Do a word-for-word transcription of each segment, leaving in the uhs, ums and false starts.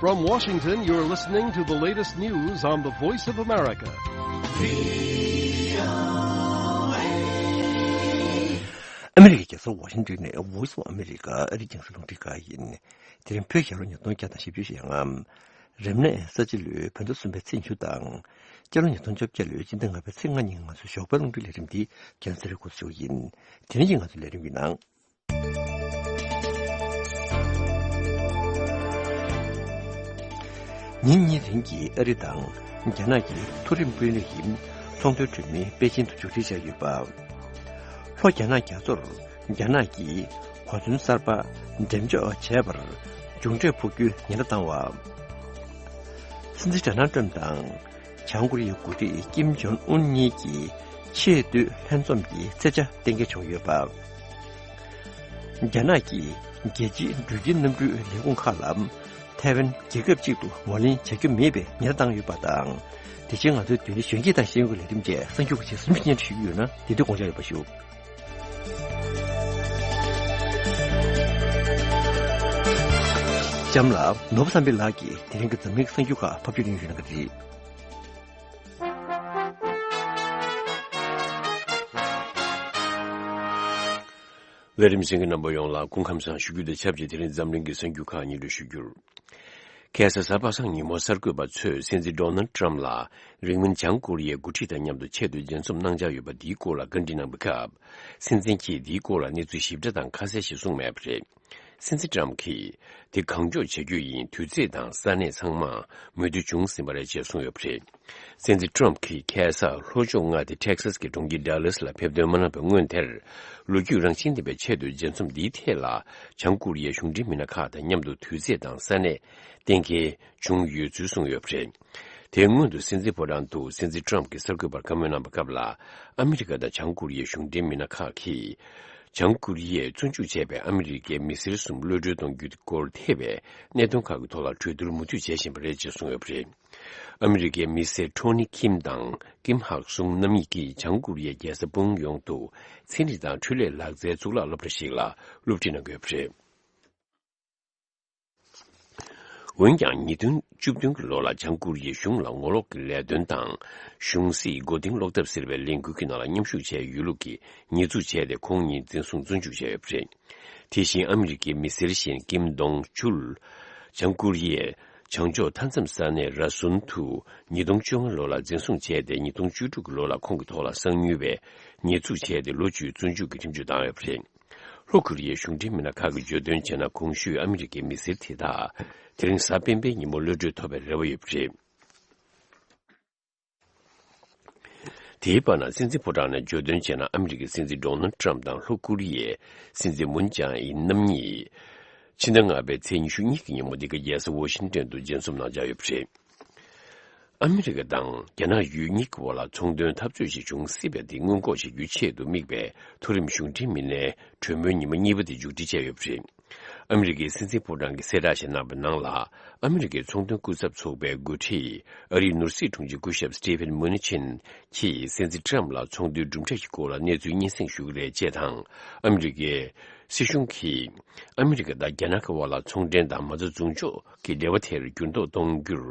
From Washington, you're listening to the latest news on the Voice of America. ཨ་མི་རི་ཀའི་རྒྱལ་ས་ཝ་ཤིང་ཏོན་ནས་Voice of America ཨ་རིའི་རྒྱང་སྲིང་རླུང་འཕྲིན་ཁང་ཡིན། དེ་རིང་བོད་རྒྱལ་ལོ་ཉིས་སྟོང་བརྒྱ་དང་བཞི་བཅུ་ཞེ་ལྔ། རབ་གནས་ས་བྱི་ལོའི་བོད་ཟླ་གསུམ་པའི་ཚེས་ཉི་ཤུ་དང་། སྤྱི་ལོ་ཉིས་སྟོང་བཅོ་བརྒྱད་ལོའི་སྤྱི་ཟླ་ལྔ་པའི་ཚེས་ལྔ་ཉིན་ང་ཚོའི་ཞོགས་པའི་རླུང་འཕྲིན་ལས་རིམ་འདི་རྒྱང་སྲིང་རིག་འགོ་ཚུགས་ཡིན། དེ་རིང་གི་ང་ཚོའི་ལས་རིམ་གྱི་ནང་། ཉིན་གཉིས་རིང་གི་ཨ་རི་དང་རྒྱ་ནག་གི་མཐོ་རིམ་དཔོན་རིགས་ཀྱི་ཚོང་དོན་གྲོས་མོལ་པེ་ཅིན་དུ་མཇུག་སྒྲིལ་བྱས་ཡོད་པ། ལྷོ་རྒྱ་ནག་རྒྱ་མཚོར་རྒྱ་ནག་གིས་གོ་མཚོན་གསར་པ་འགྲེམས་འཇོག་བྱས་པར་མཇུག་འབྲས་ཕོག་རྒྱུའི་ཉེན་བརྡ་བཏང་བ། སྲིད་འཛིན་ཌོ་ནལ་ཊམ་དང་། བྱང་ཀོ་རི་ཡའི་འགོ་ཁྲིད་ཀིམ་ཇོང་ཨུན་གཉིས་ཀྱིས་ཆེས་མཐོའི་ལྷན་འཛོམས་ཀྱི་ཚེས་ཆ་གཏན་འཁེལ་བྱུང་ཡོད་པ། རྒྱ་ནག་གིས་རྒྱལ་སྤྱིའི་འགྲུལ་སྐྱེལ་གནམ་གྲུའི་ལས་ཁུངས་ཁག་ལ་ཐའེ་ཝན་རྒྱལ་ཁབ་ཅིག་ཏུ་ངོས་ལེན་བྱ་རྒྱུ་མེད་པའི་ཉེན་བརྡ་བཏང་ཡོད་པ་དང་། དེ་བཞིན་ང་ཚོའི་བདུན་ནི་གཞོན་སྐྱེས་དང་ཤེས་ཡོན་གྱི་ལས་རིམ་བཅས་གསར་འགྱུར་གྱི་ཆེད་ཟུར་མིག་སྙན་ཞུས་ཡོད་ན་དེ་དུས་དགོངས་འཇགས་ཡོད་པ་ཞུ། ལྕམ་ལགས་ནོར་བུ་བསམ་འཕེལ་ལགས་ཀྱིས་དེ་རིང་གི་འཛམ་གླིང་གསར་འགྱུར་ཁག་ཕབ་སྒྱུར་གནང་ཞུས་གནང་གི་རེད། ལས་རིམ་གསན་མཁན་རྣམ་པ་ཡོངས་ལ་སྐུ་ཁམས་བཟང་ཞུ་རྒྱུ་དང་ཆབས་ཅིག་དེ་རིང་འཛམ་གླིང་གི་གསར་འགྱུར་ཁག་སྙན་སྒྲོན་ཞུ་རྒྱུར། ཁ་སང་གཟའ་པ་སངས་ཉིན་མོ་གསར་འགོད་པ་ཚོས་སྲིད་འཛིན་ཌོ་ནལ་ཊམ་ལ་རིང་མིན་བྱང་ཀོ་རི་ཡའི་འགོ་ཁྲིད་དང་མཉམ་དུ་ཆེད་དུ་མཇལ་འཛོམས་གནང་འཆར་ཡོད་པ་འདིའི་སྐོར་ལ་བཀའ་འདྲི་གནང་བའི་སྐབས། སྲིད་འཛིན་གྱིས་འདིའི་སྐོར་ལ་གནས་ཚུལ་ཞིབ་ཕྲ་དང་ཁ་གསལ་ཞིག་གསུངས་མེད་པ་རེད། སྲིད་འཛིན་ཊམ་གྱིས་དེ་གང་མགྱོགས་བྱ་རྒྱུ་ཡིན། དུས་ཚོད་དང་ས་གནས་ཚང་མར་མོས་མཐུན་བྱུང་ཟིན་པ་རེད་ཅེས་གསུངས་ཡོད་པ་རེད། སྲིད་འཛིན་ཊམ་གྱིས་ཁ་སང་ལྷོ་ཕྱོགས་མངའ་སྡེ་ཊེག་སཱས་ཀྱི་གྲོང་ཁྱེར་ཌ་ལཱས་ལ་ཕེབས་ཐོན་མ་གནང་བའི་སྔོན་དེར། ལོ་རྒྱུས་རང་བཞིན་ལྡན་པའི་ཆེད་དུ་མཇལ་འཛོམས་འདིའི་ཐད་ལ་བྱང་ཀོ་རི་ཡའི་གཞུང་འབྲེལ་མི་སྣ་ཁག་དང་མཉམ་དུ་དུས་ཚོད་དང་ས་གནས་གཏན་འཁེལ་བྱུང་ཡོད་ཚུལ་གསུངས་ཡོད་པ་རེད། དེའི་སྔོན་དུ་སྲིད་འཛིན་ཕོ་བྲང་དུ་སྲིད་འཛིན་ཊམ་གྱིས་གསར་འགོད་པར་བཀའ་མོལ་གནང་བའི་སྐབས་ལ། ཨ་མི་རི་ཀ་དང་བྱང་ཀོ་རི་ཡའི་གཞུང་འབྲེལ་མི་སྣ་ཁག་གིས། བྱང་ཀོ་རི་ཡས་བཙོན་འཇུག་བྱས་པའི་ཨ་མི་རི་ཀའི་མི་སེར་གསུམ་གློད་གྲོལ་གཏོང་རྒྱུའི་སྐོར་ཐེ་བའི་གནད་དོན་ཁག་གི་ཐོག་ལ་གྲོས་བསྡུར་མུ་མཐུད་བྱེད་བཞིན་པ་རེད་ཅེས་གསུངས་ཡོད་པ་རེད། ཨ་མི་རི་ཀའི་མི་སེར་ཊོ་ནི་ཁིམ་དང་ཀིམ་ཧག་སུང་རྣམ་གཉིས་ཀྱིས་བྱང་ཀོ་རི་ཡའི་རྒྱལ་ས་པུང་ཡོང་དུ་ཚན་རིག་དང་འཕྲུལ་ལས་ལག་རྩལ་གཙུག་ལག་སློབ་གྲྭ་ཞིག་ལ་སློབ་ཁྲིད་གནང་གི་ཡོད་པ་རེད། འོན་ཀྱང་ཉིས་སྟོང་བཅུ་བདུན་གྱི་ལོ་ལ་བྱང་ཀོ་རི་ཡའི་གཞུང་ལ་ངོ་ལོག་གི་ལས་དོན་དང་། གཞུང་སྲིད་མགོ་རྟིང་སློག་ཐབས་ཟེར་བའི་ལས་འགུལ་གྱི་ནང་ལ་མཉམ་ཞུགས་བྱས་ཡོད་ལུགས་ཀྱི་ཉེས་འཛུགས་བྱས་ཏེ་ཁོང་གཉིས་འཛིན་བཟུང་བཙོན་འཇུག་བྱས་ཡོད་པ་རེད། དེ་བཞིན་ཨ་མི་རི་ཀའི་མི་སེར་གཞན་ཀིམ་དོང་ཆུལ། བྱང་ཀོ་རི་ཡའི་བྱང་ཕྱོགས་མཐའ་མཚམས་ས་གནས་ར་སུན་དུ་ཉིས་སྟོང་བཅོ་ལྔ་ལོ་ལ་འཛིན་བཟུང་བྱས་ཏེ་ཉིས་སྟོང་བཅུ་དྲུག་གི་ལོ་ལ་ཁོང་གི་ཐོག་ལ་གསང་ཉུལ་བའི་ཉེས་འཛུགས་བྱས་ཏེ་ལོ་བཅུའི་བཙོན་འཇུག་གི་ཁྲིམས་གཅོད་བཏང་ཡོད་པ་རེད། ལྷོ་ཀོ་རི་ཡའི་གཞུང་འབྲེལ་མི་སྣ་ཁག་གིས་བརྗོད་དོན་བྱས་ན། གོང་ཞུས་ཨ་མི་རི་ཀའི་མི་སེར་དེ་དག་དེ་རིང་གཟའ་སྤེན་པའི་ཉིན་མོ་གློད་གྲོལ་ཐོབ་པའི་རེ་བ་ཡོད་པ་རེད། དེའི་བར་ན་སྲིད་འཛིན་ཕོ་བྲང་ནས་བརྗོད་དོན་བྱས་ན། ཨ་མི་རི་ཀའི་སྲིད་འཛིན་ཌོ་ནལ་ཊམ་དང་ལྷོ་ཀོ་རི་ཡའི་སྲིད་འཛིན་མུན་ཅང་ཨིན་རྣམ་གཉིས་ཕྱི་ཟླ་ལྔ་པའི་ཚེས་ཉི་ཤུ་གཉིས་ཀྱི་ཉིན་མོ་འདི་ག་རྒྱལ་ས་ཝོ་ཤིང་ཏོན་དུ་མཇལ་འཛོམས་གནང་འཆར་ཡོད་པ་རེད། ཨ་མི་རི་ཀ་དང་རྒྱ་ནག་ཡུལ་གཉིས་ཀྱི་དབར་ལ་ཚོང་དོན་འཐབ་རྩོད་ཅིག་འབྱུང་སྲིད་པ་དེ་སྔོན་འགོག་བྱེད་རྒྱུའི་ཆེད་དུ་དམིགས་པའི་མཐོ་རིམ་གཞུང་འབྲེལ་མི་སྣའི་གྲོས་མོལ་ཉིན་མོ་གཉིས་པ་དེ་མཇུག་སྒྲིལ་བྱས་ཡོད་པ་རེད། ཨ་མི་རི་ཀའི་སྲིད་འཛིན་ཕོ་བྲང་གིས་གསལ་བསྒྲགས་ཤིག་གནང་པའི་ནང་ལ། ཨ་མི་རི་ཀའི་ཚོང་དོན་སྐུ་ཚབ་ཚོགས་པའི་འགོ་ཁྲིད་ཨ་རིའི་ནོར་སྲིད་དྲུང་ཆེ་སྐུ་ཞབས་སི་ཏི་ཕན་མུ་ནི་ཆིན་གྱིས་སྲིད་འཛིན་ཊམ་ལ་ཚོང་དོན་གྲུབ་འབྲས་ཀྱི་སྐོར་ལ་གནས་ཚུལ་སྙན་སེང་ཞུ་གི་རེད་ཅེས་དང་། ཨ་མི་རི་ཀའི་སྲིད་གཞུང་གིས་ཨ་མི་རི་ཀ་དང་རྒྱ་ནག་གི་དབར་ལ་ཚོང་འབྲེལ་དང་མ་རྩ་འཛུགས་འཇོག་གི་འབྲེལ་བ་དེར་འགྱུར་ལྡོག་གཏོང་རྒྱུར་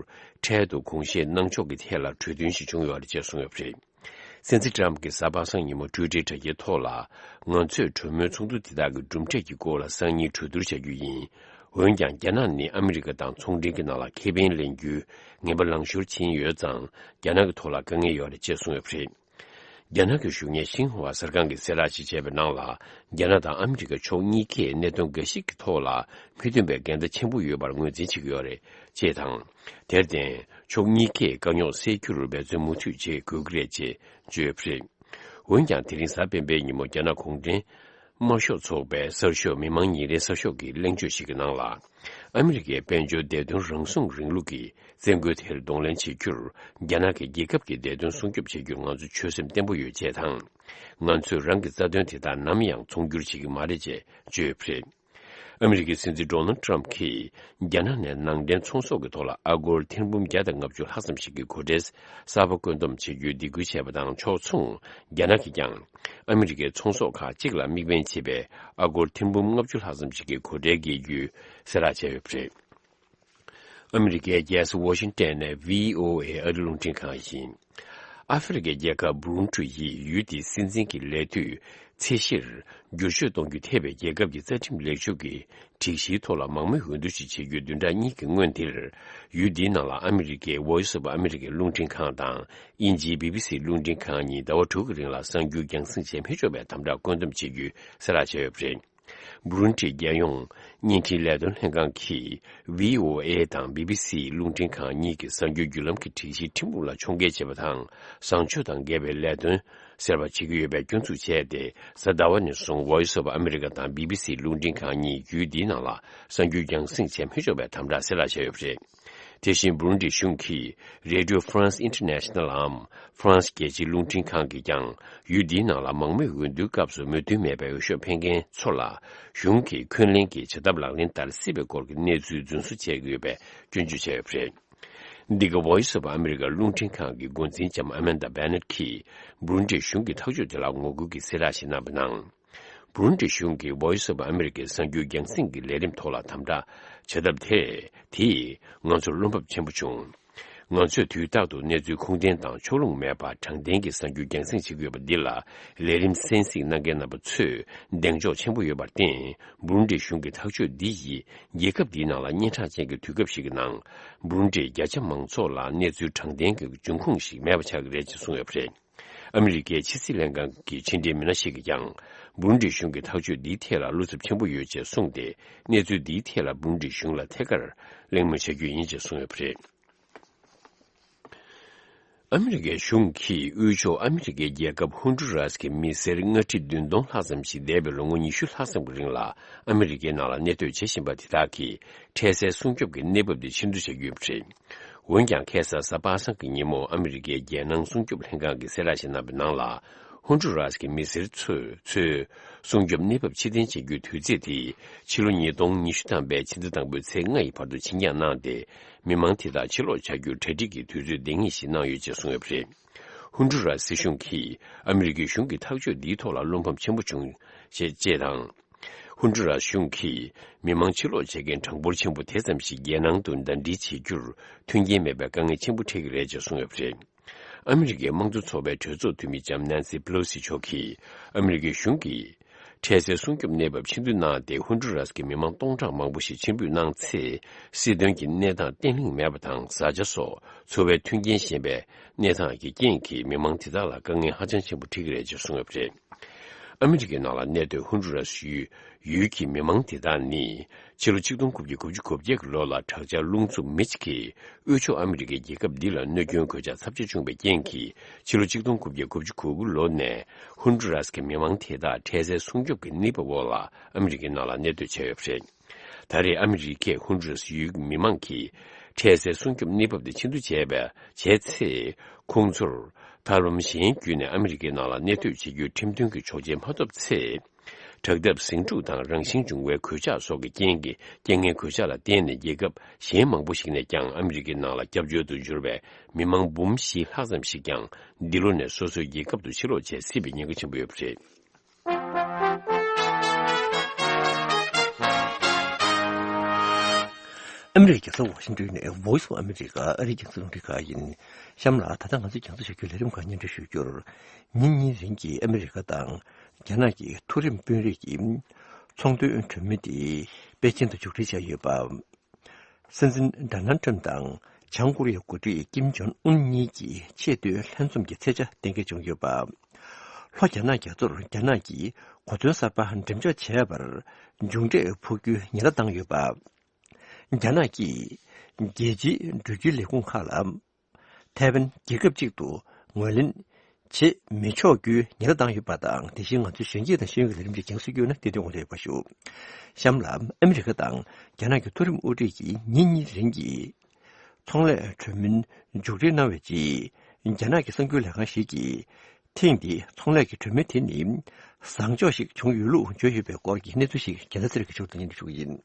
འཕྲལ་དུ་དགོངས་བཞེས་གནང་ཕྱོགས་ཀྱི་ཐད་ལ་གྲོས་མཐུན་ཞིག་བྱུང་ཡོད་རེད་ཅེས་གསུངས་ཡོད་པ་རེད། སྲིད་འཛིན་ཊམ་གྱིས་གཟའ་པ་སངས་ཉིན་མོ་ཊུའི་ཊར་དྲ་རྒྱའི་ཐོག་ལ། ང་ཚོས་གྲོས་མོལ་ཚོགས་འདུ་དེ་དག་གི་གྲུབ་འབྲས་ཀྱི་སྐོར་ལ་སང་ཉིན་གྲོས་བསྡུར་བྱ་རྒྱུ་ཡིན། འོན་ཀྱང་རྒྱ་ནག་ནི་ཨ་མི་རི་ཀ་དང་ཚོང་འབྲེལ་གྱི་ནང་ལ་ཁེ་ཕན་ལེན་རྒྱུའི་ངན་པ་ལང་ཤོར་ཕྱིན་ཡོད་ཙང་། རྒྱ་ནག་གི་ཐོག་ལ་དཀའ་ངལ་ཡོད་རེད་ཅེས་གསུངས་ཡོད་པ་རེད། རྒྱ་ནག་གི་གཞུང་གཉེར་ཤིན་ཧྭ་གསར་ཁང་གིས་གསལ་བསྒྲགས་ཤིག་བྱས་པའི་ནང་ལ། རྒྱ་ནག་དང་ཨ་མི་རི་ཀ་ཕྱོགས་གཉིས་ཀས་གནད་དོན་འགའ་ཞིག་གི་ཐོག་ལ་མི་མཐུན་པའི་འགལ་ཟླ་ཆེན་པོ་ཡོད་པར་ངོས་འཛིན་བྱེད་ཀྱི་ཡོད་རེད་ཅེས་དང་། དེར་བརྟེན། ཕྱོགས་གཉིས་ཀས་དཀའ་རྙོག་སེལ་རྒྱུར་འབད་བརྩོན་མུ་མཐུད་བྱེད་དགོས་ཀྱི་རེད་ཅེས་བརྗོད་ཡོད་པ་རེད། འོན་ཀྱང་། དེ་རིང་གཟའ་སྤེན་པའི་ཉིན་མོ་རྒྱ་ནག་གུང་ཁྲན་དམར་ཤོག་ཚོགས་པའི་གསར་ཤོག་མི་དམངས་ཉིན་རེའི་གསར་ཤོག་གི་གླེང་བརྗོད་ཞིག་གི་ནང་ལ། ཨ་མི་རི་ཀའི་དཔལ་འབྱོར་བདེ་དོན་རང་སྲུང་རིང་ལུགས་ཀྱི་བཙན་རྒོལ་དེར་གདོང་ལེན་བྱེད་རྒྱུར། རྒྱ་ནག་གིས་རྒྱལ་ཁབ་ཀྱི་བདེ་དོན་སྲུང་སྐྱོབ་བྱེད་རྒྱུར་ང་ཚོ་ཆོད་སེམས་བརྟན་པོ་ཡོད་ཅེས་དང་། ང་ཚོས་རང་གི་རྩ་དོན་དེ་དག་ནམ་ཡང་ཚོང་སྒྱུར་བྱེད་ཀྱི་མ་རེད་ཅེས་བརྗོད་ཡོད་པ་རེད། ཨ་མི་རི་ཀའི་སྲིད་འཛིན་ཌོ་ནལ་ཊམ་གྱིས་རྒྱ་ནག་ནས་ནང་འདྲེན་ཚོང་ཟོག་གི་ཐོག་ལ་ཨ་སྒོར་ཐེར་འབུམ་བརྒྱ་དང་ལྔ་བཅུ་ལྷག་ཙམ་ཞིག་གི་གོ་ཁྲལ་གསར་པ་བཀོད་འདོམས་བྱེད་རྒྱུའི་སྡིགས་སྐུལ་བྱས་པ་དང་ཕྱོགས་མཚུངས། རྒྱ་ནག་གིས་ཀྱང་ཨ་མི་རི་ཀའི་ཚོང་ཟོག་ཁག་གཅིག་ལ་དམིགས་འབེན་བྱས་པའི་ཨ་སྒོར་ཐེར་འབུམ་ལྔ་བཅུ་ལྷག་ཙམ་ཞིག་གི་གོ་ཁྲལ་འགེལ་རྒྱུའི་གསལ་བསྒྲགས་བྱས་ཡོད་པ་རེད། ཨ་མི་རི་ཀའི་རྒྱལ་ས་ཝ་ཤིང་ཏན་ནས་བྷི་ཨོ་ཨེ་ཨ་རི་རླུང་འཕྲིན་ཁང་ཡིན། ཨ་ཧྥེ་རི་ཁའི་རྒྱལ་ཁབ་སྦུ་རུན་ཌི་ཡིས་ཡུལ་དེའི་སྲིད་འཛིན་གྱི་ལས་དུས་ཚད་གཞིར་བསྒྱུར་བཅོས་གཏོང་རྒྱུ་ཐེ་བའི་རྒྱལ་ཁབ་ཀྱི་རྩ་ཁྲིམས་ལེགས་བཅོས་ཀྱི་སྒྲིག་གཞིའི་ཐོག་ལ་མང་མོས་འོས་བསྡུ་ཞིག་བྱེད་རྒྱུའི་བདུན་ཕྲག་གཉིས་ཀྱི་སྔོན་དེར། ཡུལ་འདིའི་ནང་ལ་ཨ་མི་རི་ཀའི་Voice of America རླུང་འཕྲིན་ཁང་དང་། དབྱིན་ཇིའི་བྷི་བྷི་སི་རླུང་འཕྲིན་ཁང་གཉིས་ཟླ་བ་དྲུག་གི་རིང་ལ་གསར་འགྱུར་རྒྱང་སྲིང་བྱེད་མི་ཆོག་པའི་དམ་དྲག་བཀོད་འདོམས་བྱེད་རྒྱུའི་གསལ་བསྒྲགས་བྱས་ཡོད་པ་རེད། སྦུ་རུན་ཌིའི་རྒྱལ་ཡོངས་བརྙན་འཕྲིན་ལས་དོན་ལྷན་ཁང་གིས་བྷི་ཨོ་ཨེ་དང་བྷི་བྷི་སི་རླུང་འཕྲིན་ཁང་གཉིས་ཀྱི་གསར་འགྱུར་བརྒྱུད་ལམ་གྱི་སྒྲིག་གཞིའི་ཁྲིམས་ལུགས་ལ་ཕྱོགས་འགལ་བྱེད་པ་དང་། བཟང་སྤྱོད་དང་འགལ་བའི་ལས་དོན་ཟེར་བ་བྱེད་ཀྱི་ཡོད་པའི་སྐྱོན་འཛུགས་བྱས་ཏེ། གཟའ་ཟླ་བ་ནས་བཟུང་Voice of America དང་བྷི་བྷི་སི་རླུང་འཕྲིན་ཁང་གཉིས་ཡུལ་འདིའི་ནང་ལ་གསར་འགྱུར་རྒྱང་སྲིང་བྱེད་མི་ཆོག་པའི་དམ་དྲག་གསལ་བསྒྲགས་བྱས་ཡོད་པ་རེད། དེ་བཞིན་སྦུ་རུན་ཌི་གཞུང་གིས་Radio France International འམ་ཧྥ་རན་སི་རྒྱལ་སྤྱིའི་རླུང་འཕྲིན་ཁང་གིས་ཀྱང་ཡུལ་འདིའི་ནང་ལ་མང་མོས་འོས་བསྡུའི་སྐབས་སུ་མོས་མཐུན་མེད་པའི་འོས་ཤོག་འཕེན་མཁན་ཚོ་ལ་གཞུང་གིས་འཁོན་ལན་གྱི་བྱེད་ཐབས་ལག་ལེན་བསྟར་སྲིད་པའི་སྐོར་གྱི་གནས་ཚུལ་རྫུན་བཟོ་བྱས་ཡོད་པའི་སྐྱོན་བརྗོད་བྱས་ཡོད་པ་རེད། འདི་ག་Voice of America རླུང་འཕྲིན་ཁང་གི་འགོ་འཛིན་ལྕམ་ཨ་མན་ཌ་བྷེ་ནེད་ཀྱིས་སྦུ་རུན་ཌི་གཞུང་གི་ཐག་གཅོད་དེ་ལ་ངོ་རྒོལ་གྱི་གསལ་བསྒྲགས་ཤིག་གནང་བའི་ནང་། སྦུ་རུན་ཌི་གཞུང་གིས་Voice of America གསར་འགྱུར་རྒྱང་སྲིང་གི་ལས་རིམ་ཐོག་ལ་དམ་དྲག་བྱ་ཐབས་དེ་དེས་ང་ཚོར་བློ་འབབ་ཆེན་པོ་བྱུང་། ང་ཚོས་དུས་རྟག་ཏུ་གནས་ཚུལ་ཁུངས་ལྡན་དང་ཕྱོགས་ལྷུང་མེད་པ་དྲང་བདེན་གྱི་གསར་འགྱུར་རྒྱང་སྲིང་བྱེད་དགོས་པ་འདི་ལ་ལས་རིམ་གསན་གཟིགས་གནང་མཁན་རྣམ་པ་ཚོས་གདེང་འཇོག་ཆེན་པོ་ཡོད་པར་བརྟེན། སྦུ་རུན་ཌི་གཞུང་གི་ཐག་གཅོད་འདི་ཡིས་རྒྱལ་ཁབ་འདིའི་ནང་ལ་སྙན་གྲགས་ཅན་གྱི་དུས་སྐབས་ཤིག་གི་ནང་སྦུ་རུན་ཌིའི་བརྒྱ་ཆ་མང་ཚོགས་ལ་གནས་ཚུལ་དྲང་བདེན་གྱི་འབྱུང་ཁུངས་ཤིག་མེད་པ་ཆགས་ཀྱི་རེད་ཅེས་གསུངས་ཡོད་པ་རེད། ཨ་མི་རི་ཀའི་ཕྱི་སྲིད་ལྷན་ཁང་གི་ཕྱི་འབྲེལ་མི་སྣ་ཞིག་གིས་ཀྱང་། སྦུ་རུན་ཌི་གཞུང་གི་ཐག་གཅོད་འདིའི་ཐད་ལ་བློ་འཚབ་ཆེན་པོ་ཡོད་ཅེས་གསུངས་ཏེ། གནས་ཚུལ་འདིའི་ཐད་ལ་སྦུ་རུན་ཌི་གཞུང་ལ་ཐད་ཀར་གླེང་མོལ་བྱ་རྒྱུ་ཡིན་ཅེས་གསུངས་ཡོད་པ་རེད། ཨ་མི་རི་ཀའི་གཞུང་གིས་དབུས་ཕྱོགས་ཨ་མི་རི་ཀའི་རྒྱལ་ཁབ་ཧོན་ཌུ་རཱས་ཀྱི་མི་སེར་ལྔ་ཁྲི་བདུན་སྟོང་ལྷག་ཙམ་ཞིག་འདས་པའི་ལོ་ངོ་ཉི་ཤུ་ལྷག་ཙམ་གྱི་རིང་ལ་ཨ་མི་རི་ཀའི་ནང་ལ་གནས་སྡོད་བྱེད་བཞིན་པ་དེ་དག་གི་འཕྲལ་སེལ་སྲུང་སྐྱོབ་ཀྱི་གནས་བབ་དེ་ཕྱིར་བསྡུ་བྱ་རྒྱུ་ཡིན་པ་རེད། འོན་ཀྱང་། ཁ་སང་གཟའ་པ་སངས་ཀྱི་ཉིན་མོ་ཨ་མི་རི་ཀའི་རྒྱལ་ནང་སྲུང་སྐྱོབ་ལྷན་ཁང་གིས་གསལ་བསྒྲགས་ཤིག་གནང་པའི་ནང་ལ། ཧོན་ཌུ་རཱས་ཀྱི་མི་སེར་ཚོས་ཚོས་སྲུང་སྐྱོབ་གནས་བབ་ཕྱིར་འཐེན་བྱེད་རྒྱུའི་དུས་ཚོད་དེ་ཕྱི་ལོ་ཉིས་སྟོང་ཉི་ཤུ་ཐམ་པའི་ཕྱི་ཟླ་དང་པོའི་ཚེས་ལྔ་ཡི་བར་དུ་ཕྱིར་འགྱངས་གནང་སྟེ། མི་མང་དེ་དག་ཕྱིར་ལོག་བྱ་རྒྱུར་གྲ་སྒྲིག་གི་དུས་ཚོད་ལྡང་ངེས་ཤིག་གནང་ཡོད་ཅེས་གསུངས་ཡོད་པ་རེད། ཧོན་ཌུ་རཱས་སྲིད་གཞུང་གིས་ཨ་མི་རི་ཀའི་གཞུང་གི་ཐག་གཅོད་འདིའི་ཐོག་ལ་བློ་ཕམ་ཆེན་པོ་བྱུང་ཞེས་ཅེས་དང་། ཧོན་ཌུ་རཱས་གཞུང་གིས་མི་མང་ཕྱིར་ལོག་བྱེད་མཁན་གྲངས་འབོར་ཆེན་པོ་དེ་ཙམ་ཞིག་རྒྱལ་ནང་དུ་ཟླ་སྒྲིལ་བྱེད་རྒྱུར་མཐུན་རྐྱེན་མེད་པའི་དཀའ་ངལ་ཆེན་པོ་འཕྲད་ཀྱི་རེད་ཅེས་གསུངས་ཡོད་པ་རེད། ཨ་མི་རི་ཀའི་དམངས་གཙོ་ཚོགས་པའི་གྲོས་ཚོགས་འཐུས་མི་ལྕམ་ནན་སི་པེ་ལོ་སི་མཆོག་གིས་ཨ་མི་རི་ཀའི་གཞུང་གིས་འཕྲལ་སེལ་སྲུང་སྐྱོབ་གནས་བབ་ཕྱིར་བསྡུ་གནང་སྟེ། ཧོན་ཌུ་རཱས་ཀྱི་མི་མང་སྟོང་ཕྲག་མང་པོ་ཞིག་ཕྱིར་འབུད་གནང་ཚེ། སྲིད་དོན་གྱི་གནས་སྟངས་བརྟན་ལྷིང་མེད་པ་དང་། བཟའ་བཅའ་སོགས་འཚོ་བའི་མཐུན་རྐྱེན་ཞན་པའི་གནས་སྟངས་ཀྱི་རྐྱེན་གྱིས་མི་མང་དེ་དག་ལ་དཀའ་ངལ་ཧ་ཅང་ཆེན་པོ་འཕྲད་ཀྱི་རེད་ཅེས་གསུངས་ཡོད་པ་རེད། ཨ་མི་རི་ཀའི་ནང་ལ་གནས་སྡོད་ཧོན་ཌུ་རཱས་ཡུལ་ཡུལ་གྱི་མི་མང་དེ་དག་ནི། ཕྱི་ལོ་ཆིག་སྟོང་དགུ་བརྒྱ་དགུ་བཅུ་གོ་བརྒྱད་ཀྱི་ལོ་ལ་དྲག་ཆར་རླུང་འཚུབ་མིཆ་གིས་དབུས་ཕྱོགས་ཨ་མི་རི་ཀའི་རྒྱལ་ཁབ་འདི་ལ་གནོད་སྐྱོན་གོད་ཆག་ཚབས་ཆེ་བྱུང་བའི་རྐྱེན་གྱིས། ཕྱི་ལོ་ཆིག་སྟོང་དགུ་བརྒྱ་དགུ་བཅུ་གོ་དགུ་ལོ་ནས་ཧོན་ཌུ་རཱས་ཀྱི་མི་མང་དེ་དག་འཕྲལ་སེལ་སྲུང་སྐྱོབ་ཀྱི་ནུས་པ་འོག་ལ་ཨ་མི་རི་ཀའི་ནང་ལ་གནས་སྡོད་བྱས་ཡོད་པ་རེད། ད་རེས་ཨ་མི་རི་ཀས་ཧོན་ཌུ་རཱས་ཡུལ་མི་མང་གིས་འཕྲལ་སེལ་སྲུང་སྐྱོབ་གནས་བབ་དེ་ཕྱིར་བསྡུ་བྱས་པ་བྱས་ཚེ། ཁོང་ཚོར་ཐབས་ལམ་གཞན་བརྒྱུད་ནས་ཨ་མི་རི་ཀའི་ནང་ལ་གནས་སྡོད་བྱེད་རྒྱུའི་ཁྲིམས་མཐུན་གྱི་ཆོག་མཆན་མ་ཐོབ་ཚེ། དྲག་འཐབ་ཟིང་འཁྲུག་དང་རང་བཞིན་འབྱུང་བའི་གོད་ཆག་སོགས་ཀྱི་རྐྱེན་གྱིས། རྐྱེན་ངན་གོད་ཆག་ལ་བརྟེན་ནས་རྒྱལ་ཁབ་གཞན་མང་པོ་ཞིག་ནས་ཀྱང་ཨ་མི་རི་ཀའི་ནང་ལ་སྐྱབས་བཅོལ་དུ་འབྱོར་བའི་མི་མང་འབུམ་བཞི་ལྷག་ཙམ་ཞིག་ཀྱང་འདི་ལོ་ནས་སོ་སོའི་རྒྱལ་ཁབ་ཏུ་ཕྱིར་ལོག་བྱེད་སྲིད་པའི་ཉེན་ཁ་ཆེན་པོ་ཡོད་པ་རེད། ཨ་མི་རི་ཀའི་རྒྱལ་ས་ཝ་ཤིང་ཏོན་ནས་Voice of America ཨ་རིའི་རྒྱང་སྲིང་རླུང་འཕྲིན་ཁང་ཡིན། གཤམ་ལ་ད་ལྟ་ང་ཚོས་རྒྱང་སྲིང་བྱ་རྒྱུའི་ལས་རིམ་ཁག་སྙན་སྒྲོན་ཞུ་རྒྱུར། ཉིན་གཉིས་རིང་གི་ཨ་མི་རི་ཀ་དང་རྒྱ་ནག་གི་མཐོ་རིམ་དཔོན་རིགས་ཀྱི་ཚོང་དོན་གྲོས་མོལ་དེ་པེ་ཅིན་དུ་མཇུག་སྒྲིལ་བྱས་ཡོད་པ། སྲིད་འཛིན་ཌོ་ནལ་ཊམ་དང་བྱང་ཀོ་རི་ཡའི་འགོ་ཁྲིད་ཀིམ་ཇོང་ཨུན་གཉིས་ཀྱི་ཆེས་མཐོའི་ལྷན་འཛོམས་ཀྱི་ཚད་ཆ་གཏན་འཁེལ་བྱུང་ཡོད་པ། ལྷོ་རྒྱ་ནག་རྒྱ་མཚོར་རྒྱ་ནག་གིས་གོ་མཚོན་གསར་པ་འགྲེམས་འཇོག་བྱས་པར་མཇུག་འབྲས་ཕུལ་རྒྱུའི་ཉེན་བརྡ་བཏང་ཡོད་པ། རྒྱ་ནག་གིས་རྒྱལ་སྤྱིའི་འགྲུལ་སྐྱེལ་ལས་ཁུངས་ཁག་ལ། ཐའེ་ཝན་རྒྱལ་ཁབ་ཅིག་ཏུ་ངོས་ལེན་བྱེད་མི་ཆོག་རྒྱུའི་ཉེན་བརྡ་བཏང་ཡོད་པ་དང་། དེ་བཞིན་ང་ཚོའི་གཞོན་སྐྱེས་དང་ཤེས་ཡོན་གྱི་ལས་རིམ་གྱི་རྒྱང་སྲིང་བརྒྱུད་ནས་དེ་དོན་འོག་ལ་ཡོད་པ་ཞུ། གཤམ་ལ་ཨ་མི་རི་ཀ་དང་རྒྱ་ནག་གི་མཐོ་རིམ་དབུ་ཁྲིད་ཀྱིས་ཉིན་གཉིས་རིང་གི་ཚོང་ལས་གྲོས་མོལ་མཇུག་སྒྲིལ་གནང་བའི་རྗེས། རྒྱ་ནག་གི་གསར་འགྱུར་ལས་ཁང་ཞིག་གིས་ཐེངས་འདིའི་ཚོང་ལས་ཀྱི་གྲོས་མོལ་དེ་ནི་བཟང་ཕྱོགས་ཤིག་བྱུང་ཡོད་ལུགས་བརྗོད་ཡོད་པའི་སྐོར་གྱི་གནས་ཚུལ་ཞིག་རྒྱལ་ས་ཚེ་རིང་གིས་ཕྱོགས་སྒྲིག་ཞུ་གི་ཡིན།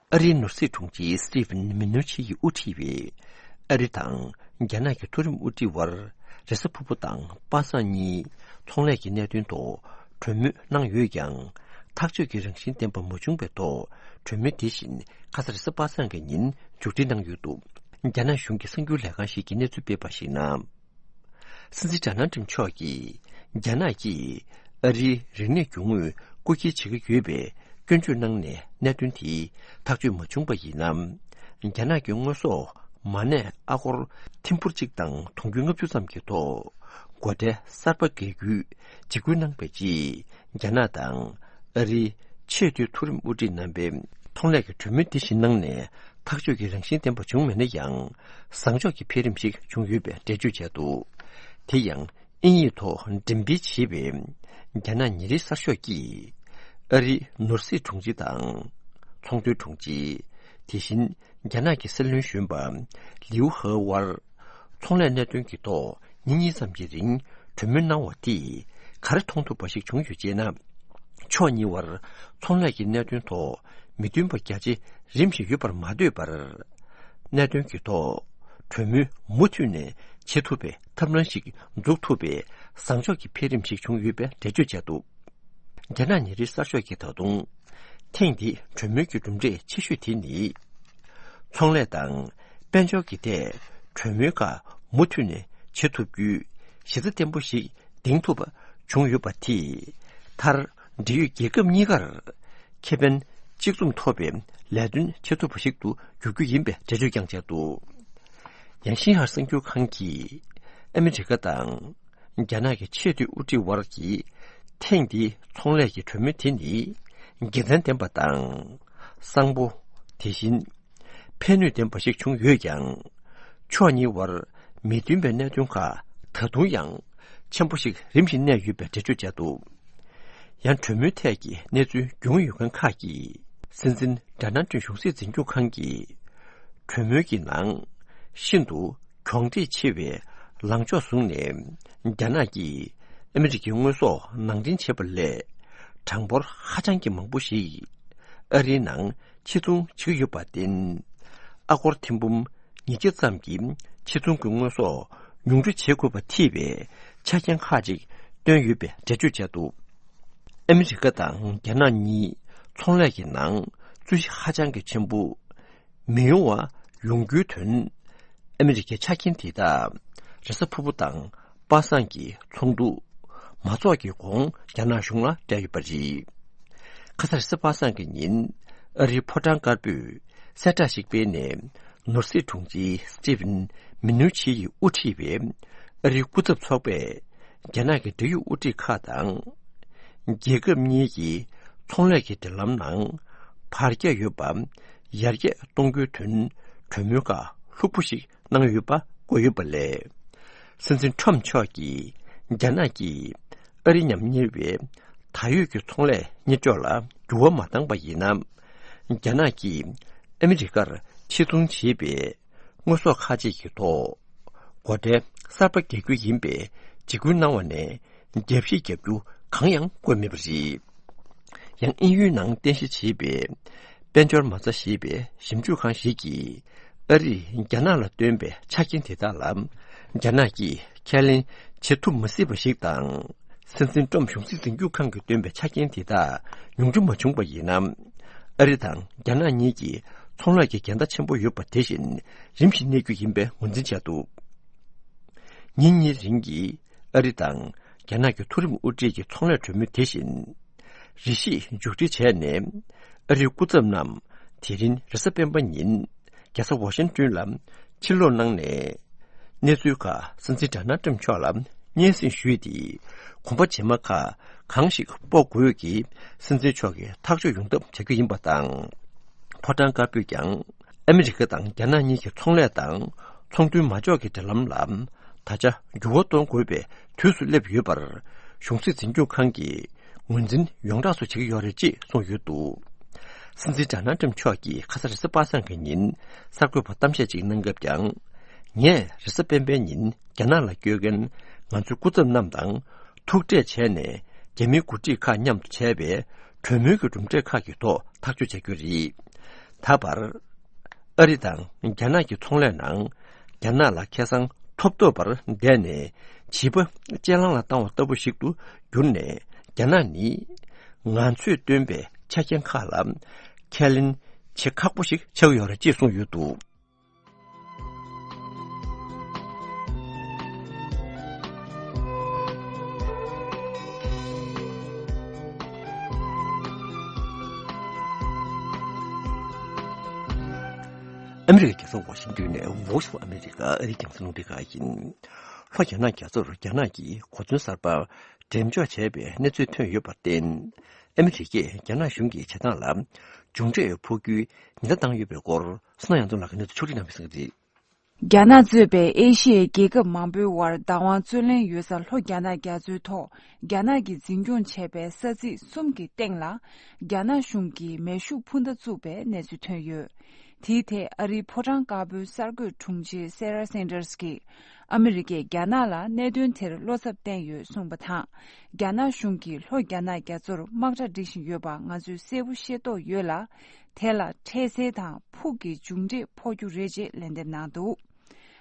ཨ་རིའི་ནོར་སྲིད་དྲུང་ཆེ་སི་ཊི་ཝན་མི་ནུ་ཆི་ཡིས་དབུ་ཁྲིད་པའི་ཨ་རི་དང་རྒྱ་ནག་གི་མཐོ་རིམ་དབུ་ཁྲིད་དབར་རེས་གཟའ་ཕུར་བུ་དང་པ་སངས་གཉིས་ཚོང་ལས་ཀྱི་གནད་དོན་ཐོག་གྲོས་མོལ་གནང་ཡོད་ཀྱང་ ཐག་གཅོད་ཀྱི་རང་བཞིན་ལྡན་པ་མ་བྱུང་བའི་ཐོག་གྲོས་མོལ་དེ་བཞིན་ཁ་སང་རེས་གཟའ་པ་སངས་ཀྱི་ཉིན་མཇུག་སྒྲིལ་གནང་ཡོད་འདུག། རྒྱ་ནག་གཞུང་གི་གསར་འགྱུར་ལས་ཁང་ཞིག་གིས་གནས་ཚུལ་སྤེལ་བར་གཞིགས་ན། སྲིད་འཛིན་ཌོ་ནལ་ཊམ་མཆོག་གིས་རྒྱ་ནག་གིས་ཨ་རིའི་རིག་གནས་རྒྱུ་དངོས་རྐུ་འཁྱེར་བྱེད་ཀྱི་ཡོད་པའི་སྐྱོན་བརྗོད་གནང་ནས་གནད་དོན་དེ་ཐག་གཅོད་མ་བྱུང་པ་ཡིན་ན། རྒྱ་ནག་གི་དངོས་ཟོག་མ་གནས་ཨ་སྒོར་ཐེར་འབུམ་གཅིག་དང་དུང་ཕྱུར་ལྔ་བཅུ་ཙམ་གྱི་ཐོག་སྒོ་ཁྲལ་གསར་པ་འགེལ་རྒྱུའི་འཇིགས་སྐུལ་གནང་བའི་རྗེས། རྒྱ་ནག་དང་ཨ་རིའི་ཆེས་མཐོའི་མཐོ་རིམ་དབུ་ཁྲིད་རྣམ་པས་ཚོང་ལས་ཀྱི་གྲོས་མོལ་འདི་བཞིན་གནང་ནས་ཐག་གཅོད་ཀྱི་རང་བཞིན་ལྡན་པ་བྱུང་མེད་ན་ཡང་། བཟང་ཕྱོགས་ཀྱི་འཕེལ་རིམ་ཞིག་བྱུང་ཡོད་པའི་འགྲེལ་བརྗོད་བྱས་འདུག། དེ་ཡང་དབྱིན་ཡིག་ཐོག་འགྲེམས་སྤེལ་བྱས་པའི་རྒྱ་ནག་ཉིན་རེའི་གསར་ཤོག་གིས་ཨ་རིའི་ནོར་སྲིད་དྲུང་ཆེ་དང་ཚོང་དོན་དྲུང་ཆེ། དེ་བཞིན་རྒྱ་ནག་གི་སྲིད་བློན་གཞོན་པ་ལིའུ་ཧེ་དབར་ཚོང་ལས་གནད་དོན་གྱི་ཐོག་ཉིན་གཉིས་ཙམ་གྱི་རིང་གྲོས་མོལ་གནང་བ་དེས་ག་རེ་མཐོང་ཐུབ་པ་ཞིག་བྱུང་ཡོད་ཅེ་ན། ཕྱོགས་གཉིས་དབར་ཚོང་ལས་ཀྱི་གནད་དོན་ཐོག་མི་མཐུན་པ་རྒྱ་ཆེ་རིམ་བཞིན་ཡོད་པར་མ་ལྟོས་པར། གནད་དོན་གྱི་ཐོག་གྲོས་མོལ་མུ་མཐུད་ནས་བྱེད་ཐུབ་པའི་ཐབས་ལམ་ཞིག་འཛུགས་ཐུབ་པའི་བཟང་ཕྱོགས་ཀྱི་འཕེལ་རིམ་ཞིག་བྱུང་ཡོད་པའི་འགྲེལ་བརྗོད་བྱས་འདུག། རྒྱ་ནག་ཉིན་རེའི་གསར་ཤོག་གིས་ད་དུང་། ཐེངས་འདིའི་གྲོས་མོལ་གྱི་གྲུབ་འབྲས་ཆེ་ཤོས་དེ་ནི། ཚོང་ལས་དང་དཔལ་འབྱོར་གྱི་ཐད་གྲོས་མོལ་ཁག་མུ་མཐུད་ནས་བྱེད་ཐུབ་རྒྱུའི་གཞི་རྩ་བརྟན་པོ་ཞིག་འདིང་ཐུབ་པ་བྱུང་ཡོད་པ་དེས། མཐར་འབྲེལ་ཡོད་རྒྱལ་ཁབ་གཉིས་ཀར་ཁེ་ཕན་གཅིག་མཚུངས་ཐོབ་པའི་ལས་དོན་བྱེད་ཐུབ་པ་ཞིག་ཏུ་འགྱུར་རྒྱུ་ཡིན་པའི་འགྲེལ་བརྗོད་ཀྱང་བྱས་འདུག། ཡང་ཤིན་ཧྭ་གསར་འགྱུར་ཁང་གིས་ཨ་མི་རི་ཀ་དང་། རྒྱ་ནག་གི་ཆེས་མཐོའི་དབུ་ཁྲིད་དབར་གྱི་ཐེངས་འདིའི་ཚོང་ལས་ཀྱི་གྲོས་མོལ་དེ་ནི་དགེ་མཚན་ལྡན་པ་དང་། བཟང་པོ། དེ་བཞིན་ཕན་ནུས་ལྡན་པ་ཞིག་བྱུང་ཡོད་ཀྱང་། ཕྱོགས་གཉིས་དབར་མི་མཐུན་པའི་གནད་དོན་ཁག་ད་དུང་ཡང་ཆེན་པོ་ཞིག་རིམ་བཞིན་གནས་ཡོད་པའི་འགྲེལ་བརྗོད་བྱས་འདུག། ཡང་གྲོས་མོལ་ཐད་ཀྱི་གནས་ཚུལ་རྒྱུས་མངའ་ཡོད་མཁན་ཁག་གིས། སྲིད་འཛིན་ཌོ་ནལ་ཊམ་གཞུང་སྲིད་འཛིན་སྐྱོང་ཁང་གིས་གྲོས་མོལ་གྱི་ནང་ཤིན་ཏུ་གྱོང་འབྲེལ་ཆེ་བའི་ལངས་ཕྱོགས་བཟུང་ནས། རྒྱ་ནག་གིས་ཨ་མི་རི་ཀའི་དངོས་ཟོག་ནང་འདྲེན་བྱེད་པ་ལས། གྲངས་འབོར་ཧ་ཅང་གི་མང་པོ་ཞིག་ཨ་རིའི་ནང་ཕྱིར་ཚོང་བྱེད་ཀྱི་ཡོད་པར་བརྟེན། ཨ་སྒོར་ཐེར་འབུམ་ཉིས་བརྒྱ་ཙམ་གྱི་ཕྱིར་ཚོང་གི་དངོས་ཟོག་ཉུང་འཕྲི་བྱེད་དགོས་པ་ཐེ་བའི་ཆ་རྐྱེན་ཁག་ཅིག་བཏོན་ཡོད་པའི་འགྲེལ་བརྗོད་བྱས་འདུག། ཨ་མི་རི་ཀ་དང་རྒྱ་ནག་གཉིས་ཚོང་ལས་ཀྱི་ནང་རྩོད་གཞི་ཧ་ཅང་གི་ཆེན་པོ་མི་ཡོང་བ་ཡོང་རྒྱུའི་དོན། ཨ་མི་རི་ཀའི་ཆ་རྐྱེན་དེ་དག་རེས་གཟའ་ཕུར་བུ་དང་པ་སངས་ཀྱི་ཚོགས་འདུ་མ་འཚོགས་ཀྱི་གོང་རྒྱ་ནག་གཞུང་ལ་སྤྲད་ཡོད་པ་རེད། ཁ་སང་རེས་གཟའ་པ་སངས་ཀྱི་ཉིན་ཨ་རིའི་ཕོ་བྲང་དཀར་པོས་གསལ་བསྒྲགས་ཤིག་སྤེལ་ནས། ནོར་སྲིད་དྲུང་ཆེ་སི་ཏི་ཝན་མི་ནུ་ཆི་ཡིས་དབུ་ཁྲིད་པའི་ཨ་རིའི་སྐུ་ཚབ་ཚོགས་པས་རྒྱ་ནག་གི་འབྲེལ་ཡོད་དབུ་ཁྲིད་ཁག་དང་། རྒྱལ་ཁབ་གཉིས་ཀྱི་ཚོང་ལས་ཀྱི་འབྲེལ་ལམ་ནང་བར་ཁྱད་ཡོད་པ་ཡར་རྒྱས་གཏོང་རྒྱུའི་དོན་གྲོས་མོལ་ཁག་ལྷུག་པོ་ཞིག་གནང་ཡོད་པ་བཀོད་ཡོད་པ་ལས། སྲིད་འཛིན་ཊམ་མཆོག་གིས་རྒྱ་ནག་གིས་ཨ་རི་མཉམ་གཉེར་བའི་ད་ཡོད་ཀྱི་ཚོང་ལས་གཉེར་སྐྱོང་ལ་འགྱུར་བ་མ་བཏང་པ་ཡིན་ན། རྒྱ་ནག་གིས་ཨ་མི་རི་ཀར་ཕྱིར་ཚོང་བྱེད་པའི་དངོས་ཟོག་ཁག་ཅིག་གི་ཐོག་སྒོ་ཁྲལ་གསར་པ་འགེལ་རྒྱུ་ཡིན་པའི་འཇིགས་སྐུལ་གནང་བ་ནས། རྒྱབ་བཤིག་བརྒྱབ་རྒྱུ་གང་ཡང་བཀོད་མེད་པ་རེད། ཡང་དབྱིན་ཡུལ་ནང་རྟེན་གཞི་བྱས་པའི་དཔལ་འབྱོར་མ་རྩ་ཞེས་པའི་ཞིབ་འཇུག་ཁང་ཞིག་གིས་ཨ་རིས་རྒྱ་ནག་ལ་བཏོན་པའི་ཆ་རྐྱེན་དེ་དག་ལ་རྒྱ་ནག་གིས་ཁས་ལེན་བྱེད་ཐུབ་མ་སྲིད་པ་ཞིག་དང་། སྲིད་འཛིན་ཊམ་གཞུང་སྲིད་འཛིན་སྐྱོང་ཁང་གིས་བཏོན་པའི་ཆ་རྐྱེན་དེ་དག་ཉུང་འཕྲི་མ་བྱུང་པ་ཡིན་ན། ཨ་རི་དང་རྒྱ་ནག་གཉིས་ཀྱི་ཚོང་ལས་ཀྱི་འགལ་ཟླ་ཆེན་པོ་ཡོད་པ་དེ་བཞིན་རིམ་བཞིན་གནས་རྒྱུ་ཡིན་པའི་ངོས་འཛིན་བྱས་འདུག། ཉིན་གཉིས་རིང་གི་ཨ་རི་དང་རྒྱ་ནག་གི་མཐོ་རིམ་དབུ་ཁྲིད་ཀྱི་ཚོང་ལས་གྲོས་མོལ་དེ་བཞིན་རེ་ཞིག་མཇུག་སྒྲིལ་བྱས་ནས། ཨ་རིའི་སྐུ་ཚབ་རྣམས་དེ་རིང་རེས་གཟའ་སྤེན་པ་ཉིན་རྒྱལ་ས་ཝ་ཤིང་ཏོན་ལ་ཕྱིར་ལོག་གནང་ནས། གནས་ཚུལ་ཁག་སྲིད་འཛིན་ཌོ་ནལ་ཊམ་མཆོག་ལ་སྙན་སེང་ཞུས་ཏེ། གོམ་པ་རྗེས་མ་ཁག་གང་ཞིག་སྤོ་དགོས་ཀྱི་སྲིད་འཛིན་མཆོག་གིས་ཐག་གཅོད་ཡོང་ཐབས་བྱ་རྒྱུ་ཡིན་པ་དང་། ཕོ་བྲང་དཀར་པོས་ཀྱང་། ཨ་མི་རི་ཀ་དང་རྒྱ་ནག་གཉིས་ཀྱི་ཚོང་ལས་དང་ཚོང་དོན་མ་འཇོག་གི་འབྲེལ་ལམ་ལ་ད་ཆ་འགྱུར་བ་གཏོང་དགོས་པའི་དུས་སུ་སླེབས་ཡོད་པར་གཞུང་སྲིད་འཛིན་སྐྱོང་ཁང་གིས་ངོས་འཛིན་ཡོངས་གྲགས་སུ་བྱེད་ཀྱི་ཡོད་རེད་ཅེས་གསུངས་ཡོད་འདུག། སྲིད་འཛིན་ཌོ་ནལ་ཊམ་མཆོག་གིས་ཁ་སང་རེས་གཟའ་པ་སངས་ཀྱི་ཉིན་གསར་འགོད་པར་གཏམ་བཤད་ཅིག་གནང་སྐབས་ཀྱང་། ངས་རེས་གཟའ་སྤེན་པའི་ཉིན་རྒྱ་ནག་ལ་སྐྱོད་མཁན་ང་ཚོའི་སྐུ་ཚབ་རྣམས་དང་ཐུག་འཕྲད་བྱས་ནས། རྒྱ་མིའི་འགོ་ཁྲིད་ཁག་མཉམ་དུ་བྱས་པའི་གྲོས་མོལ་གྱི་གྲུབ་འབྲས་ཁག་གི་ཐོག་ཐག་གཅོད་བྱ་རྒྱུ་རེད། ད་བར་ཨ་རི་དང་རྒྱ་ནག་གི་ཚོང་ལས་ནང་རྒྱ་ནག་ལ་ཁེ་བཟང་ཐོབ་ཐོབ་པར་བསྡད་ནས། བྱིས་པ་ལྕེ་ལང་ལ་བཏང་བ་ལྟ་བུ་ཞིག་ཏུ་གྱུར་ནས། རྒྱ་ནག་ནི་ ང་ཚོས་བཏོན་པའི་ཆ་རྐྱེན་ཁག་ལ་ཁས་ལེན་བྱེད་ཁག་པོ་ཞིག་ཆགས་ཡོད་རེད་ཅེས་གསུངས་ཡོད་འདུག། ཨ་མི་རི་ཀའི་རྒྱལ་ས་ཝ་ཤིང་ཏོན་ནས་Voice of America ཨ་རིའི་རྒྱང་སྲིང་རླུང་འཕྲིན་ཁང་ཡིན། ལྷོ་རྒྱ་ནག་རྒྱ་མཚོར་རྒྱ་ནག་གིས་གོ་མཚོན་གསར་པ་འགྲེམས་འཇོག་བྱས་པའི་གནས་ཚུལ་ཐོན་ཡོད་པར་བརྟེན། ཨ་མི་རི་ཀས་རྒྱ་ནག་གཞུང་གི་བྱེད་སྟངས་ལ་མཇུག་འབྲས་ཕོག་རྒྱུའི་ཉེན་བརྡ་བཏང་ཡོད་པའི་སྐོར། བསོད་ནམས་དབྱངས་འཛོམས་ལགས་ཀྱིས་གནས་ཚུལ་ཕྱོགས་སྒྲིག་གནང་བའི་གསལ་བསྒྲགས་རེད། རྒྱ་ནག་གཙོས་པའི་ཨེ་ཤི་ཡའི་རྒྱལ་ཁབ་མང་པོའི་དབར་བདག་དབང་རྩོད་ལེན་ཡོད་ས་ལྷོ་རྒྱ་ནག་རྒྱ་མཚོའི་ཐོག་རྒྱ་ནག་གིས་འཛིན་སྐྱོང་བྱས་པའི་ས་ཚིགས་གསུམ་གྱི་སྟེང་ལ་རྒྱ་ནག་གཞུང་གིས་མེ་ཤུགས་འཕུར་མདའ་བཙུགས་པའི་གནས་ཚུལ་ཐོན་ཡོད། དེའི་ཐད་ཨ་རིའི་ཕོ་བྲང་དཀར་པོའི་གསར་འགོད་དྲུང་ཆེ་སེ་ར་སན་ཏར་སི་གིས་ཨ་མི་རི་ཀས་རྒྱ་ནག་ལ་གནད་དོན་དེར་བློ་འཚབ་བསྟན་ཡོད་གསུངས་པ་དང་། རྒྱ་ནག་གཞུང་གིས་ལྷོ་རྒྱ་ནག་རྒྱ་མཚོར་དམག་གྲ་སྒྲིག་བཞིན་ཡོད་པ་ང་ཚོས་གསལ་པོ་ཤེས་རྟོགས་ཡོད་ལ། དེ་ལ་འཕྲལ་སེལ་དང་ཕུགས་ཀྱི་མཇུག་འབྲས་ཕོག་རྒྱུ་རེད་ཅེས་ལན་འདེབས་གནང་འདུག།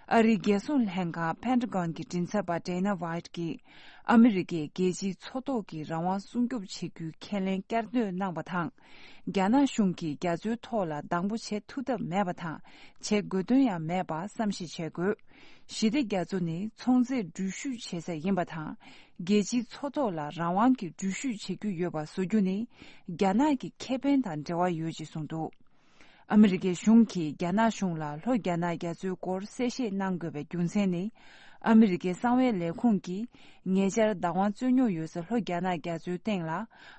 ཨ་རིའི་རྒྱལ་སྲུང་ལྷན་ཁང་པེན་ཏ་གོན་གྱི་མགྲིན་ཚབ་པ་ཌེ་ན་ཝའེ་ཊི་གིས་ཨ་མི་རི་ཀས་རྒྱལ་སྤྱིའི་མཚོ་ཐོག་གི་རང་དབང་སྲུང་སྐྱོབ་བྱེད་རྒྱུའི་ཁས་ལེན་བསྐྱར་ཟློས་གནང་བ་དང་། རྒྱ་ནག་གཞུང་གིས་རྒྱ་མཚོའི་ཐོག་ལ་སྡང་པོ་བྱེད་ཐུབ་ཐབས་མེད་པ་དང་བྱེད་དགོས་དོན་ཡང་མེད་པ་བསམ་ཤེས་བྱེད་དགོས། ཞི་བདེ་རྒྱ་མཚོ་ནི་ཚོང་རྫས་འགྲུལ་བཞུད་བྱེད་ས་ཡིན་པ་དང་། རྒྱལ་སྤྱིའི་མཚོ་ཐོག་ལ་རང་དབང་གི་འགྲུལ་བཞུད་བྱེད་རྒྱུ་ཡོད་པ་བཟོ་རྒྱུ་ནི་རྒྱ་ནག་གི་ཁེ་ཕན་དང་འབྲེལ་བ་ཡོད་ཅེས་གསུངས་འདུག། ཨ་མི་རི་ཀའི་གཞུང་གིས་རྒྱ་ནག་གཞུང་ལ་ལྷོ་རྒྱ་ནག་རྒྱ་མཚོའི་སྐོར་གསལ་བཤད་གནང་དགོས་པའི་རྒྱུ་མཚན་ནི། ཨ་མི་རི་ཀའི་གསང་བའི་ལས་ཁུངས་ཀྱིས་ཉེ་ཆར་བདག་དབང་རྩོད་རྙོག་ཡོད་ས་ལྷོ་རྒྱ་ནག་རྒྱ་མཚོའི་སྟེང་ལ་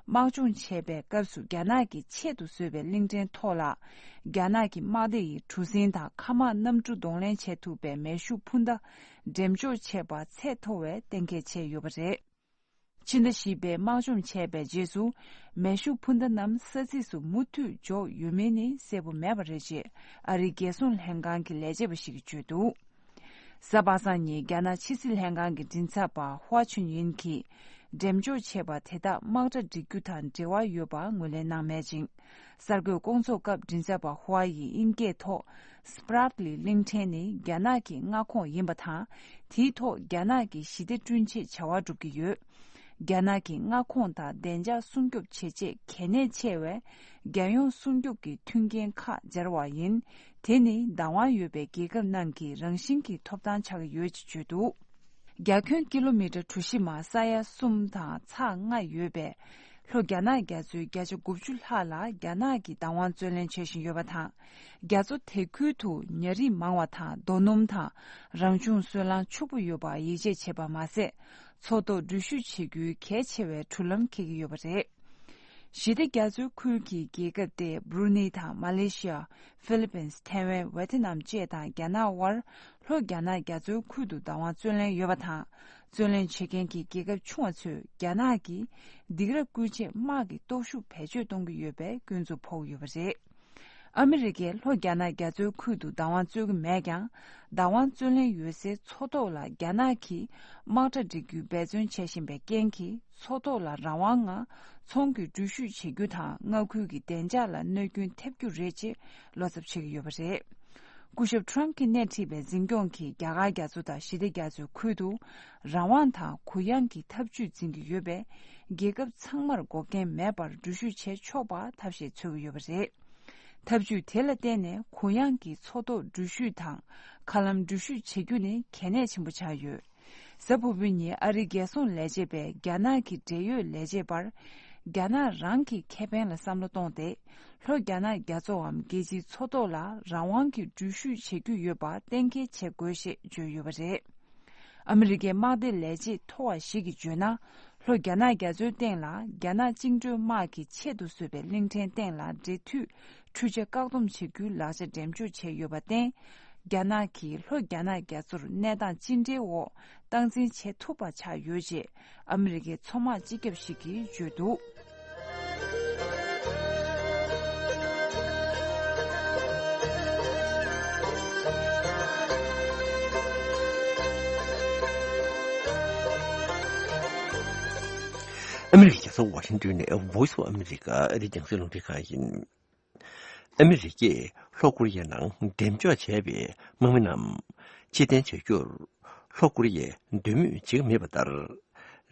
དམག་སྦྱོང་བྱས་པའི་སྐབས་སུ་རྒྱ་ནག་གིས་ཆེད་དུ་བཟོས་པའི་གླིང་ཕྲན་ཐོག་ལ་རྒྱ་ནག་གི་དམག་སྡེ་ཡི་གྲུ་གཟིངས་དང་མཁའ་དམག་གནམ་གྲུ་གདོང་ལེན་བྱེད་ཐུབ་པའི་མེ་ཤུགས་འཕུར་མདའ་འགྲེམས་འཇོག་བྱས་པ་ཚད་མཐོ་བའི་གཏན་འཁེལ་བྱས་ཡོད་པ་རེད། ཕྱི་ཟླ་བཞི་པའི་དམག་སྦྱོང་བྱས་པའི་རྗེས་སུ། མེ་ཤུགས་འཕུར་མདའ་རྣམས་ས་ཚིགས་སུ་མུ་མཐུད་འཇོག་ཡོད་མེད་ནི་གསལ་པོ་མེད་པ་རེད་ཅེས་ཨ་རིའི་རྒྱལ་སྲུང་ལྷན་ཁང་གི་ལས་བྱེད་པ་ཞིག་གིས་བརྗོད་འདུག། གཟའ་པ་སངས་ཉིན་རྒྱ་ནག་ཕྱི་སྲིད་ལྷན་ཁང་གི་མགྲིན་ཚབ་པ་ཧུའ་ཆུན་ཡིན་གྱིས། འགྲེམས་འཇོག་བྱས་པ་དེ་དག་དམག་གྲ་སྒྲིག་རྒྱུ་དང་འབྲེལ་བ་ཡོད་པ་ངོས་ལེན་གནང་མེད་ཅིང་། གསར་འགོད་སྐོང་ཚོགས་སྐབས་མགྲིན་ཚབ་པ་ཧུའ་ཡིས་དབྱིན་སྐད་ཐོག་སི་པ་རག་ལི་གླིང་ཕྲན་ནི་རྒྱ་ནག་གི་མངའ་ཁོངས་ཡིན་པ་དང་། དེའི་ཐོག་རྒྱ་ནག་གིས་ཞི་བདེ་བསྐྲུན་ཆེད་བྱ་བ་སྒྲུབ་ཀྱི་ཡོད། རྒྱ་ནག་གི་མངའ་ཁོངས་དང་བདེ་འཇགས་སྲུང་སྐྱོབ་བྱེད་ཆེད་གལ་གནད་ཆེ་བའི་རྒྱལ་ཡོངས་སྲུང་སྐྱོབ་ཀྱི་མཐུན་རྐྱེན་ཁག་སྦྱར་བ་ཡིན། དེ་ནི་བདག་དབང་ཡོད་པའི་རྒྱལ་ཁབ་ནང་གི་རང་བཞིན་གྱི་ཐོབ་ཐང་ཆགས་ཀྱི་ཡོད་ཅེས་བརྗོད་འདུག། རྒྱ་ཁྱོན་ཀི་ལོ་མི་ཊར་གྲུ་བཞི་མ་ས་ཡ་གསུམ་དང་ཚེག་ལྔ་ཡོད་པའི་ལྷོ་རྒྱ་ནག་རྒྱ་མཚོའི་བརྒྱ་ཆ་དགུ་བཅུ་ལྷག་ལ་རྒྱ་ནག་གིས་བདག་དབང་རྩོད་ལེན་བྱེད་བཞིན་ཡོད་པ་དང་། རྒྱ་མཚོ་དེ་ཁུལ་དུ་ཉ་རིགས་མང་བ་དང་རྡོ་སྣུམ་དང་རང་བྱུང་སོལ་རླངས་ཕྱུག་པོ་ཡོད་པར་ཡིད་ཆེས་བྱེད་པ་མ་ཟད། མཚོ་ཐོག་འགྲུལ་བཞུད་བྱེད་རྒྱུའི་གལ་ཆེ་བའི་གྲུ་ལམ་འཁེལ་གྱི་ཡོད་པ་རེད། ཞི་བདེ་རྒྱ་མཚོའི་ཁུལ་གྱི་རྒྱལ་ཁབ་སྟེ་སྦྲུ་ནེ་དང་མ་ལེ་ཤི་ཡ། ཧྥི་ལི་པིན། ཐའེ་ཝན། ཝེ་ཐི་ནམ་བཅས་དང་རྒྱ་ནག་དབར་ལྷོ་རྒྱ་ནག་རྒྱ་མཚོའི་ཁུལ་དུ་བདག་དབང་རྩོད་ལེན་ཡོད་པ་དང་། རྩོད་ལེན་བྱེད་མཁན་གྱི་རྒྱལ་ཁབ་ཆུང་བ་ཚོས་རྒྱ་ནག་གིས་སྡིགས་ར་བསྐུལ་ཆེད་དམག་གི་སྟོབས་ཤུགས་བེད་སྤྱོད་གཏོང་གི་ཡོད་པའི་སྐྱོན་འཛུགས་ཕོག་ཡོད་པ་རེད། ཨ་མི་རི་ཀས་ལྷོ་རྒྱ་ནག་རྒྱ་མཚོའི་ཁུལ་དུ་བདག་དབང་རྩོད་ཀྱི་མེད་ཀྱང་། བདག་དབང་རྩོད་ལེན་ཡོད་སའི་མཚོ་ཐོག་ལ་རྒྱ་ནག་གིས་དམག་གྲ་སྒྲིག་རྒྱུའི་འབད་བརྩོན་བྱེད་བཞིན་པའི་རྐྱེན་གྱིས། མཚོ་ཐོག་ལ་རང་དབང་ངང་ཚོང་གི་འགྲུལ་བཞུད་བྱེད་རྒྱུ་དང་མངའ་ཁུལ་གྱི་བདེ་འཇགས་ལ་གནོད་སྐྱོན་ཐེབས་རྒྱུ་རེད་ཅེས་བློ་འཚབ་བྱེད་ཀྱི་ཡོད་པ་རེད། སྐུ་ཞབས་ཁྲོམ་གྱིས་སྣེ་ཁྲིད་པའི་འཛིན་སྐྱོང་གིས་རྒྱ་གར་རྒྱ་མཚོ་དང་ཞི་བདེ་རྒྱ་མཚོའི་ཁུལ་དུ་རང་དབང་དང་གུ་ཡངས་ཀྱི་ཐབས་ཇུས་འཛིན་གྱི་ཡོད་པས། རྒྱལ་ཁབ་ཚང་མར་འགོག་རྐྱེན་མེད་པར་འགྲུལ་བཞུད་བྱེད་ཆོག་པ་ཐབས་ཤེས་འཚོལ་གྱི་ཡོད་པ་རེད། ཐབས་ཇུས་དེ་ལ་བརྟེན་ནས་གུ་ཡངས་ཀྱི་མཚོ་ཐོག་འགྲུལ་བཞུད་དང་མཁའ་ལམ་འགྲུལ་བཞུད་བྱེད་རྒྱུ་ནི་གལ་གནད་ཆེན་པོ་ཆགས་ཡོད། གཟའ་ཕུར་བུའི་ཉིན་ཨ་རིའི་རྒྱལ་སྲུང་ལས་བྱེད་པས་རྒྱ་ནག་གི་འབྲེལ་ཡོད་ལས་བྱེད་པར། རྒྱ་ནག་རང་གི་ཁེ་ཕན་ལ་བསམ་བློ་གཏོང་སྟེ། ལྷོ་རྒྱ་ནག་རྒྱ་མཚོའམ་རྒྱལ་སྤྱིའི་མཚོ་ཐོག་ལ་རང་དབང་གི་འགྲུལ་བཞུད་བྱེད་རྒྱུ་ཡོད་པ་གཏན་འཁེལ་བྱེད་དགོས་ཞེས་བརྗོད་ཡོད་པ་རེད། ཨ་མི་རི་ཀའི་དམག་སྡེ་ལས་བྱེད་མཐོ་བ་ཞིག་གིས་བརྗོད་ན། ལྷོ་རྒྱ་ནག་རྒྱ་མཚོའི་སྟེང་ལ་རྒྱ་ནག་བཅིངས་འགྲོལ་དམག་གིས་ཆེད་དུ་བཟོས་པའི་གླིང་ཕྲན་སྟེང་ལ་འབྲེལ་མཐུད་འཕྲུལ་ཆས་བཀག་སྡོམ་བྱེད་རྒྱུའི་ལག་ཆ་འགྲེམས་འཇོག་བྱས་ཡོད་པར་བརྟེན། རྒྱ་ནག་གིས་ལྷོ་རྒྱ་ནག་རྒྱ་མཚོར་གནས་སྟངས་ཅི་འདྲའི་འོག་སྟངས་འཛིན་བྱེད་ཐུབ་པ་ཆགས་ཡོད་ཅེས་ཨ་མི་རི་ཀའི་མཚོ་དམག་སྤྱི་ཁྱབ་ཞིག་གིས་བརྗོད་འདུག། ཨ་མི་རི་ཀའི་རྒྱལ་ས་ཝ་ཤིང་ཏོན་ནས་Voice of America ཨ་རིའི་རྒྱང་སྲིང་རླུང་འཕྲིན་ཁང་ཡིན། ཨ་མི་རི་ཀས་ལྷོ་ཀོ་རི་ཡའི་ནང་འགྲེམས་འཇོག་བྱས་པའི་དམག་མི་རྣམས་ཕྱིར་འཐེན་བྱ་རྒྱུར་ལྷོ་ཀོ་རི་ཡས་འདོད་མོས་བྱེད་ཀྱི་མེད་པ་ལྟར།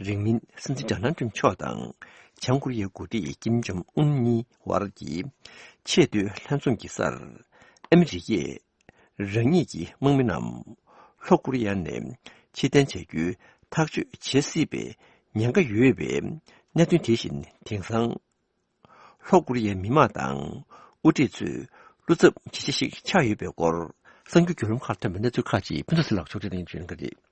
རིང་མིན་སྲིད་འཛིན་ཌོ་ནལ་ཊམ་མཆོག་དང་ བྱང་ཀོ་རི་ཡའི་འགོ་ཁྲིད་ཀིམ་ཇོང་ཨུན་གཉིས་བར་གྱི་ཆེས་མཐོའི་ལྷན་འཛོམས་ཀྱི་སར། ཨ་མི་རི་ཀས་རང་ཉིད་ཀྱི་དམག་མི་རྣམས་ལྷོ་ཀོ་རི་ཡ་ནས་ཕྱིར་འཐེན་བྱ་རྒྱུའི་ཐག་གཅོད་བྱེད་སྲིད་པའི་ཉེན་ཁ་ཡོད་པའི་གནད་དོན་དེ་བཞིན། དེང་སང་ལྷོ་ཀོ་རི་ཡའི་མི་མང་དང་དབུ་ཁྲིད་ཚོས་བློ་འཚབ་ཇེ་ཆེ་ཞིག་ཆགས་ཡོད་པའི་སྐོར། གསར་འགྱུར་བརྒྱུད་ལམ་ཁག་ཐོན་པའི་གནས་ཚུལ་ཁག་ཅིག་ཕུན་ཚོགས་ཚེ་ལགས་ཕྱོགས་སྒྲིག་གནང་བྱུང་ཡོད་པ་རེད།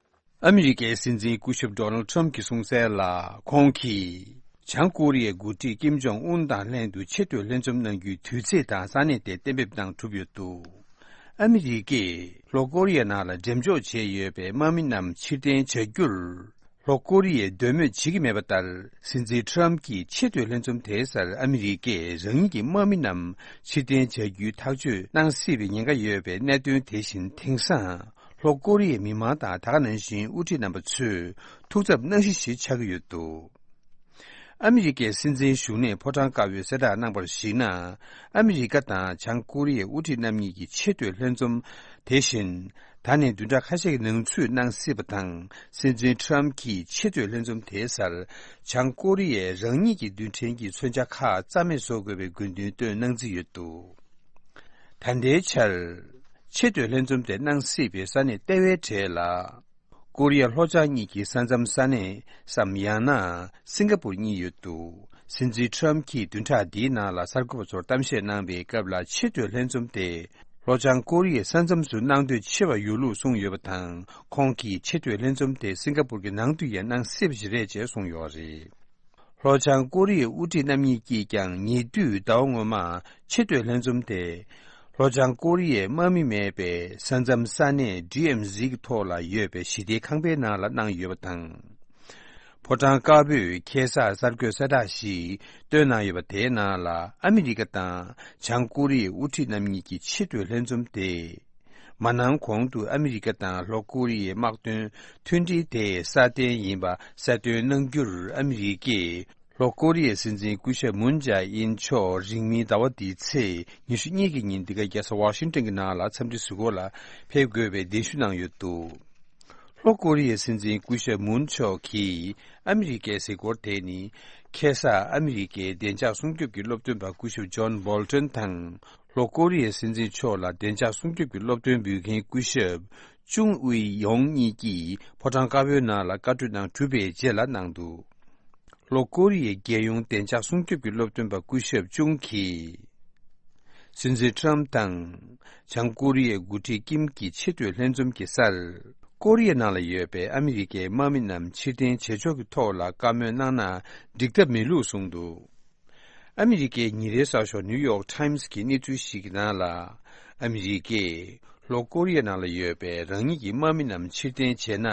ཨ་མི་རི་ཀའི་སྲིད་འཛིན་སྐུ་ཞབས་ཌོ་ནལ་ཁྲམ་གྱིས་གསུངས་གསལ་ལ། ཁོང་གིས་བྱང་ཀོ་རི་ཡའི་འགོ་ཁྲིད་ཀིམ་ཇོང་ཨུན་དང་ལྷན་དུ་ཆེས་མཐོའི་ལྷན་འཛོམས་གནང་རྒྱུའི་དུས་ཚེས་དང་ས་གནས་དེ་གཏན་འབེབས་གནང་གྲུབ་ཡོད་འདུག་ཨ་མི་རི་ཀས་ལྷོ་ཀོ་རི་ཡའི་ནང་ལ་འགྲེམས་འཇོག་བྱས་ཡོད་པའི་དམག་མི་རྣམས་ཕྱིར་འཐེན་བྱ་རྒྱུར། ལྷོ་ཀོ་རི་ཡས་འདོད་མོས་བྱེད་ཀྱི་མེད་པ་ལྟར། སྲིད་འཛིན་ཁྲམ་གྱིས་ཆེས་མཐོའི་ལྷན་འཛོམས་དེའི་སར་ཨ་མི་རི་ཀས་རང་ཉིད་ཀྱི་དམག་མི་རྣམས་ཕྱིར་འཐེན་བྱ་རྒྱུའི་ཐག་གཅོད་གནང་སྲིད་པའི་ཉེན་ཁ་ཡོད་པའི་གནད་དོན་དེ་བཞིན། དེང་སང་ལྷོ་ཀོ་རི་ཡའི་མི་མང་དང་ད་ག་ནང་བཞིན་དབུ་ཁྲིད་རྣམ་པ་ཚོས་ཐུགས་འཚབ་གནང་གཞི་ཞིག་ཆགས་ཀྱི་ཡོད་འདུག་ཨ་མི་རི་ཀའི་སྲིད་འཛིན་བཞུགས་གནས་ཕོ་བྲང་དཀར་པོས་གསལ་བསྒྲགས་གནང་བར་གཞིགས་ན། ཨ་མི་རི་ཀ་དང་བྱང་ཀོ་རི་ཡའི་དབུ་ཁྲིད་རྣམ་གཉིས་ཀྱི་ཆེས་མཐོའི་ལྷན་འཛོམས་དེ་བཞིན། ད་ནས་བདུན་ཕྲག་ཁ་ཤས་ཀྱི་ནང་ཚུད་གནང་སྲིད་པ་དང་། སྲིད་འཛིན་ཁྲམ་གྱིས་ཆེས་མཐོའི་ལྷན་འཛོམས་དེའི་སར། བྱང་ཀོ་རི་ཡས་རང་ཉིད་ཀྱི་རྡུལ་ཕྲན་གྱི་མཚོན་ཆ་ཁག་རྩ་མེད་བཟོ་དགོས་པའི་དགོས་འདུན་བཏོན་གནང་རྩིས་ཡོད་འདུག་ད་ལྟའི་ཆར། ཆེས་མཐོའི་ལྷན་འཛོམས་དེ་གནང་སྲིད་པའི་ས་གནས་ལྟེ་བའི་གྲས་ལ། ཀོ་རི་ཡ་ལྷོ་བྱང་གཉིས་ཀྱི་ས་མཚམས་ས་གནས་སམ། ཡང་ན་སིང་ག་པུར་གཉིས་ཡོད་འདུག་སྲིད་འཛིན་ཁྲམ་གྱིས་བདུན་ཕྲག་འདིའི་ནང་ལ་གསར་འགོད་པ་ཚོར་གཏམ་བཤད་གནང་བའི་སྐབས་ལ། ཆེས་མཐོའི་ལྷན་འཛོམས་དེ་ལྷོ་བྱང་ཀོ་རི་ཡའི་ས་མཚམས་སུ་གནང་འདོད་ཆེ་བ་ཡོད་ལུགས་གསུངས་ཡོད་པ་དང་། ཁོང་གིས་ཆེས་མཐོའི་ལྷན་འཛོམས་དེ་སིང་ག་པུར་གྱི་ནང་དུ་ཡང་གནང་སྲིད་པ་ཞིག་རེད་ཅེས་གསུངས་ཡོད་རེད། ལྷོ་བྱང་ཀོ་རི་ཡའི་དབུ་ཁྲིད་རྣམ་གཉིས་ཀྱིས་ཀྱང་ཉེ་དུས་ཟླ་བ་སྔོན་མ་ཆེས་མཐོའི་ལྷན་འཛོམས་དེ་ལྷོ་བྱང་ཀོ་རི་ཡའི་དམག་མི་མེད་པའི་ས་མཚམས་ས་གནས་ཌི་ཨེམ་ཟི་གི་ཐོག་ལ་ཡོད་པའི་ཞི་བདེའི་ཁང་པའི་ནང་ལ་གནང་ཡོད་པ་དང་། ཕོ་བྲང་དཀར་པོས་ཁ་སང་གསར་འགོད་གསལ་བསྒྲགས་ཤིག་བཏོན་གནང་ཡོད་པ་དེའི་ནང་ལ། ཨ་མི་རི་ཀ་དང་བྱང་ཀོ་རི་ཡའི་དབུ་ཁྲིད་རྣམ་གཉིས་ཀྱི་ཆེས་མཐོའི་ལྷན་འཛོམས་དེ། མ་གནང་གོང་དུ་ཨ་མི་རི་ཀ་དང་ལྷོ་ཀོ་རི་ཡའི་དམག་དོན་མཐུན་སྒྲིལ་དེ་སྲ་བརྟན་ཡིན་པ་གསལ་སྟོན་གནང་རྒྱུར། ཨ་མི་རི་ཀས་ལྷོ་ཀོ་རི་ཡའི་སྲིད་འཛིན་སྐུ་ཞབས་མུན་ཇཱ་ཨིན་མཆོག་རིང་མིན་ཟླ་བ་འདིའི་ཚེས་ཉི་ཤུ་གཉིས་ཀྱི་ཉིན་འདི་ག་རྒྱལ་ས་ཝ་ཤིང་ཏོན་གྱི་ནང་ལ་འཚམས་འདྲི་གཟིགས་སྐོར་ལ་ཕེབས་དགོས་པའི་གདན་ཞུ་གནང་ཡོད་འདུག་ལྷོ་ཀོ་རི་ཡའི་སྲིད་འཛིན་སྐུ་ཞབས་མུན་མཆོག་གིས་ཨ་མི་རི་ཀའི་གཟིགས་སྐོར་དེ་ནི། ཁ་སང་ཨ་མི་རི་ཀའི་བདེ་འཇགས་སྲུང་སྐྱོབ་ཀྱི་སློབ་སྟོན་པ་སྐུ་ཞབས་ཇོན་བོལ་ཏོན་དང་། ལྷོ་ཀོ་རི་ཡའི་སྲིད་འཛིན་མཆོག་ལ་བདེ་འཇགས་སྲུང་སྐྱོབ་ཀྱི་སློབ་སྟོན་འབུལ་མཁན་སྐུ་ཞབས་ཅུང་ཝི་ཡོང་གཉིས་ཀྱིས་ཕོ་བྲང་དཀར་པོའི་ནང་ལ་བཀའ་གྲོས་གནང་གྲུབ་པའི་རྗེས་ལ་གནང་འདུག་ལྷོ་ཀོ་རི་ཡའི་རྒྱལ་ཡོངས་བདེ་འཇགས་སྲུང་སྐྱོབ་ཀྱི་སློབ་སྟོན་པ་སྐུ་ཞབས་ཅུང་གིས། སྲིད་འཛིན་ཁྲམ་དང་། བྱང་ཀོ་རི་ཡའི་འགོ་ཁྲིད་ཀིམ་གྱི་ཆེས་མཐོའི་ལྷན་འཛོམས་ཀྱི་སར། ཀོ་རི་ཡའི་ནང་ལ་ཡོད་པའི་ཨ་མི་རི་ཀའི་དམག་མི་རྣམས་ཕྱིར་འཐེན་བྱེད་ཕྱོགས་ཀྱི་ཐོག་ལ་བཀའ་མོལ་གནང་ན་འགྲིག་ཐབས་མེད་ལུགས་གསུངས་འདུག་ཨ་མི་རི་ཀའི་ཉིན་རེའི་གསར་ཤོག་ནིའུ་ཡོག་ཊའིམ་སི་གི་གནས་ཚུལ་ཞིག་གི་ནང་ལ། ཨ་མི་རི་ཀས་ལྷོ་ཀོ་རི་ཡའི་ནང་ལ་ཡོད་པའི་རང་ཉིད་ཀྱི་དམག་མི་རྣམས་ཕྱིར་འཐེན་བྱས་ན་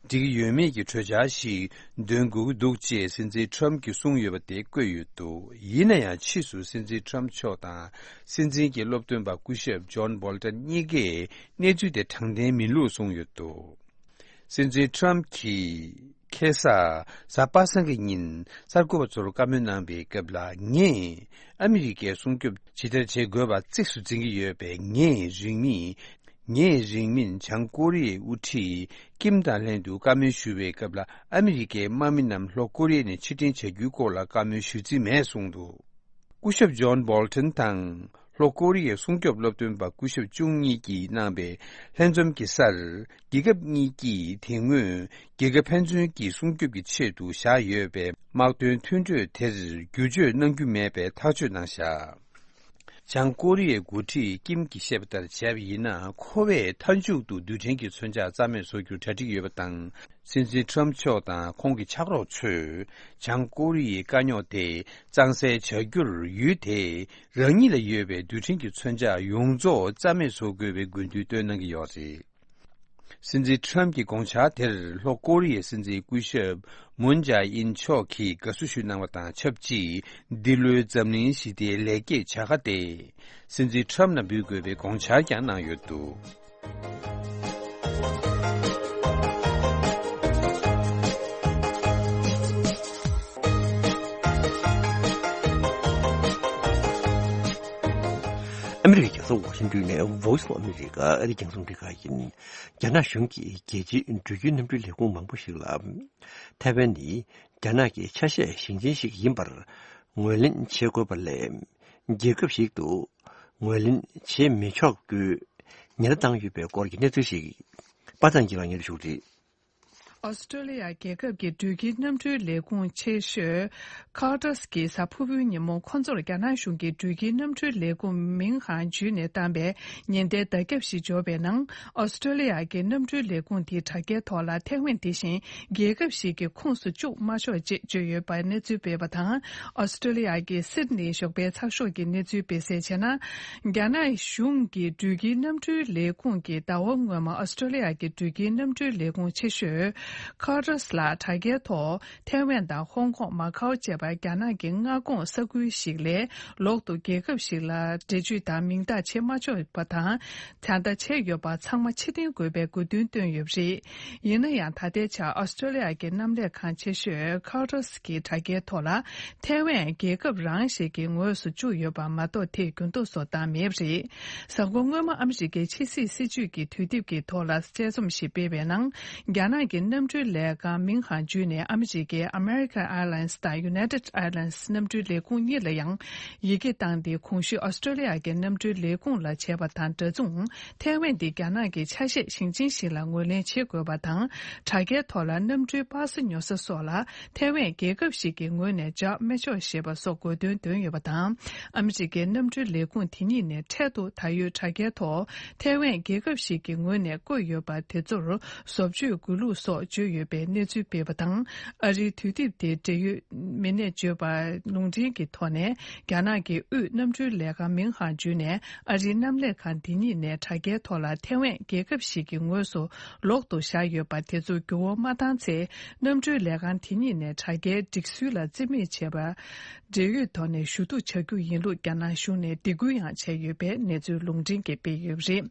འགྲིག་གི་ཡོད་མེད་ཀྱི་གྲོས་འཆར་ཞིག་འདོན་དགོས་ཀྱི་འདུག་ཅེས་སྲིད་འཛིན་ཁྲམ་གྱིས་གསུངས་ཡོད་པ་དེ་བཀོད་ཡོད་འདུག་ཡིན་ན་ཡང་ཕྱིས་སུ་སྲིད་འཛིན་ཁྲམ་མཆོག་དང་སྲིད་འཛིན་གྱི་སློབ་སྟོན་པ་སྐུ་ཞབས་ཇོན་བོལ་ཏན་གཉིས་ཀས་གནས་ཚུལ་དེ་དྲང་བདེན་མིན་ལུགས་གསུངས་ཡོད་འདུག་སྲིད་འཛིན་ཁྲམ་གྱིས་ཁ་སང་གཟའ་པ་སངས་ཀྱི་ཉིན་གསར་འགོད་པ་ཚོར་བཀའ་མོལ་གནང་བའི་སྐབས་ལ། ངས་ཨ་མི་རི་ཀའི་སྲུང་སྐྱོབ་ཇི་ལྟར་བྱེད་དགོས་པ་གཙིགས་སུ་འཛིན་གྱི་ཡོད་པས། ངས་རིང་མིན། ངས་རིང་མིན་བྱང་ཀོ་རི་ཡའི་དབུ་ཁྲིད་ཀིམ་དང་ལྷན་དུ་བཀའ་མོལ་ཞུ་བའི་སྐབས་ལ། ཨ་མི་རི་ཀའི་དམག་མི་རྣམས་ལྷོ་ཀོ་རི་ཡ་ནས་ཕྱིར་འཐེན་བྱ་རྒྱུའི་སྐོར་ལ་བཀའ་མོལ་ཞུ་རྩིས་མེད་གསུངས་འདུག་སྐུ་ཞབས་ཇོན་བོལ་ཏོན་དང་ལྷོ་ཀོ་རི་ཡའི་སྲུང་སྐྱོབ་སློབ་སྟོན་པ་སྐུ་ཞབས་ཅུང་གཉིས་ཀྱིས་གནང་བའི་ལྷན་འཛོམས་ཀྱི་སར། རྒྱལ་ཁབ་གཉིས་ཀྱིས་དེ་སྔོན་རྒྱལ་ཁབ་ཕན་ཚུན་གྱི་སྲུང་སྐྱོབ་ཀྱི་ཆེད་དུ་བཞག་ཡོད་པའི་དམག་དོན་མཐུན་གྲོས་དེར་བསྒྱུར་བཅོས་གནང་རྒྱུ་མེད་པའི་ཐག་གཅོད་གནང་བཞག་བྱང་ཀོ་རི་ཡའི་འགོ་ཁྲིད་ཀིམ་གྱིས་བཤད་པ་ལྟར་བྱས་པ་ཡིན་ན། ཁོ་བས་མཐའ་མཇུག་ཏུ་རྡུལ་ཕྲན་གྱི་མཚོན་ཆ་རྩ་མེད་བཟོ་རྒྱུར་གྲ་སྒྲིག་ཡོད་པ་དང་། སྲིད་འཛིན་ཁྲམ་མཆོག་དང་ཁོང་གི་ཕྱག་རོགས་ཚོས་བྱང་ཀོ་རི་ཡའི་དཀའ་རྙོག་དེ་གཙང་སེལ་བྱ་རྒྱུར། ཡུལ་དེས་རང་ཉིད་ལ་ཡོད་པའི་རྡུལ་ཕྲན་གྱི་མཚོན་ཆ་ཡོངས་རྫོགས་རྩ་མེད་བཟོ་དགོས་པའི་དགོས་འདུན་བཏོན་གནང་གི་ཡོད་རེད། སྲིད་འཛིན་ཁྲམ་གྱི་དགོངས་འཆར་དེར་ལྷོ་ཀོ་རི་ཡའི་སྲིད་འཛིན་སྐུ་ཞབས་མུན་ཇཱ་ཨིན་མཆོག་གིས་དགའ་བསུ་ཞུས་གནང་བ་དང་ཆབས་ཅིག་འདི་ལོའི་འཛམ་གླིང་ཞི་བདེའི་ལེགས་སྐྱེས་བྱ་དགའ་དེ་སྲིད་འཛིན་ཁྲམ་ལ་འབུལ་དགོས་པའི་དགོངས་འཆར་ཀྱང་གནང་ཡོད་འདུག་ཨ་མི་རི་ཀའི་རྒྱལ་ས་ཝ་ཤིང་ཏོན་ནས་Voice of America ཨ་རིའི་རྒྱང་སྲིང་རླུང་འཕྲིན་ཁང་ཡིན། རྒྱ་ནག་གཞུང་གིས་རྒྱལ་སྤྱིའི་འགྲུལ་སྐྱེལ་གནམ་གྲུའི་ལས་ཁུངས་མང་པོ་ཞིག་ལ། ཐའེ་ཝན་ནི་རྒྱ་ནག་གི་ཆ་ཤས་ཞིང་ཆེན་ཞིག་ཡིན་པར་ངོས་ལེན་བྱེད་དགོས་པ་ལས། རྒྱལ་ཁབ་ཞིག་ཏུ་ངོས་ལེན་བྱེད་མི་ཆོག་རྒྱུའི་ཉེན་བརྡ་བཏང་ཡོད་པའི་སྐོར་གྱི་གནས་ཚུལ་ཞིག་པ་ཚང་གིས་ལགས་ཉན་ཞུ་གི་རེད། ཨོ་སི་ཀྲོ་ལི་ཡ་རྒྱལ་ཁབ་ཀྱི་འགྲུལ་སྐྱེལ་གནམ་གྲུའི་ལས་ཁུངས་ཆེ་ཤོས་Qantas གིས་གཟའ་ཕུར་བུའི་ཉིན་མོ་ཁོང་ཚོར་རྒྱ་ནག་གཞུང་གིས་འགྲུལ་སྐྱེལ་གནམ་གྲུའི་ལས་ཁུངས་མིང་ཧང་བརྒྱུད་ནས་བཏང་པའི་ཉེན་བརྡའི་བརྡ་ཁྱབ་ཞིག་འབྱོར་བའི་ནང་། ཨོ་སི་ཀྲོ་ལི་ཡ་གི་གནམ་གྲུའི་ལས་ཁུངས་དེའི་དྲ་རྒྱའི་ཐོག་ལ་ཐའེ་ཝན་དེ་བཞིན་རྒྱལ་ཁབ་ཞིག་གི་ཁོངས་སུ་བཅུག་མ་ཆོག་ཅེས་བརྗོད་ཡོད་པར་གནས་ཚུལ་སྤེལ་བ་དང་། ཨོ་སི་ཀྲོ་ལི་ཡ་གི་སིད་ནི་ཞོགས་པའི་ཚགས་ཤོག་གིས་གནས་ཚུལ་སྤེལ་གསལ་བྱས་ན། རྒྱ་ནག་གཞུང་གི་འགྲུལ་སྐྱེལ་གནམ་གྲུའི་ལས་ཁུངས་ཀྱིས་ཟླ་བ་སྔོན་མ་ཨོ་སི་ཀྲོ་ལི་ཡ་གི་འགྲུལ་སྐྱེལ་གནམ་གྲུའི་ལས་ཁུངས་ཆེ་ཤོས་Qantas ལ་དྲ་རྒྱའི་ཐོག་ཐའེ་ཝན་དང་ཧོང་ཀོང་། མ་ཁའོ་བཅས་པ་རྒྱ་ནག་གི་མངའ་ཁོངས་ས་ཁུལ་ཞིག་ལས་ལོག་ཏུ་རྒྱལ་ཁབ་ཞིག་ལ་འགྲེལ་བརྗོད་དང་མིང་རྟགས་བྱེད་མ་ཆོག་པ་དང་། ད་ལྟ་བྱས་ཡོད་པ་ཚང་མ་ཕྱིར་འཐེན་དགོས་པའི་དགོས་འདུན་བཏོན་ཡོད་པ་རེད། ཡིན་ན་ཡང་། ད་ལྟའི་ཆར་ཨོ་སི་ཀྲོ་ལི་ཡ་གི་གནམ་ལས་ཁང་ཆེ་ཤོས་Qantas གི་དྲ་རྒྱའི་ཐོག་ལ། ཐའེ་ཝན་རྒྱལ་ཁབ་རང་ཞིག་གི་ངོས་སུ་བཅུག་ཡོད་པ་མ་གཏོགས། དེ་འགྱུར་ལྡོག་སོགས་བཏང་མེད་པ་རེད། གཟའ་འཁོར་སྔོན་མ་ཨ་མི་རི་ཀའི་ཕྱི་སྲིད་སྲིད་ཇུས་ཀྱི་དུས་དེབ་ཀྱི་ཐོག་ལ་དཔྱད་རྩོམ་ཞིག་སྤེལ་བའི་ནང་། རྒྱ་ནག་གི་གནམ་གྲུའི་ལས་ཁང་མིང་ཧང་བརྒྱུད་ནས་ཨ་མི་རི་ཀའི་American Airlines དང་United Airlines གནམ་གྲུའི་ལས་ཁུངས་གཉིས་ལ་ཡང་ཡི་གེ་བཏང་སྟེ། གོང་ཞུས་ཨོ་སི་ཀྲོ་ལི་ཡ་གི་གནམ་གྲུའི་ལས་ཁུངས་ལ་བྱས་པ་དང་འདྲ་མཚུངས། ཐའེ་ཝན་དེ་རྒྱ་ནག་གི་ཆ་ཤས་ཞིང་ཆེན་ཞིག་ལ་ངོས་ལེན་བྱེད་དགོས་པ་དང་། དྲ་རྒྱའི་ཐོག་ལ་གནམ་གྲུའི་པ་སེ་ཉོ་ས་སོགས་ལ་ཐའེ་ཝན་རྒྱལ་ཁབ་ཞིག་གི་ངོས་ནས་འཇགས་མི་ཆོག་ཞེས་པ་སོགས་དགོས་འདུན་བཏོན་ཡོད་པ་དང་། ཨ་མི་རི་ཀའི་གནམ་གྲུའི་ལས་ཁུངས་དེ་གཉིས་ནས་འཕྲལ་དུ་ད་ཡོད་དྲ་རྒྱའི་ཐོག་ཐའེ་ཝན་རྒྱལ་ཁབ་ཞིག་གི་ངོས་ནས་བཀོད་ཡོད་པ་དེ་ཚོར་བཟོ་བཅོས་དགོས་ལུགས་སོགས་བརྗོད་ཡོད་པའི་གནས་ཚུལ་སྤེལ་བ་དང་། ཨ་རིའི་དུས་དེབ་དེ་འབྲེལ་ཡོད་མི་སྣས་བརྗོད་པར། ལུང་འདྲེན་གྱི་ཐོག་ནས་རྒྱ་ནག་གི་དབུས་གནམ་གྲུའི་ལས་ཁང་མིང་ཧང་བརྒྱུད་ནས། ཨ་རིའི་གནམ་ལས་ཁང་དེ་གཉིས་ནས་དྲ་རྒྱའི་ཐོག་ལ་ཐའེ་ཝན་རྒྱལ་ཁབ་ཞིག་གི་ངོས་སུ་ལོག་ཏུ་བཞག་ཡོད་པ་དེ་ཚོ་འགྱུར་བ་མ་བཏང་ཚེ། གནམ་གྲུའི་ལས་ཁང་དེ་གཉིས་ནས་དྲ་རྒྱའི་སྒྲིག་སྲོལ་ལ་རྩིས་མེད་བྱས་པ། འབྲེལ་ཡོད་ཐོག་ནས་ཞུ་གཏུག་བྱ་རྒྱུ་ཡིན་ལུགས་རྒྱ་ནག་གཞུང་ནས་སྡིགས་སྐུལ་ཡང་བྱས་ཡོད་པའི་གནས་ཚུལ་ལུང་འདྲེན་གྱིས་སྤེལ་ཡོད་པ་རེད།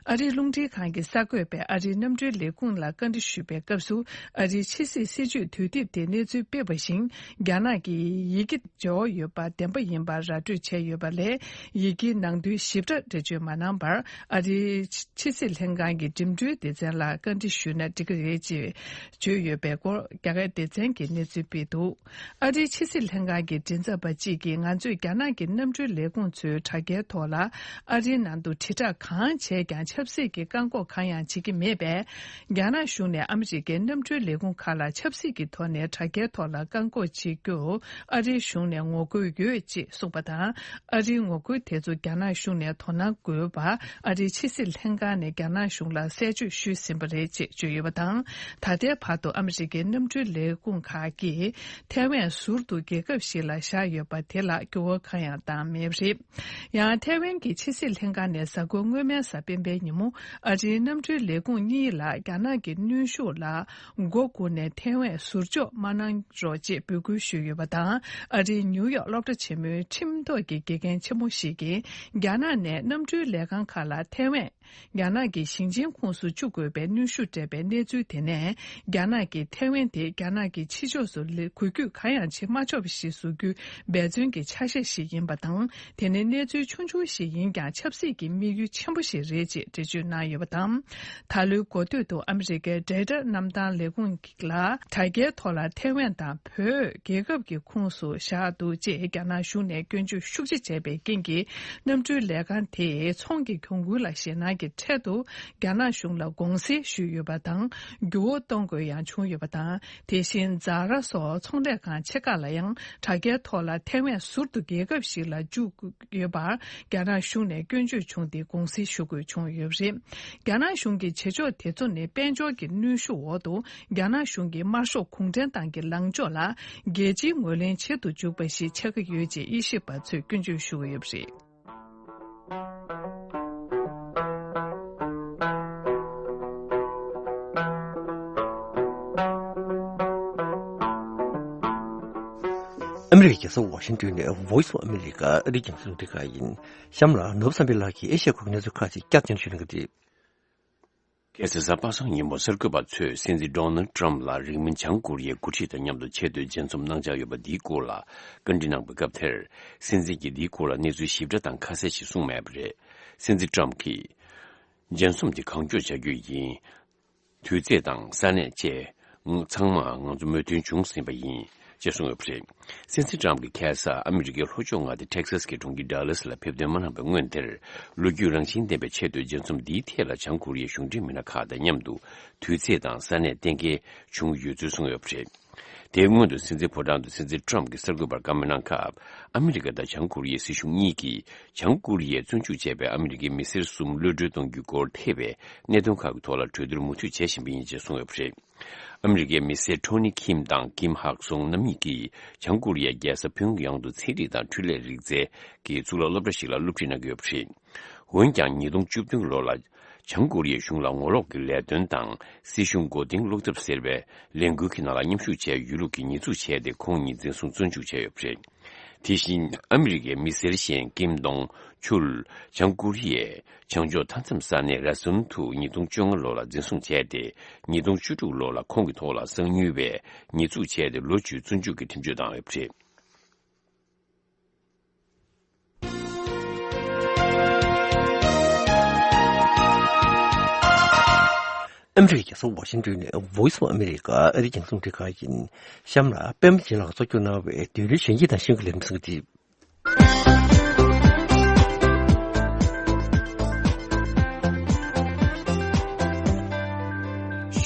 ཨ་རིའི་རླུང་འཕྲིན་ཁང་གི་གསར་འགོད་པས་ཨ་རིའི་གནམ་གྲུའི་ལས་ཁུངས་ལ་བཀའ་འདྲི་ཞུས་པའི་སྐབས་སུ། ཨ་རིའི་ཕྱི་སྲིད་སྲིད་ཇུས་དུས་དེབ་དེ་གནས་ཚུལ་སྤེལ་བ་བཞིན། རྒྱ་ནག་གིས་ཡི་གེ་འབྱོར་ཡོད་པ་བདེན་པ་ཡིན་པར་ར་སྤྲོད་བྱས་ཡོད་པ་ལས། ཡི་གེའི་ནང་དོན་ཞིབ་ཕྲ་འགྲེལ་བརྗོད་མ་གནང་བར། ཨ་རིའི་ཕྱི་སྲིད་ལྷན་ཁང་གི་འགྲིམ་འགྲུལ་སྡེ་ཚན་ལ་བཀའ་འདྲི་ཞུས་ན་འགྲིག་གི་རེད་ཅེས་བརྗོད་ཡོད་པའི་སྐོར། རྒྱ་སྐད་སྡེ་ཚན་གྱིས་གནས་ཚུལ་སྤེལ་འདུག་ཨ་རིའི་ཕྱི་སྲིད་ལྷན་ཁང་གི་མགྲིན་ཚབ་པ་གཅིག་གིས། ང་ཚོས་རྒྱ་ནག་གི་གནམ་གྲུའི་ལས་ཁུངས་ཚོའི་དྲ་རྒྱའི་ཐོག་ལ་ཨ་རིའི་ནང་དུ་དྲིལ་བསྒྲགས་གང་བྱས་ཀྱང་ཆབ་སྲིད་ཀྱི་བཀག་འགོག་གང་ཡང་བྱེད་ཀྱི་མེད་པས། རྒྱ་ནག་གཞུང་ནས་ཨ་མི་རི་ཀའི་གནམ་གྲུའི་ལས་ཁུངས་ཁག་ལ་ཆབ་སྲིད་ཀྱི་ཐོག་ནས་དྲ་རྒྱའི་ཐོག་ལ་བཀག་འགོག་བྱེད་རྒྱུར་ཨ་རིའི་གཞུང་ནས་ངོ་རྒོལ་ཡོད་ཅེས་གསུངས་པ་དང་། ཨ་རིའི་ངོ་རྒོལ་དེ་ཚོ་རྒྱ་ནག་གཞུང་ནས་དོ་སྣང་དགོས་པ། ཨ་རིའི་ཕྱི་སྲིད་ལྷན་ཁང་ནས་རྒྱ་ནག་གཞུང་ལ་གསལ་བརྗོད་ཞུས་ཟིན་པ་རེད་ཅེས་བརྗོད་ཡོད་པ་དང་། ད་ལྟའི་བར་དུ་ཨ་མི་རི་ཀའི་གནམ་གྲུའི་ལས་ཁུངས་ཁག་གིས་ཐའེ་ཝན་ཟུར་དུ་རྒྱལ་ཁབ་ཞིག་ལ་བཞག་ཡོད་པ་དེ་ལ་འགྱུར་བ་གང་ཡང་བཏང་མེད་པ་རེད། ཡང་། ཐའེ་ཝན་གྱི་ཕྱི་སྲིད་ལྷན་ཁང་ནས་གཟའ་འཁོར་སྔོན་མའི་གཟའ་སྤེན་པའི་ཉིན་མོ། ཨ་རིའི་གནམ་གྲུའི་ལས་ཁུངས་གཉིས་ལ་རྒྱ་ནག་གི་གནོན་ཤུགས་ལ་མགོ་སྒུར་ནས་ཐའེ་ཝན་ཟུར་འཇོག་མ་གནང་རོགས་ཅེས་འབོད་སྐུལ་ཞུས་ཡོད་པ་དང་། ཨ་རིའི་ནིའུ་ཡོག་སློབ་གྲྭ་ཆེན་མོའི་ཁྲིམས་ཐོག་གི་དགེ་རྒན་ཆེན་མོ་ཞིག་གིས། རྒྱ་ནག་ནས་གནམ་གྲུའི་ལས་ཁང་ཁག་ལ་ཐའེ་ཝན་རྒྱ་ནག་གི་ཞིང་ཆེན་ཁོངས་སུ་བཅུག་དགོས་པའི་གནོན་ཤུགས་སྤྲད་པའི་གནས་ཚུལ་དེ་ནས། རྒྱ་ནག་གིས་ཐའེ་ཝན་དེ་རྒྱ་ནག་གི་ཕྱི་ཕྱོགས་སུ་ལེ་འགུལ་སྐྱོད་གང་ཡང་བྱེད་མ་ཆོག་པ་ཞིག་བཟོ་རྒྱུའི་འབད་བརྩོན་གྱི་ཆ་ཤས་ཤིག་ཡིན་པ་དང་། དེ་ནི་གནས་ཚུལ་ཆུང་ཆུང་ཞིག་ཡིན་ཀྱང་ཆབ་སྲིད་ཀྱི་དམིགས་ཡུལ་ཆེན་པོ་ཞིག་རེད་ཅེས་འགྲེལ་བརྗོད་གནང་ཡོད་པ་དང་། ད་ལོའི་འགོ་སྟོད་དུ་ཨ་མི་རི་ཀའི་འབྲེལ་སྒྲ་གནམ་ཐང་ལས་ཁུངས་ལ་དྲ་རྒྱའི་ཐོག་ལ་ཐའེ་ཝན་དང་བོད་རྒྱལ་ཁབ་ཀྱི་ཁོངས་སུ་བཞག་འདུག་ཅེས་རྒྱ་ནག་གཞུང་ནས་སྐྱོན་བརྗོད་ཤུགས་ཆེ་བྱས་པའི་རྐྱེན་གྱིས། གནམ་གྲུའི་ལས་ཁང་དེས་ཚོང་གི་གྱོང་གུན་ལ་ཞེད་སྣང་གི་ཁྲལ་དུ་རྒྱ་ནག་གཞུང་ལ་དགོངས་སེལ་ཞུས་ཡོད་པ་དང་། འགྱུར་བ་གཏོང་དགོས་ཡང་བྱུང་ཡོད་པ་དང་། དེ་བཞིན་ཛ་ར་སོགས་ཚོང་ལས་ཁང་ཆེ་ཁག་ལ་ཡང་དྲ་རྒྱའི་ཐོག་ལ་ཐའེ་ཝན་ཟུར་དུ་རྒྱལ་ཁབ་ཞིག་ལ་འཇུག་ཡོད་པར་རྒྱ་ནག་གཞུང་ནས་སྐྱོན་བརྗོད་བྱུང་སྟེ་དགོངས་སེལ་ཞུ་དགོས་བྱུང་ཡོད་པ་རེད། རྒྱ་ནག་གཞུང་གི་བྱེད་ཕྱོགས་དེ་ཚོ་ནི་དཔལ་འབྱོར་གྱི་གནོན་ཤུགས་འོག་ཏུ་རྒྱ་ནག་གཞུང་གི་དམར་ཤོག་གུང་ཁྲན་ཏང་གི་ལངས་ཕྱོགས་ལ་རྒྱལ་སྤྱིའི་ངོས་ལེན་བྱེད་དུ་འཇུག་པ་ཞིག་ཆགས་ཀྱི་ཡོད་ཅེས་དབྱེ་ཞིབ་པ་ཚོས་སྐྱོན་བརྗོད་ཞུ་གི་ཡོད་པ་རེད། ཨ་མི་རི་ཀའི་རྒྱལ་ས་ཝ་ཤིང་ཏོན་ནས་Voice of America ཨ་རིའི་རྒྱང་སྲིང་རླུང་འཕྲིན་ཁང་ཡིན། གཤམ་ལ་ནོར་བུ་བསམ་འཕེལ་ལགས་ཀྱིས་ཨེ་ཤ་ཡའི་ཁུལ་གྱི་གནས་ཚུལ་ཁག་ཅིག་བསྐྱར་སྙན་ཞུ་གནང་གི་རེད། ཁ་སང་གཟའ་པ་སངས་ཉིན་མོ་གསར་འགོད་པ་ཚོས་སྲིད་འཛིན་ཌོ་ནལ་ཊམ་ལ་རིང་མིན་བྱང་ཀོ་རི་ཡའི་འགོ་ཁྲིད་དང་མཉམ་དུ་ཆེས་མཐོའི་མཇལ་འཛོམས་གནང་འཆར་ཡོད་པ་འདིའི་སྐོར་ལ་བཀའ་འདྲི་གནང་བའི་སྐབས་དེར། སྲིད་འཛིན་གྱིས་འདིའི་སྐོར་ལ་གནས་ཚུལ་ཞིབ་ཕྲ་དང་ཁ་གསལ་ཞིག་གསུངས་མེད་པ་རེད། སྲིད་འཛིན་ཊམ་གྱིས། མཇལ་འཛོམས་འདི་གང་མགྱོགས་བྱ་རྒྱུ་ཡིན། དུས་ཚོད་དང་ས་གནས་བཅས། ཚང་མ་ང་ཚོ་མོས་མཐུན་བྱུང་ཟིན་པ་ཡིན། ཅེས་གསུངས་ཡོད་པ་རེད། སྲིད་འཛིན་ཊམ་གྱིས་ཁ་སང་ཨ་མི་རི་ཀའི་ལྷོ་ཕྱོགས་མངའ་སྡེ་ཊེག་སཱས་ཀྱི་གྲོང་ཁྱེར་ཌ་ལཱ་སི་ལ་ཕེབས་ཐོན་མ་གནང་བའི་སྔོན་དེར། ལོ་རྒྱུས་རང་བཞིན་ལྡན་པའི་ཆེས་མཐོའི་མཇལ་འཛོམས་འདིའི་ཐད་ལ་བྱང་ཀོ་རི་ཡའི་གཞུང་འབྲེལ་མི་སྣ་ཁག་དང་མཉམ་དུ་དུས་ཚོད་དང་ས་གནས་གཏན་འཁེལ་བྱུང་ཡོད་ཚུལ་གསུངས་ཡོད་པ་རེད། དེའི་སྔོན་དུ་སྲིད་འཛིན་ཕོ་བྲང་དུ་སྲིད་འཛིན་ཊམ་གྱིས་གསར་འགོད་པར་བཀའ་མོལ་གནང་སྐབས། ཨ་མི་རི་ཀ་དང་བྱང་ཀོ་རི་ཡའི་སྲིད་གཞུང་གཉིས་ཀྱིས་བྱང་ཀོ་རི་ཡས་བཙོན་འཇུག་བྱས་པའི་ཨ་མི་རི་ཀའི་མི་སེར་གསུམ་གློད་གྲོལ་གཏོང་རྒྱུའི་སྐོར་ཐེ་བའི་གནད་དོན་ཁག་གི་ཐོག་ལ་གྲོས་བསྡུར་མུ་མཐུད་བྱེད་བཞིན་པ་ཡིན་ཅེས་གསུངས་ཡོད་པ་རེད། ཨ་མི་རི་ཀའི་མི་སེར་ཊོ་ནི་ཁིམ་དང་ཀིམ་ཧག་སུང་རྣམ་གཉིས་ཀྱིས་བྱང་ཀོ་རི་ཡའི་རྒྱལ་ས་ཕིའུ་ཡང་དུ་ཚན་རིག་དང་འཕྲུལ་ལས་རིག་རྩལ་གྱི་གཙུག་ལག་སློབ་གྲྭ་ཞིག་ལ་སློབ་ཁྲིད་གནང་གི་ཡོད་པ་རེད། འོན་ཀྱང་ཉིས་སྟོང་བཅུ་བདུན་ལོ་ལ་བྱང་ཀོ་རི་ཡའི་གཞུང་ལ་ངོ་ལོག་གི་ལས་དོན་དང་སྲིད་གཞུང་མགོ་རྟིང་སློག་ཐབས་ཟེར་བའི་ལས་འགུལ་གྱི་ནང་ལ་མཉམ་ཞུགས་བྱས་ཡོད་ལུགས་ཀྱི་ཉེས་འཛུགས་བྱས་ཏེ་ཁོང་གཉིས་འཛིན་བཟུང་བཙོན་འཇུག་བྱས་ཡོད་པ་རེད། དེ་བཞིན་ཨ་མི་རི་ཀའི་མི་སེར་གཞན་ཀིམ་ཏོང་ཆུལ་བྱང་ཀོ་རི་ཡའི་བྱང་ཕྱོགས་མཐའ་མཚམས་ས་གནས་ར་སུན་དུ་ཉིས་སྟོང་བཅོ་ལྔ་ལོ་ལ་འཛིན་བཟུང་བྱས་ཏེ་ཉིས་སྟོང་བཅུ་དྲུག་ལོ་ལ་ཁོང་གི་ཐོག་ལ་གསང་ཉུལ་བའི་ཉེས་འཛུགས་བྱས་ཏེ་ལོ་བཅུའི་བཙོན་འཇུག་གི་ཁྲིམས་གཅོད་བཏང་ཡོད་པ་རེད། ཨ་མི་རི་ཀའི་རྒྱལ་ས་ཝ་ཤིང་ཏོན་ནས་Voice of America ཨ་རིའི་རྒྱང་སྲིང་རིག་ཁང་ཡིན། གཤམ་ལ་པད་མ་བྱིན་ལགས་གཙོ་སྐྱོང་གནང་བའི་བདུད་རྩིའི་གཞོན་སྐྱེས་དང་ཤེས་ཡོན་གྱི་ལས་རིམ་གསན་གྱི་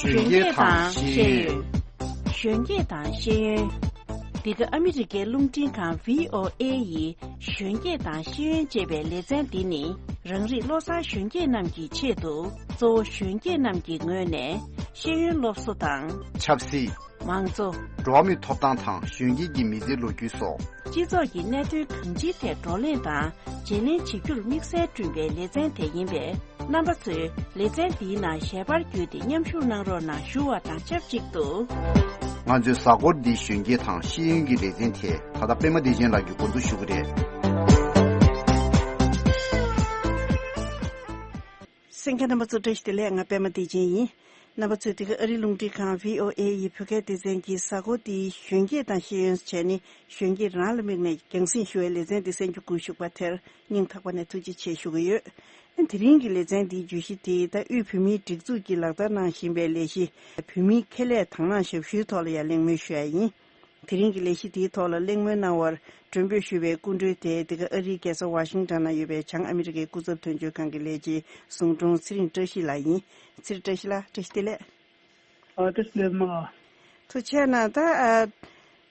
འདུག་གཞོན་སྐྱེས་དང་ཤེས་ཡོན། གཞོན་སྐྱེས་དང་ཤེས་ཡོན། འདི་ག་ཨ་མི་རི་ཀའི་རླུང་འཕྲིན་ཁང་V O A ཡི་གཞོན་སྐྱེས་དང་ཤེས་ཡོན་ཅེས་པའི་ལེ་ཚན་འདི་ནི། རང་རིགས་བློ་བཟང་གཞོན་སྐྱེས་རྣམས་ཀྱི་ཆེད་དུ། གཙོ་བོ་གཞོན་སྐྱེས་རྣམས་ཀྱི་ངོས་ནས་ཤེས་ཡོན་སློབ་གསོ་དང་། ཆབ་སྲིད། མང་གཙོ། འགྲོ་བ་མིའི་ཐོབ་ཐང་དང་གཞོན་སྐྱེས་ཀྱི་མི་ཚེའི་ལོ་རྒྱུས་སོགས། སྤྱི་ཚོགས་ཀྱི་གནད་དོན་གང་ཅིའི་ཐད་བགྲོ་གླེང་དང་བརྗེ་ལེན་བྱེད་རྒྱུར་དམིགས་བསལ་བསྐྲུན་པའི་ལེ་ཚན་དེ་ཡིན་པས། རྣམ་པ་ཚོས་ལེ་ཚན་འདིའི་ནང་ཞལ་པར་བརྒྱུད་དེ་མཉམ་ཞུགས་གནང་རོགས་གནང་ཞུ་བ་དང་ཆབས་ཅིག་ཏུ། ང་ཚོའི་གཟའ་འཁོར་འདིའི་གཞོན་སྐྱེས་དང་ཤེས་ཡོན་གྱི་ལེ་ཚན་དེ་ད་ལྟ་པད་མ་བདེ་ཆེན་ལགས་ཀྱིས་འགོ་འཛུགས་ཞུ་གི་རེད། གསན་མཁན་རྣམ་པ་ཚོ་བཀྲ་ཤིས་བདེ་ལེགས། ང་པད་མ་བདེ་ཆེན་ཡིན། རྣམ་པ་ཚོས་འདི་ག་ཨ་རིའི་རླུང་འཕྲིན་ཁང་V O A ཡི་བོད་སྐད་སྡེ་ཚན་གྱི་གཟའ་འཁོར་འདིའི་གཞོན་སྐྱེས་དང་ཤེས་ཡོན་བྱས་ནས་གཞོན་སྐྱེས་རང་ལ་དམིགས་ནས་རྒྱང་སྲིང་ཞུ་བའི་ལེ་ཚན་འདི་གསན་རྒྱུ་སྒུག་བཞུགས་པ་དེར་སྙིང་ཐག་པ་ནས་ཐུགས་རྗེ་ཆེ་ཞུ་གི་ཡོད། དེ་རིང་གི་ལེ་ཚན་འདིའི་བརྗོད་གཞི་དེ་ད་དབུས་བོད་མིའི་སྒྲིག་འཛུགས་ཀྱིས་ལག་བསྟར་གནང་བཞིན་པའི་ལས་གཞི་བོད་མིའི་ཁེ་ལས་དང་བླངས་ཞབས་ཞུའི་ཐོག་ལ་ཡང་གླེང་མོལ་ཞུ་ཡ་ཡིན། དེ་རིང་གི་ལས་གཞི་དེའི་ཐོག་ལ་གླེང་མོལ་གནང་བར་མགྲོན་འབོད་ཞུས་པའི་སྐུ་མགྲོན་དེ་འདི་ག་ཨ་རིའི་རྒྱལ་ས་ཝ་ཤིང་ཊོན་ན་ཡོད་པའི་བྱང་ཨ་མི་རི་ཀའི་སྐུ་ཚབ་དོན་གཅོད་ཁང་གི་ལས་བྱེད་ཟུང་དྲུང་ཚེ་རིང་བཀྲ་ཤིས་ལགས་ཡིན། ཚེ་རིང་བཀྲ་ཤིས་ལགས་བཀྲ་ཤིས་བདེ་ལེགས། ཨ་བཀྲ་ཤིས་བདེ་ལེགས་མ། ཐུགས་རྗེ་གནང་། ད་ཨ་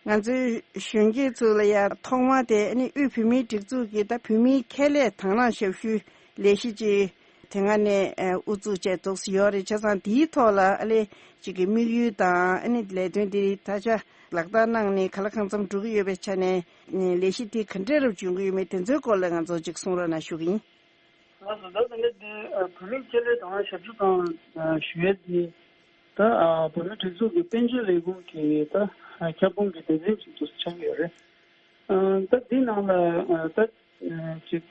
ང་ཚོའི་གཞོན་སྐྱེས་ཚོ་ལ་ཡང་ཐོག་མ་དེ་ཨ་ནི་དབུས་བོད་མིའི་སྒྲིག་འཛུགས་ཀྱིས་ད་བོད་མིའི་ཁེ་ལས་དང་བླངས་ཞབས་ཞུའི་ལས་གཞི་ཅིག་དེ་སྔ་ནས་ཨ་དབུ་འཛུགས་བྱས་འདུག་སེ་ཡོད་རེད། བྱས་ཙང་དེའི་ཐོག་ལ་ཨ་ལས་ཅིག་གི་དམིགས་ཡུལ་དང་ཨ་ནི་ལས་དོན་དེ་ད་ཆ་ལག་བསྟར་གནང་ནས་ག་ལ་གང་འཚམ་འགྲོ་གི་ཡོད་པའི་ཆ་ནས་ལས་གཞི་དེ་ག་འདྲས་རབ་འབྱུང་གི་ཡོད་མེད་དེ་ཚོའི་སྐོར་ལ་ང་ཚོ་ཅིག་གསུང་རོགས་གནང་ཞུ་གི་ཡིན། ལགས་སོ། ད་ལྟ་ནི་དེ་བོད་མིའི་ཁེ་ལས་དང་ཞབས་ཞུ་དང་ཞུ་ཡས་དེ་ད་བོད་མིའི་སྒྲིག་འཛུགས་ཀྱི་དཔལ་འབྱོར་ལས་ཁུངས་ཀྱི་ད་ཁྱབ་ཁོངས་ཀྱི་སྡེ་ཚན་ཅིག་ཏུ་ཆགས་ཀྱི་ཡོད་རེད། ད་འདི་ནང་ལ་ད་ཅིག་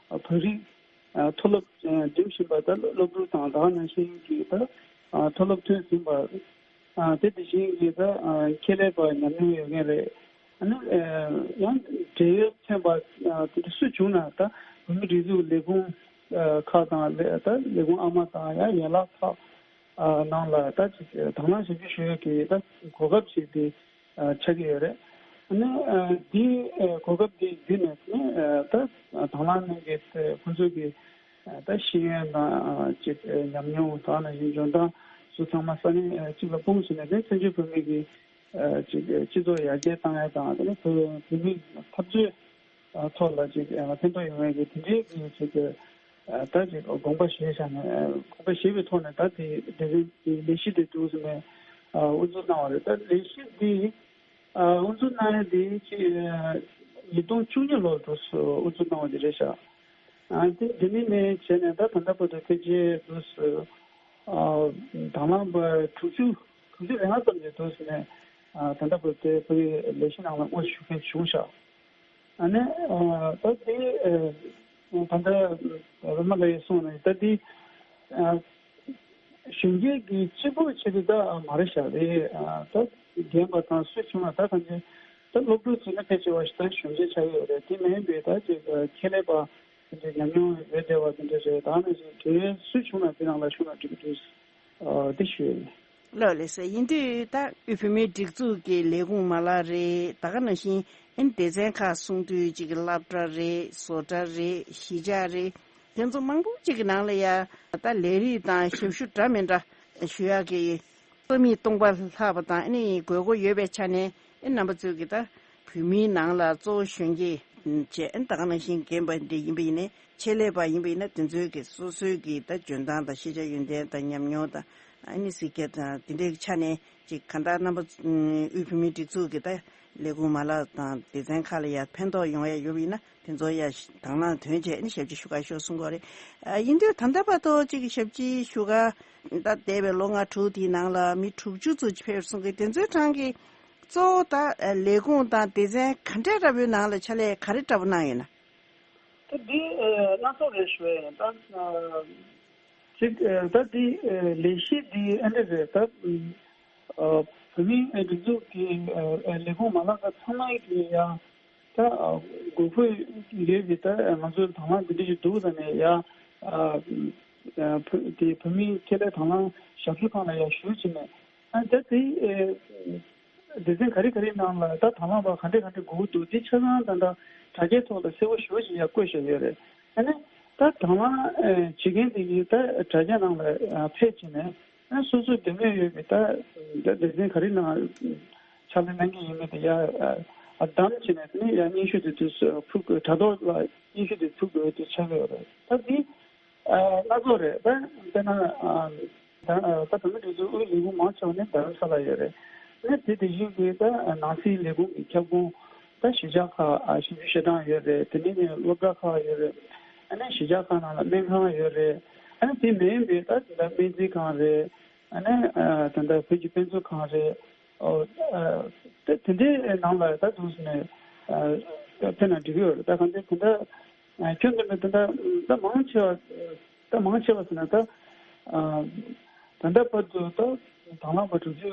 བོད་རིགས་མཐོ་སློབ་འགྲིམ་བཞིན་པ་ད་སློབ་ཕྲུག་དང་ད་ག་ནང་བཞིན་གྱི་ད་མཐོ་སློབ་ཐོན་ཟིན་པ། ཨ་དེ་དེ་བཞིན་གྱི་ད་ཨ་ཁེ་ལས་པ་ཉམས་མྱོང་ཡོད་མཁན་རེད། ཨ་ནི་ཨ་ཡང་འབྲེལ་ཡོད་ཚན་པ་ཨ་དེ་འདྲ་སུ་བྱུང་ན་ད་བོད་མིའི་སྒྲིག་འཛུགས་ལས་ཁུངས་ཨ་ཁག་དང་ལས་ད་ལས་ཁུངས་ཨ་མ་དང་ཡང་ཡན་ལག་ཁག་ཨ་ནང་ལ་ད་ཅིག་དང་བླངས་ཞབས་ཞུ་ཞུ་ཡས་ཀྱི་ད་གོ་སྐབས་ཤིག་དེ་ཨ་ཆགས་ཀྱི་ཡོད་རེད། ཨ་ནི་ཨ་འདི་ཨ་གོ་སྐབས་འདི་བརྒྱུད་ནས་ཨ་ད་དང་བླངས་གནང་མཁན་དེ་ཁོང་ཚོ་གི་ད་ཤེས་ཡོན་དང་ཅིག་ཉམས་མྱོང་དང་ནང་བཞིན་འཇོན་ཐང་སོགས་ཚང་མ་ས་གནས་གཅིག་ལ་སྤུངས་ཟིན་ནས་དེ་བཙན་བྱོལ་བོད་མི་གི་ཅིག་སྤྱི་ཚོགས་ཡར་རྒྱས་བཏང་ཡ་དང་དེ་ནས་བོད་བོད་མི་འཐབ་རྩོད་ཐོག་ལ་ཅིག་ཕན་ཐོགས་ཡོང་ཡ་གི་དེ་འདྲའི་གི་ཅིག་ད་ཅིག་དགོངས་པ་བཞེས་བཞག་ནས་དགོངས་པ་བཞེས་པའི་ཐོག་ནས་ད་དེ་དེ་རིང་དེ་ལས་གཞི་དེ་འདུག་ཟིན་ནས་དབུ་འཛུགས་གནང་བ་རེད། ད་ལས་གཞི་འདི། ཨ་དབུ་འཛུགས་གནང་ཡ་དེ་ཅིག་ཉིས་སྟོང་བཅུ་གཉིས་ལོར་དུ་དབུ་འཛུགས་གནང་བ་དེ་རེད་ཤག་ཨ་དེ་དེ་ནས་ནས་བྱས་ནས་ད་ད་ལྟ་བར་དུ་ཕལ་ཆེར་དུ་ཨ་དང་བླངས་པ་དྲུག་ཅུ་དྲུག་ཅུ་རེ་ལྔ་ཙམ་ཞིག་འདུག་ཟེར་ནས་ཨ་ད་ལྟ་བར་དུ་བོད་ཀྱི་ལས་གཞི་ནང་ལ་དབུ་བཞུགས་མཁན་བྱུང་ཤག་ཨ་ནི་ཨ་ད་དེ་ཨ་ད་ལྟ་རོ་མ་ལ་ཡི་གསུངས་ནས་ད་དེ་ཨ། གཞོན་སྐྱེས་ཀྱི་སྤྱི་པོ་ཆེ་དེ་ད་མ་རེད་ཤག་རེད། ད་རྒན་པ་དང་སུ་བྱུང་ན་ད་གང་ཅི་ད་སློབ་ཕྲུག་ཚོ་ནི་ཕལ་ཆེ་བ་ཞིག་ད་གཞོན་སྐྱེས་ཆགས་ཡོད་རེད། དེ་མིན་པའི་ད་ཅིག་ཁྱད་ལས་པ་དེ་འདྲ་ཉམས་མྱོང་ཡོད་བསྡད་པ་དེ་འདྲ་རེད། ད་ནི་ཅིག་དེ་སུ་བྱུང་ན་དེ་རང་ལ་ཤུགས་ལ་འགྲིག་འདུག་དེ་ཞུ་ཡ་ཡིན། ལགས་ལགས་སོ། ཡིན་དུས་ད་དབུས་བོད་མིའི་སྒྲིག་འཛུགས་ཀྱི་ལས་ཁུངས་མ་ལག་རེད། ད་ག་ནང་བཞིན་ཨན་སྡེ་ཚན་ཁག་གསུང་དུས་གཅིག་གི་སློབ་གྲྭ་རེད། བཟོ་གྲྭ་རེད། གཞིས་ཆགས་རེད། དེ་ཚོ་མང་པོ་གཅིག་གི་ནང་ལ་ཡ་ད་ལས་རིགས་དང་ཞབས་ཞུ་འདྲ་མི་འདྲ་ཞུ་ཡག་གི་རྩ་མིག་སྟོང་པ་ལྷག་པ་དང་ཨ་ནི་དགོས་མཁོ་ཡོད་པའི་ཆ་ནས་ཨ་རྣམ་པ་ཚོས་ཀྱི་ད་བོད་མིའི་ནང་ལ་གཙོ་བོ་གཞོན་སྐྱེས་བྱས་ཨ་ནི་ད་ག་ནང་བཞིན་རྒན་པ་འདི་ཡིན་པ་ཡིན་ནའི་ཆེད་ལས་པ་ཡིན་པ་ཡིན་ན་དེ་ཚོའི་གི་སོ་སོའི་གི་ད་འཇོན་ཐང་དང་ཤེས་བྱ་ཡོན་ཏན་དང་ཉམས་མྱོང་དང་ཨ་ནི་གཟིགས་རྒྱབ་དང་དེ་འདྲའི་ཆ་ནས་ཅིག་གང་ལྟར་རྣམ་པ་དབུས་བོད་མིའི་སྒྲིག་འཛུགས་ཀྱི་ད་ལས་ཁུངས་མ་ལག་དང་སྡེ་ཚན་ཁག་ལ་ཡ་ཕན་ཐོགས་ཡོང་ཡ་ཡོད་པ་ཡིན་ན་དེ་ཚོ་ཡ་དང་བླངས་དོན་བྱས་ཨ་ནི་ཞབས་ཕྱི་ཞུ་ག་ཤོག་གསུང་གི་ཡོད་རེད། ཡིན་དུས་ད་ལྟ་བར་དུ་ཅིག་ཞབས་ཕྱི་ཞུ་ག་ད་འདས་པའི་ལོ་ལྔ་དྲུག་དེའི་ནང་ལ་མི་དྲུག་ཅུ་ཙམ་ཕེབས་སོང་གི་དེ་ཚོའི་གྲངས་ཀྱི་གཙོ་བོ་ད་ལས་ཁུངས་དང་སྡེ་ཚན་ག་འདྲས་འདྲ་པོའི་ནང་ལ་ཕྱག་ལས་ག་རེ་འདྲ་པོ་གནང་ཡོད་ན། ད་འདི་སྣ་ཚོགས་རེད་ཞུ་ཡ་ཡིན། ད་ཅིག་ད་འདི་ལས་གཞི་འདི་ཨ་འདྲ་རེད། ད་བོད་མིའི་སྒྲིག་འཛུགས་ཀྱི་ལས་ཁུངས་མ་ལག་ཚང་མ་གི་ཡ་ད་དགོས་མཁོ་ཡོད་པའི་ད་ང་ཚོ་དང་བླངས་འདི་འདྲ་ཞིག་འདུག་ད་ནས་ཡ་དེ་བོད་མིའི་ཁེ་ལས་དང་བླངས་ཞབས་ཞུ་ཁང་ལ་ཡ་ཞུས་བྱས་ནས་ཨ་ད་དེ། སྡེ་ཚན་ག་རེ་ག་རེའི་ནང་ལ་ད་དང་བླངས་པ་ག་འདྲ་ག་འདྲ་དགོས་ཀྱི་འདུག་འདི་ཆ་ཚང་ད་ལྟ་དྲ་རྒྱའི་ཐོག་ལ་གསལ་པོ་ཞེ་པོ་ཅིག་ཡང་བཀོད་བཞག་ཡོད་རེད། ཨ་ནི་ད་དང་བླངས་བྱེད་མཁན་དེ་གིས་ད་དྲ་རྒྱ་ནང་ལ་ཕེབས་བྱས་ནས་ཨ་སོ་སོའི་འདོད་མོས་ཡོད་པའི་ད་ད་སྡེ་ཚན་ག་རེ་ནང་ཕྱག་ལས་གནང་གི་ཡིན་མིན་དེ་ཡ་བདམས་བྱས་ནས་ནི་ཡ་སྙན་ཞུ་དེ་དུས་ཕུལ་དགོས། དྲ་ཐོག་ལ་སྙན་ཞུ་དེ་ཕུལ་དགོས་དེ་ཆགས་ཀྱི་ཡོད་རེད། ད་འདི། སྣ་ཚོགས་རེད། ད་དཔེར་ན་ད་ད་བོད་མི་སྒྲིག་འཛུགས་དབུས་ལས་ཁུངས་མང་ཆེ་བ་ནི་རྡ་རམ་ས་ལ་ཡོད་རེད། ཨ་ནི་དེ་དེ་བཞིན་གྱི་ད་ནང་སྲིད་ལས་ཁུངས་ཀྱི་ཁྱབ་ཁོངས་ད་གཞིས་ཆགས་ཁག་ཞིབ་འཇུག་བྱེད་སྟངས་ཡོད་རེད། དེ་ནས་ནི་སློབ་གྲྭ་ཁག་ཡོད་རེད། ཨ་ནི་གཞིས་ཆགས་ཁག་ནང་ལ་སྨན་ཁང་ཡོད་རེད། ཨ་ནི་དེ་མིན་པའི་ད་ད་སྨན་རྩིས་ཁང་རེད། ཨ་ནི་ད་ད་བོད་ཀྱི་དཔེ་མཛོད་ཁང་རེད། ཨོ། དེ་དེ་འདྲའི་ནང་ལ་ད་འདུག་ཟེར་ནས་ཕེབས་ན་འགྲིག་གི་ཡོད་རེད། ད་གང་ལྟར་དེ་འདྲ་ཁྱོན་བསྡོམས་ནས་དེ་འདྲ་ད་མང་ཆེ་བ་ད་མང་ཆེ་བ་ཟེར་ན་ད་ད་ལྟ་བར་དུ་ད་དང་བླངས་པ་དྲུག་ཅུ་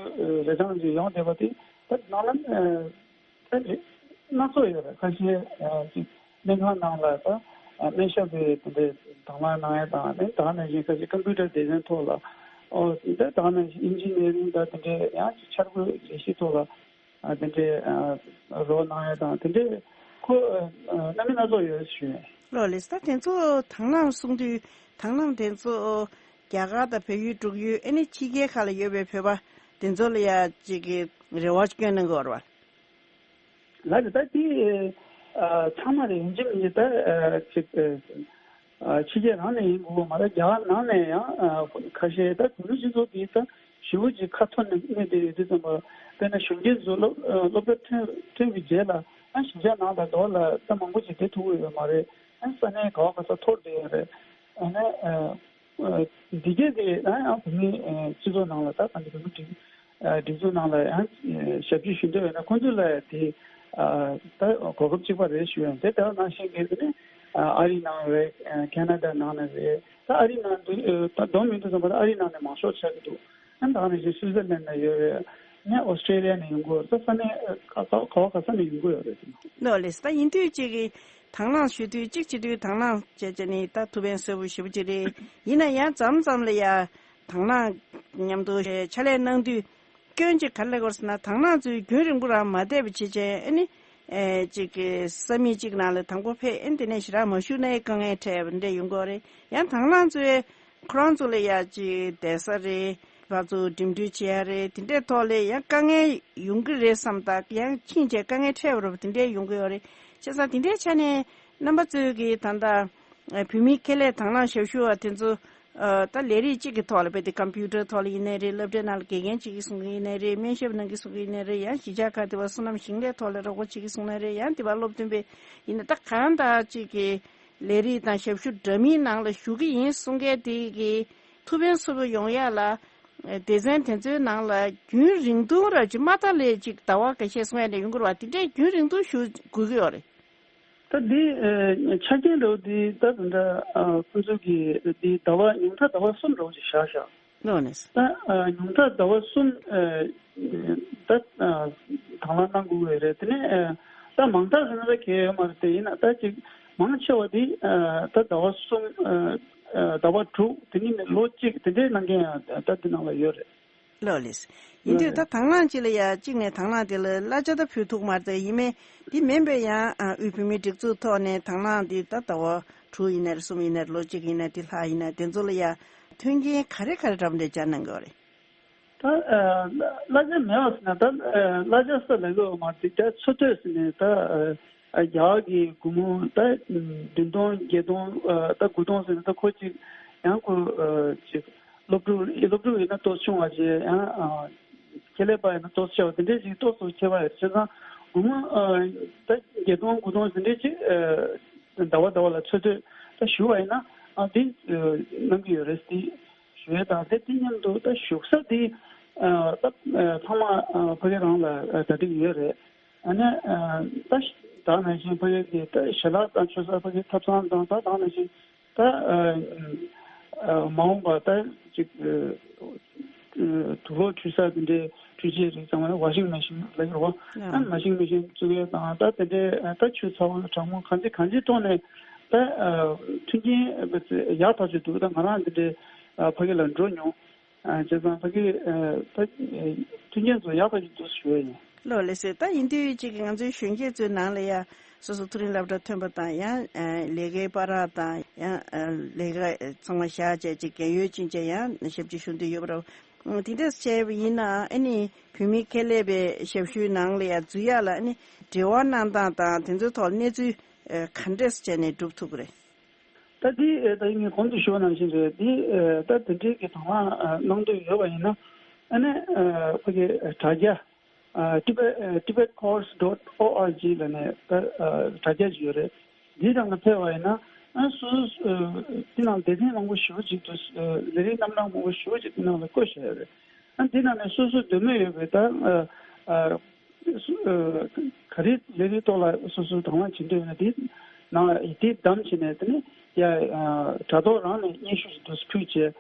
རེ་གྲངས་ཅིག་ཡོང་བསྡད་པ་དེ་ད་ནང་ལ་ད་སྣ་ཚོགས་ཡོད་རེད། ཁ་ཤས་ཅིག་སྨན་ཁང་ནང་ལ་ད་སྨན་ཞབས་པའི་དེ་འདྲའི་དང་བླངས་གནང་ཡ་དང་ནི་ད་ནང་བཞིན་ཁ་ཤས་ཀམ་པུ་ཊར་སྡེ་ཚན་ཐོག་ལ་ཨོ་དེ་ད་ནང་བཞིན་ཨིན་ཇི་ནི་ཡ་རིང་ད་དེ་འདྲའི་ཡང་ཅིག་འཆར་འགོད་ལས་གཞི་ཐོག་ལ་ཨ་དེ་འདྲའི་ཨ་རོགས་གནང་ཡ་དང་དེ་འདྲའི་ཁོ་ཨ་སྣ་མིན་སྣ་ཚོགས་ཡོད་ཞུ་ཡ། ལགས་ལགས་སོ། ད་དེ་ཚོ་དང་བླངས་གསུང་དུས་དང་བླངས་དེ་ཚོ་རྒྱ་གར་དང་བལ་ཡུལ་འབྲུག་ཡུལ་ཨ་ནི་ཕྱི་རྒྱལ་ཁག་ལ་ཡོད་པའི་བོད་པ་དེ་ཚོ་ལ་ཡ་ཅིག་གི་རེ་བ་སྐྱོན་གནང་གི་ཡོད་རེད་བ། ལགས་རེད། ད་དེ་ཨ་ཚང་མ་རེད། ཡིན་གཅིག་མིན་གཅིག་ད་ཨ་ཅིག་ཨ་ཕྱི་རྒྱལ་རང་ནས་ཡིན་དགོས་པ་མ་རེད། རྒྱ་གར་ནང་ནས་ཡང་ཨ་ཁ་ཤས་ད་བོད་མི་སྤྱི་ཚོགས་ཀྱི་ད་ཞེ་པོ་ཅིག་ཁ་ཐོར་ནས་གནས་བསྡད་ཡོད་དུས་ཙམ་པ་དཔེར་ན་གཞོན་སྐྱེས་ཚོ་སློབ་ཨ་སློབ་གྲྭ་ཐོན་ཐོན་པའི་རྗེས་ལ་ཨ་གཞིས་ཆགས་ནང་དང་འདོགས་ལ་ད་མང་པོ་ཅིག་བསྡད་ཐུབ་ཀྱི་ཡོད་མ་རེད། ཨ་ས་གནས་ག་བ་ག་ས་འཐོར་བསྡད་ཡོད་རེད། ཨ་ནི་ཨ། འདི་གས་དེ་ཡང་ཡང་བོད་མི་སྤྱི་ཚོགས་ནང་ལ་ད་གང་ལྟར་བོད་མི་སྒྲིག་སྒྲིག་འཛུགས་ནང་ལ་ཡང་ཞབས་ཕྱི་ཞུ་འདོད་ཡོད་ན་ཁོང་ཚོ་ལ་དེ་ད་གོ་སྐབས་གཅིག་པ་རེད་ཞུ་ཡོད། དེ་ལྟར་ནང་བཞིན་གྱི་དེ་ནི་ཨ་རི་ནང་རེད། ཁེ་ན་ཌ་ནང་ནས་རེད། ད་ཨ་རི་ནང་དུ་ད་བསྡོམས་ཡོང་དུས་ཙམ་པ་ད་ཨ་རི་ནང་ནས་མང་ཤོས་ཆགས་ཀྱི་འདུག་ཨ་ནི་ད་ག་ནང་བཞིན་སུའི་ཙར་ལན་ནས་ཡོད་རེད། ནས་ཨོ་སི་ཀྲེ་ལི་ཡ་ནས་ཡོང་གི་ཡོད་རེད། ས་གནས་ག་ག་བ་ག་ས་ནས་ཡོང་གི་ཡོད་རེད། ལགས་ལགས་ད་ཡིན་དུས་གཅིག་གི་དང་བླངས་ཞུ་དུས་གཅིག་བྱེད་དུས་དང་བླངས་བྱས་བྱས་ནས་ད་ཐུགས་ཕན་གསོས་པོ་ཞེ་པོ་ཅིག་རེད། ཡིན་ན་ཡང་མཚམས་མཚམས་ལ་ཡ་དང་བླངས་མཉམ་དུ་ཕྱག་ལས་གནང་དུས་སྐྱོན་གཅིག་ག་རེ་སླེབས་ཀྱི་ཡོད་ཟེར་ན་དང་བླངས་ཚོས་རྒྱུན་རིང་པོ་རང་མ་བསྡད་པ་བྱེད་བྱས་ཨ་ནི་ཨེ་གཅིག་གི་ས་མིག་གཅིག་ནང་ལ་དང་པོ་ཕེབས་ཨ་ནི་དེ་ནས་ཞེ་དྲག་མ་བཞུགས་ནའི་དཀའ་ངལ་འཕྲད་པ་འདྲ་ཡོང་གི་ཡོད་རེད། ཡང་དང་བླངས་ཚོས་ཁོ་རང་ཚོ་ལ་ཡ་གཅིག་བསྡད་ས་རེད། ཕར་ཚུར་འགྲིམ་འགྲུལ་བྱེད་ཡ་རེད། དེ་འདྲའི་ཐོག་ལ་ཡང་དཀའ་ངལ་ཡོང་གི་རེད་བསམ་ད་ཡང་ཕྱིན་ཆད་དཀའ་ངལ་འཕྲད་པ་རེད་པ། དེ་འདྲའི་ཡོང་གི་ཡོད་རེད། བྱས་ཙང་དེ་འདྲའི་ཆ་ནས་རྣམ་པ་ཚོས་ཀྱི་ད་ལྟ་བོད་མིའི་ཁེ་ལས་དང་བླངས་ཞབས་ཞུ་བ་དེ་ཚོ་ད་ལས་རིགས་གཅིག་གི་ཐོག་ལ་དཔེ་དེ་ཀམ་པུ་ཊར་ཐོག་ལ་ཡིན་ནའི་རེད། སློབ་གྲྭའི་ནང་ལ་དགེ་རྒན་བྱེད་ཀྱི་གསུང་གི་ཡིན་ནའི་རེད། སྨན་ཞབས་གནང་གི་གསུང་གི་ཡིན་ནའི་རེད། ཡང་གཞིས་ཆགས་ཁག་དེ་བ་སོ་ནམ་ཞིང་ལས་ཐོག་ལ་རོགས་པ་བྱེད་ཀྱི་གསུང་ནའི་རེད། ཡང་དེ་བ་སློབ་སྟོན་པའི་ཡིན་ན་ད་གང་ལྟར་གཅིག་གི་ལས་རིགས་དང་ཞབས་ཞུ་འདྲ་མིན་ནང་ལ་ཞུགས་ཀྱི་ཡིན་གསུང་མཁན་དེ་གི་ཐུགས་ཕན་གསོས་པོ་ཡོང་ཡ་ལ་སྡེ་ཚན་དེ་ཚོའི་ནང་ལ་རྒྱུན་རིང་ཐུང་ར་ཅིག་མ་མཐའ་ལས་ཅིག་ཟླ་བ་འགའ་ཤས་སོང་ཡ་འདྲ་ཡོང་གི་རེད་བ། དེ་འདྲའི་རྒྱུན་རིང་ཐུང་ཞུ་དགོས་ཀྱི་ཡོད་རེད། ད་འདི་ཆ་རྐྱེན་འདྲ་བོ་འདི་ད་དེ་འདྲ་ཁོ་ཚོ་གི་འདི་ཟླ་བ་ཉུང་མཐའ་ཟླ་བ་གསུམ་འདྲ་བོ་ཅིག་བཞག་བཞག་ལོ་ནས། ད་ཉུང་མཐར་ཟླ་བ་གསུམ་ད་དང་བླངས་གནང་དགོས་ཀྱི་རེད། དེ་ནས་ད་མང་མཐར་ཟེར་ན་ད་གལ་ཡོད་མ་རེད། དེ་ཡིན་ན་ད་ཅིག་མང་ཆེ་བ་དེ་ད་ཟླ་བ་གསུམ་ཟླ་བ་དྲུག་དེ་ནས་ལོ་གཅིག་དེ་འདྲའི་གནང་མཁན་ཡང་ད་དེ་ནང་ལ་ཡོད་རེད། ལོ་ལེས། ཡིན་དུས་ད་དང་བླངས་གཅིག་ལ་ཡ་གཅིག་ནས་དང་བླངས་དེ་ལ་གླ་ཆ་ད་ཕུལ་ཐུབ་མ་རེད། ཡིན་མིན་དེ་མིན་པའི་ཡང་དབུས་བོད་མིའི་སྒྲིག་འཛུགས་ཐོག་ནས་དང་བླངས་དེ་ད་ཟླ་བ་དྲུག་ཡིན་ན་རེད། གསུམ་ཡིན་ན་རེད། ལོ་གཅིག་ཡིན་ན་དེ་ལྷག་ཡིན་ན་དེ་ཚོ་ལ་ཡ་མཐུན་རྐྱེན་ག་རེ་ག་རེ་འདྲ་མོ་འདྲ་སྦྱར་གནང་གི་ཡོད་རེད། ད་གླ་ཆ་མེད་པ་ཟེར་ན་ད་གླ་ཆ་ས་ལ་གི་མ་དེ་ད་འཚོ་སྡོད་ཟེར་ནས་ད་རྒྱ་གར་གྱི་སྒོར་མོ་ད་བདུན་སྟོང་བརྒྱད་སྟོང་ད་དགུ་སྟོང་ཟེར་ན་ད་ཁོ་གཅིག་ཡང་ཁོ་གཅིག་སློབ་ཕྲུག་སློབ་ཕྲུག་ཡིན་ན་ཏོག་ཆུང་བ་ཞིག་ཡང་ཁྱད་ལས་པ་ཡིན་ན་ཏོག་ཆེ་བ་དེ་འདྲས་ཞིག་ཏོག་ཙམ་ཁྱད་པར་ཡོད། བྱས་ཙང་སྒོར་མོ་ད་བརྒྱད་སྟོང་དགུ་སྟོང་དེ་འདྲས་ཅིག་ཟླ་བ་ཟླ་བ་ལ་འཚོ་སྡོད་ད་ཞུ་བ་ཡིན་ན་ཨ་འདི་གནང་གི་ཡོད་རེད། དེ་ཞུ་ཡས་དང་དེ་དེ་མཉམ་དུ་ད་བཞུགས་ས་དེ་ད་ཚང་མ་ཕ་གི་རང་ལ་གྲ་སྒྲིག་ཡོད་རེད། ཨ་ནི་ད་ད་ནང་བཞིན་ཕ་གི་གི་ད་ཞལ་ལག་དང་མཆོད་ས་ཕ་གི་ཐབ་ཚང་དང་ད་ད་ནང་བཞིན། ད་ཨ་ཨ་མ་འོངས་པ་ད་ཅིག་ཨ་དུག་ལོག་འཁྲུད་ས་དེ་འདྲའི་འཕྲུལ་ཆས་རིགས་ཚང་མ་ལ་ཝ་ཤིང་མེ་ཤིན་ལབ་ཀྱི་རེད་བ། ཨ་ཝ་ཤིང་མེ་ཤིན་བཙུགས་ཡས་དང་ད་དེ་འདྲའི་ཨ་ད་ཆུ་ཚ་བོ་གྲང་མོ་གང་ཅི་གང་ཅིའི་ཐོག་ནས་ད་ཨ་མཐུན་རྐྱེན་ཡག་ཐག་ཆོད་འདུག་ད་ང་རང་དེ་འདྲའི་ཨ་ཕ་གི་ལ་འགྲོ་མྱོང་། ཨ་བྱས་ཙང་ཕ་གི་ཨ་ད་མཐུན་རྐྱེན་ཚོ་ཡག་ཐག་ཆོད་འདུག་ཞུ་ཡས་ཡིན། ལོ་ལེགས་སེ། ད་ཡིན་དུས་གཅིག་གི་ང་ཚོའི་གཞོན་སྐྱེས་ཚོའི་ནང་ལ་ཡ་སོ་སོ་མཐོ་རིམ་སློབ་གྲྭ་ཐོན་པ་དང་ཡང་ཨ་ལས་ཀའི་བར་དང་ཡང་ཨ་ལས་ཀ་ཚང་མ་བཞག་བྱས་ཅིག་རྒན་ཡོལ་ཕྱིན་བྱས་ཡང་ཞབས་ཕྱི་ཞུ་འདོད་ཡོད་པ་རེད། དེ་འདྲས་བྱས་པ་ཡིན་ན་ཨ་ནི་བོད་མི་ཁེ་ལས་པའི་ཞབས་ཞུའི་ནང་ལ་ཡ་འཛུལ་ཡག་ལ་ཨ་ནི་འབྲེལ་བ་གནང་སྟངས་དང་དེ་ཚོའི་ཐོག་གནས་ཚུལ་ཨ་ག་འདྲས་བྱས་ནས་སྒྲུབ་ཐུབ་ཀྱི་རེད། ད་འདི་ད་ངས་གོང་དུ་ཞུས་པ་ནང་བཞིན་རེད། འདི་ད་དེ་འདྲའི་གི་དང་བླངས་གནང་འདོད་ཡོད་པ་ཡིན་ན་ཨ་ནི་ཕ་གི་དྲ་རྒྱ། ཨ་Tibet Tibet Course dot org ལ་ནས་ད་ཨ་དྲ་རྒྱ་ཅིག་ཡོད་རེད། འདིའི་ནང་ལ་ཕེབས་པ་ཡིན་ན་ཨ་སོ་སོ་ཨ་འདི་ནང་སྡེ་ཚན་མང་པོ་ཞེ་པོ་ཅིག་ཏུ་ཨ་ལས་རིགས་རྣམ་གྲངས་མང་པོ་ཞེ་པོ་ཅིག་འདི་ནང་ལ་བཀོད་བཞག་ཡོད་རེད། ཨ་འདི་ནང་ནས་སོ་སོ་འདོད་མོས་ཡོད་པའི་ད་ཨ་ཨ་སོ་ཨ་ག་རེ་ལས་རིགས་ཐོག་ལ་སོ་སོ་དང་བླངས་བྱེད་འདོད་ཡོད་ན་འདི་ནང་ལ་འདི་བདམས་བྱས་ནས་དེ་ནས་ཡ་ཨ་དྲ་ཐོག་རང་ནས་སྙན་ཞུ་ཞིག་ཏུ་ཕུལ་བྱས།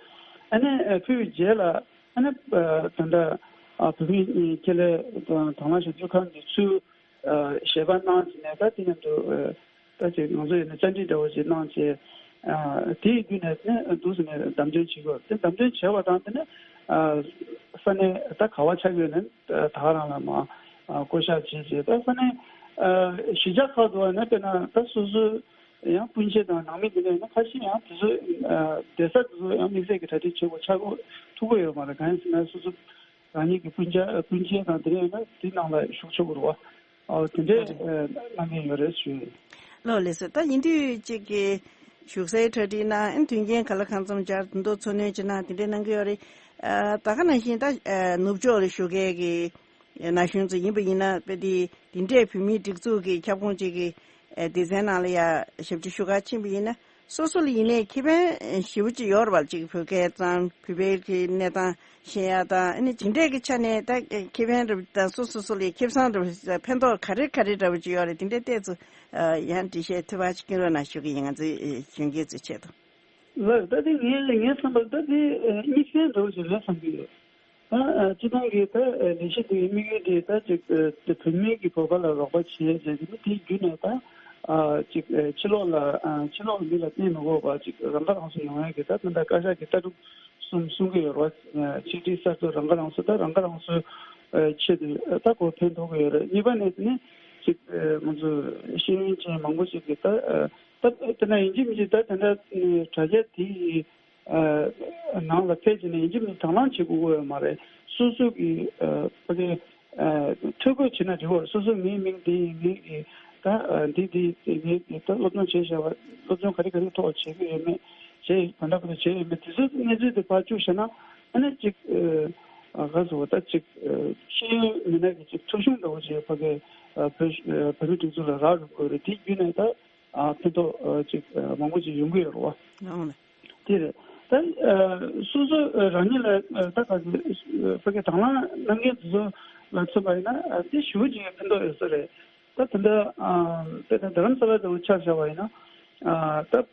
ཨ་ནས་ཨ་ཕུལ་བའི་རྗེས་ལ། ཨ་ནི་ད་ལྟ་བོད་མིའི་ཁེ་ལས་དང་དང་བླངས་ཞབས་ཞུ་ཁང་གི་ཚུལ་ཞལ་པར་གནང་བྱས་ནས་ད་དེ་མཉམ་དུ་ད་ཅིག་ང་ཚོ་ཡིན་ན་བཅར་འདྲི་འདྲ་བོ་ཞིག་གནང་བྱས། དེའི་བརྒྱུད་ནས་ནི་འདུག་ཟེར་ནས་བདམས་ཐོན་བྱེད་དགོས། དེ་བདམས་ཐོན་བྱས་པ་དང་དེ་ནི་ས་གནས་ད་ག་བ་ཆགས་ཡོད་ནས་ད་ག་རང་ལ་མ་བསྐོ་བཞག་བྱས་བྱས་ད་ས་གནས་གཞིས་ཆགས་ཁག་ཏུ་ནི་དཔེར་ན་ད་སོ་སོའི། ཡང་སྤུན་མཆེད་དང་ནང་མི་དེ་འདྲ་ཡིན་ན་ཁ་ཤས་ཡང་དེ་ཚོ་བསྡད་ས་དེ་ཚོ་ཡང་དམིགས་བསལ་གྱི་གྲ་སྒྲིག་བྱེད་དགོས་ཆགས་དགོས་ཐུག་གི་ཡོད་མ་རེད། གང་ཡིན་ཟེར་ན་སོ་སོ་རང་ཉིད་ཀྱི་སྤུན་ཆ་སྤུན་མཆེད་དང་དེ་འདྲ་ཡོད་ན་དེ་ནང་ལ་ཞུགས་ཆོག་གི་རེད་བ། ཨོ་དེ་འདྲས་གནང་མཁན་ཡོད་རེད་ཞུ། ལོ་ལེགས་སོ། ད་ཡིན་དུས་གཅིག་གི་བཞུགས་སའི་གྲ་སྒྲིག་ན་མཐུན་རྐྱེན་ག་ལ་གང་འཚམ་སྦྱར་དེ་འདྲ་འཚོ་སྣོན་བྱེད་ན་དེ་འདྲས་གནང་གི་ཡོད་རེད། ད་ག་ནང་བཞིན་ད་ནུབ་ཕྱོགས་ལ་བཞུགས་མཁན་གྱི་ན་གཞོན་ཚོ་ཡིན་པ་ཡིན་ན་དཔེ་དེ་འདི་འདྲའི་བོད་མིའི་སྒྲིག་འཛུགས་ཀྱི་ཁྱབ་ཁོངས་ཅིག་གི་སྡེ་ཚན་ནང་ལ་ཡ་ཞབས་ཕྱི་ཞུ་ག་ཕྱིན་པ་ཡིན་ན་སོ་སོ་ལ་ཡིན་ནའི་ཁེ་ཕན་ཞེ་པོ་ཅིག་ཡོད་རེད་བ། ཅིག་བོད་སྐད་ཙམ་བོད་པའི་གི་གནས་སྟངས་ཤེས་ཡ་དང་ཨ་ནི་འདི་འདྲའི་གི་ཆ་ནས་ད་ཁེ་ཕན་རེད་དང་སོ་སོ་སོ་ལ་ཁེ་བཟང་རེད་ཕན་ཐོགས་ག་རེ་ག་རེ་འདྲ་བོ་ཅིག་ཡོད་རེད། འདི་འདྲའི་ཐད་ཚོ་ཡང་འགྲེལ་བཤད་ཐུབ་པ་ཅིག་སྐྱོན་རོགས་གནང་ཞུ་གི་ཡིན། ང་ཚོའི་གཞོན་སྐྱེས་ཚོའི་ཆེད་དུ། ལགས་ད་དེ་ངས་ངའི་བསམ་པར་ད་དེ་དམིགས་བསལ་འདྲ་བོ་ཞིག་རེད་བསམ་གྱི་ཡོད། ད་སྤྱི་བཏང་གི་ད་ལས་གཞི་དེའི་དམིགས་ཡུལ་དེ་ད་ཅིག་བོད་མི་གི་བོད་པ་ལ་རོགས་པ་བྱེད་ཟེར་གྱི་མི་དེའི་བརྒྱུད་ནས་ད་ཅིག་ཕྱི་ལོགས་ལ་ཕྱི་ལོགས་མི་ལ་བརྟེན་མི་དགོས་པ་ཅིག་རང་ཁ་རང་གསོ་ཡོང་ཡ་གི་ད་ད་ལྟ་བཀའ་ཤག་གི་ལྟ་གྲུབ་གསུམ་གསུང་གི་ཡོད་རེད་བ། ཆིག་སྒྲིལ་གསར་གཏོད་རང་ཁ་རང་གསོ་ད་རང་ཁ་རང་གསོའི་ཆེད་དུ་ད་གོ་ཕན་ཐོགས་གི་ཡོད་རེད། གཉིས་པ་ནས་ནི་ཅིག་ང་ཚོ་ཤེས་ཡོན་ཅན་མང་པོ་ཞིག་གིས་ད་ད་དེ་ན་ཡིན་གཅིག་མིན་གཅིག་ད་དེ་འདྲ་དྲ་རྒྱ་དེ་ཡི་ནང་ལ་ཕལ་ཆེར་ནས་ཡིན་གཅིག་མིན་གཅིག་དང་བླངས་བྱེད་དགོས་ཀྱི་ཡོད་མ་རེད། སོ་སོ་གི་ཕ་གི་ཐོ་འགོད་བྱེད་ན་འགྲིག་གི་རེད། སོ་སོ་ངའི་མིང་འདི་ཡིན། ངའི་གི་ད་འདི་འདི་ངའི་གི་ད་སློབ་སྦྱོང་བྱས་བཞག་པ་སློབ་སྦྱོང་ག་རེ་ག་རེ་ཐོག་བྱེད་ཀྱི་ཡོད་མེད་བྱས་ག་འདྲ་ག་འདྲ་བྱས་ཡོད་མེད་དེ་ཚོ་གནས་ཚུལ་དེ་ཕར་བཅུག་བཞག་ན་ཨ་ནི་ཅིག་ག་ཟེར་བ་ད་ཅིག་ཤེས་ཡོན་མི་སྣ་གི་ཅིག་ཐོ་གཞུང་འདྲ་བོ་ཅིག་ཕ་གི་བོད་བོད་མི་སྒྲིག་འཛུགས་ལ་རག་རུ་དགོས་རེད། དེ་བརྒྱུད་ནས་ད། ཕན་ཐོགས་ཅིག་མང་པོ་ཅིག་ཡོང་གི་ཡོད་རེད་བ། ཨང་། དེ་རེད། ད་སོ་སོ་རང་ཉིད་ལ་ད་ག་ཚོད་ཕ་གི་དང་བླངས་གནང་མཁན་དེ་ཚོ་ལ་མཚོན་པ་ཡིན་ན་དེ་ཞེ་པོ་ཅིག་ཕན་ཐོགས་ཡོད་ས་རེད། ད་དེ་འདྲ་དཔེར་ན་རྡ་རམ་ས་ལ་འདྲ་བོ་ཆ་བཞག་པ་ཡིན་ན་ད་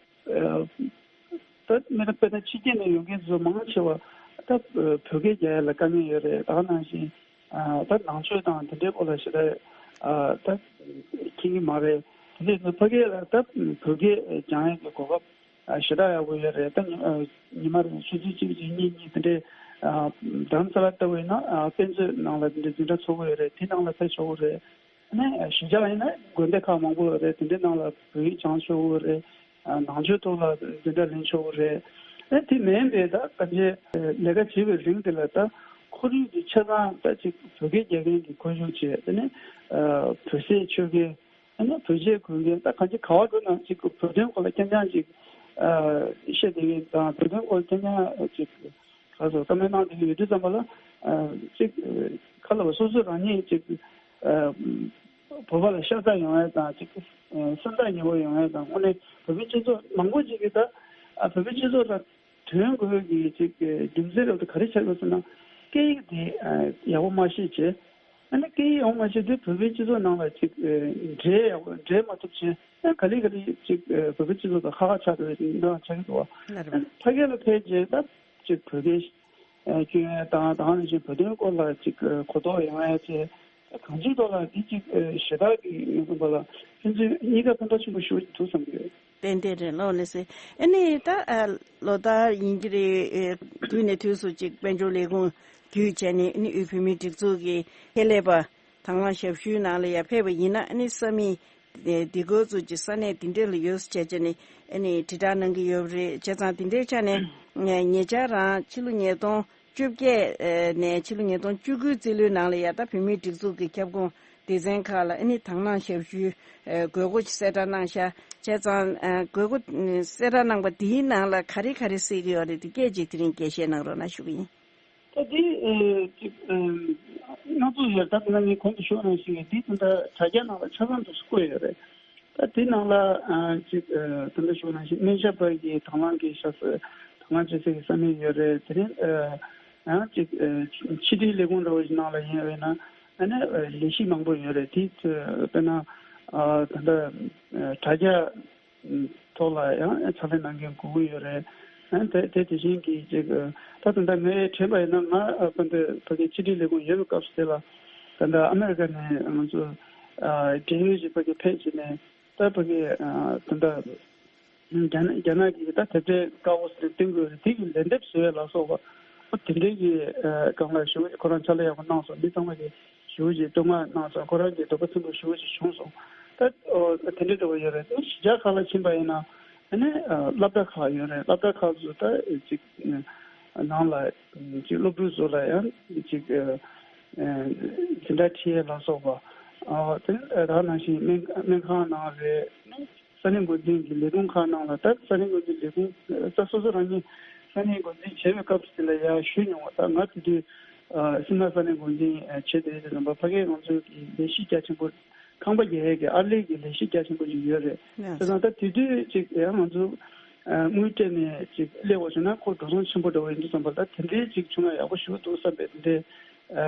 ད་མི་ལ་དཔེར་ན་ཕྱི་རྒྱལ་ནས་ཡོང་མཁན་དེ་ཚོ་མང་ཆེ་བ་ ད་བོད་སྐད་རྒྱག་ཡ་ལ་དཀའ་ངལ་ཡོད་རེད། ད་ག་ནང་བཞིན་ད་ནང་ཆོས་དང་དེ་འདྲའི་སྐོར་ལ་ཞེ་དྲག་ད་མཁྱེན་གྱི་མ་རེད། དེ་འདྲའི་ཕ་གི་ལ་ད་བོད་སྐད་སྦྱང་ཡ་གི་གོ་སྐབས་ཞེ་དྲག་ཡག་པོ་ཡོད་རེད། ད་ཉི་མ་རེ་ཆུ་ཚོད་གཅིག་གཅིག་གཉིས་གཉིས་དེ་འདྲའི་རྡ་རམ་ས་ལ་ལྟ་བུ་ཡིན་ན་དཔེ་མཛོད་ནང་ལ་དེ་འདྲའི་འཛིན་གྲྭ་ཚོགས་ཀྱི་ཡོད་རེད། དེ་ནང་ལ་ཕེབས་ཆོག་གི་རེད། ཨ་ནི་གཞིས་ཆགས་ཡིན་ན་དགོན་སྡེ་ཁག་མང་པོ་ཡོད་རེད། དེ་འདྲའི་ནང་ལ་བོད་ཡིག་སྦྱང་ཆོག་གི་རེད། ནང་ཆོས་ཐོག་ལ་འཛིན་གྲྭ་ལེན་ཆོག་གི་རེད། ཨ་དེ་མིན་པའི་ད་གང་ཅི་ལས་ཀ་བྱེད་པའི་རིང་དེ་ལ་ད་ཁོར་ཡུག་དེ་ཆ་ཚང་ད་ཅིག་བོད་སྐད་རྒྱག་མཁན་གྱི་ཁོར་ཡུག་བྱས། དེ་ནས་བོད་ཟས་མཆོད་མཁན། ཨ་ནི་བོད་ཆས་གོན་མཁན། ད་གང་ཅི་ག་བ་འགྲོ་ན་ཅིག་བོད་དོན་སྐོར་ལ་རྐྱང་རྐྱང་ཅིག་བཤད་བསྡད་མཁན་དང་། བོད་དོན་སྐོར་རྐྱང་རྐྱང་ཅིག་ག་ཚོད་བཀའ་མོལ་གནང་བསྡད་མཁན་ཡོད་དུས་ཙམ་པ་ལ་ཅིག་ག་ལ་བ་སོ་སོ་རང་ཉིད་ཅིག་བོད་པ་ལ་ཤ་ཚ་ཡོང་ཡ་དང་། ཅིག་སེམས་ཐག་ཉེ་བོ་ཡོང་ཡ་དང་། དངོས་གནས་བོད་པའི་སྤྱི་ཚོགས་མང་པོ་ཅིག་གིས་ད་བོད་པའི་སྤྱི་ཚོགས་ལ་དོན་དགོས་ཀྱི་ཅིག་རྒྱུ་མཚན་རབ་ཏུ་ག་རེ་ཆགས་ཡོད་ཟེར་ན། སྐད་ཡིག་དེ་ཡག་པོ་མ་ཤེས་བྱས། ཨ་ནི་སྐད་ཡིག་ཡག་པོ་མ་ཤེས་དུས་བོད་པའི་སྤྱི་ཚོགས་ནང་ལ་ཅིག་འདྲེས་ཡག་པོ་འདྲེས་མ་ཐུབ་བྱས། ཨ་ག་ལེ་ག་ལེ་ཅིག་བོད་པའི་སྤྱི་ཚོགས་དང་ཁ་ཁ་ཆགས་འགྲོ་བའི་འདྲ་ཆགས་ཀྱི་འདུག་བ། ལགས་རེད་པ། ཕ་གི་ལ་ཕེབས་རྗེས་ད་ཅིག་བོད་སྐད་སྐྱོན་ཡ་དང་། ད་ག་ནང་བཞིན་བོད་དོན་སྐོར་ལ་ཅིག་གོ་རྟོགས་ཡོང་ཡ་བྱས། གང་ཅིའི་ཐོག་ལ་འདི་ཅིག་ཞེ་དྲག་གི་ངོས་བཟུང་པ་ལ་ཕན་ཚུན་གཉིས་ཀ་ཕན་ཐོགས་ཆེན་པོ་ཞེ་པོ་ཅིག་འདུག་བསམ་གྱི་ཡོད། ཏན་ཏན་རེད། ལགས་ལགས་སེ། ཨ་ནི་ད་ལོ་ལྟར་ཡིན་གྱི་རེད། དུས་ནས་དུས་སུ་ཅིག་དཔལ་འབྱོར་ལས་ཁུངས་བརྒྱུད་བྱས་ནས། ཨ་ནི་དབུས་བོད་མིའི་སྒྲིག་འཛུགས་ཀྱི་ཁེ་ལས་པ་དང་བླངས་ཞབས་ཞུའི་ནང་ལ་ཡར་ཕེབས་པ་ཡིན་ན། ཨ་ནི་ས་མིག་སྡེ་ཁུལ་ཚོ་ཅིག་ས་གནས་དེ་འདྲ་ལ་ཡོད་བྱས་བྱས་ནས། ཨ་ནི་དྲིལ་བསྒྲགས་གནང་གི་ཡོད་རེད། བྱས་ཙང་དེ་འདྲའི་ཆ་ནས་ཉེ་ཆར་རང་ཕྱི་ལོ་ཉིས་སྟོང་བཅོ་བརྒྱད་ནས་ཕྱི་ལོ་ཉིས་སྟོང་བཅུ་དགུའི་རྩིས་ལོའི་ནང་ལ་ཡ་ད་བོད་མིའི་སྒྲིག་འཛུགས་ཀྱི་ཁྱབ་ཁོངས་སྡེ་ཚན་ཁག་ལ་ཨ་ནི་དང་བླངས་ཞབས་ཞུའི་དགོས་མཁོ་གསལ་བསྒྲགས་གནང་ཤག་བྱས་ཙང་དགོས་མཁོ་གསལ་བསྒྲགས་གནང་པ་དེའི་ནང་ལ་ག་རེ་ག་རེ་གསལ་གྱི་ཡོད་རེད། དེ་སྐད་ཅིག་དེ་རིང་རྒྱས་བཤད་གནང་རོགས་གནང་ཞུ་གི་ཡིན། ད་དེ་ཅིག་སྣ་ཚོགས་ཡོད། ད་དེ་ནང་ངས་གོང་དུ་ཞུས་ནང་བཞིན་དེ་ད་ལྟ་དྲ་རྒྱ་ནང་ལ་ཆ་ཚང་དུ་བཀོད་ཡོད་རེད། ད་དེ་ནང་ལ་ཨ་ཅིག་ཨ་ད་ལྟ་ཞུ་ནང་བཞིན་སྨན་ཞབས་པ་གི་དང་བླངས་ཀྱི་ཤག་ས་དང་བླངས་བྱེད་སའི་ས་མིག་ཡོད་རེད། དེ་རིང་ཨ་ཅིག་ཨ་ཕྱི་དྲིལ་ལས་ཁུངས་འདྲ་བོ་ཞིག་ནང་ལ་ཡིན་པས་ན། ཨ་ནི་ཨ་ལས་གཞི་མང་པོ་ཡོད་རེད། དེ་ཚོ་དཔེར་ན་ཨ་ད་ལྟ་ཨ་དྲ་རྒྱ་ཐོག་ལ་ཡང་ཕྱག་ལས་གནང་མཁན་དགོས་ཀྱི་ཡོད་རེད། ཨ་དེ་དེ་དེ་བཞིན་གྱི་ཅིག་ཨ་ད་ད་ལྟ་ངས་དྲན་པ་ཡིན་ན། ང་ཨ་ཕ་གི་ཕ་གི་ཕྱི་དྲིལ་ལས་ཁུངས་ཡོད་པའི་སྐབས་སུ་དེ་ལ་ད་ལྟ་ཨ་མེ་རི་ཀ་ནས་ང་ཚོ་ཨ་འབྲེལ་ཡོད་ཅིག་ཕ་གི་ཕེབས་བྱས་ནས། ད་ཕ་གི་ཨ་ད་ལྟ་རྒྱ་ནག་རྒྱ་ནག་གི་ད་དེབ་ཕྲེང་དཀར་པོ་ཟེར་བཏོན་དགོས་རེད། དེ་གི་ལན་འདེབས་བཟོ་ཡ་ལ་སོགས་པ་དེ་འདྲའི་གི་ཨ་སྒང་ལ་ཞེ་པོ་ཅིག་ཁོ་རང་ཕྱག་ལས་ཡག་པོ་གནང་སོང་། མི་ཚང་མ་གི་ཞེ་པོ་ཅིག་བསྟོད་བསྔགས་གནང་སོང་། ཁོ་རང་གི་འདོད་པ་ཚིམ་པོ་ཞེ་པོ་ཅིག་བྱུང་སོང་། ད་ཨོ་དེ་འདྲའི་འདྲ་བོ་ཡོད་རེད། ཨ་ནི་གཞིས་ཆགས་ཁག་ལ་ཕྱིན་པ་ཡིན་ན། ཨ་ནི་ཨ་སློབ་གྲྭ་ཁག་ཡོད་རེད། སློབ་གྲྭ་ཁག་ཚོ་ད་ཅིག་ཨ་ནང་ལ་ཅིག་སློབ་ཕྲུག་ཚོ་ལ་ཡང་ཅིག་ཨ་ཨ་འཛིན་གྲྭ་ཁྲིད་ཡས་ལ་སོགས་པ། ཨ་དེ་ད་ག་ནང་བཞིན་སྨན་སྨན་ཁང་ནང་རེད། ཨ་ནི་ས་གནས་འགོ་འཛིན་གྱི་ལས་ཁུངས་ཁག་ནང་ལ། ད་ས་གནས་འགོ་འཛིན་ལས་ཁུངས་ད་སོ་སོ་རང་ཉིད་ས་གནས་འགོ་འཛིན་བྱས་པའི་སྐབས་སུ་དེ་ལ་ཡར་ཞུས་མྱོང་བ། ད་ང་དེ་དུས་ཨ་སིམ་ལ་ས་གནས་འགོ་འཛིན་ཨ་བྱས་དེ་རེད་དུས་ཙམ་པ། ཕ་གིར་ང་ཚོའི་གི་ལས་གཞི་རྒྱ་ཆེན་པོ། ཁང་པ་རྒྱག་ཡས་ཀྱི་ཨར་ལས་ཀྱི་ལས་གཞི་རྒྱ་ཆེན་པོ་ཞིག་ཡོད་རེད། ཡ། བྱས་ཙང་ད་དེ་དུས་ཅིག་ཡང་ང་ཚོ་ཨ་དངུལ་སྤྲད་ནས་ཅིག་སླེབས་པ་བྱུང་ན་ཁོ་འགྲོ་སོང་ཆེན་པོ་འདྲ་བོ་ཡིན་དུས་ཙམ་པ། ད་དེ་འདྲའི་ཅིག་བྱུང་ན་ཡག་པོ་ཞེ་པོ་འདུག་བསམ་པའི་དེ་འདྲའི་ཨ་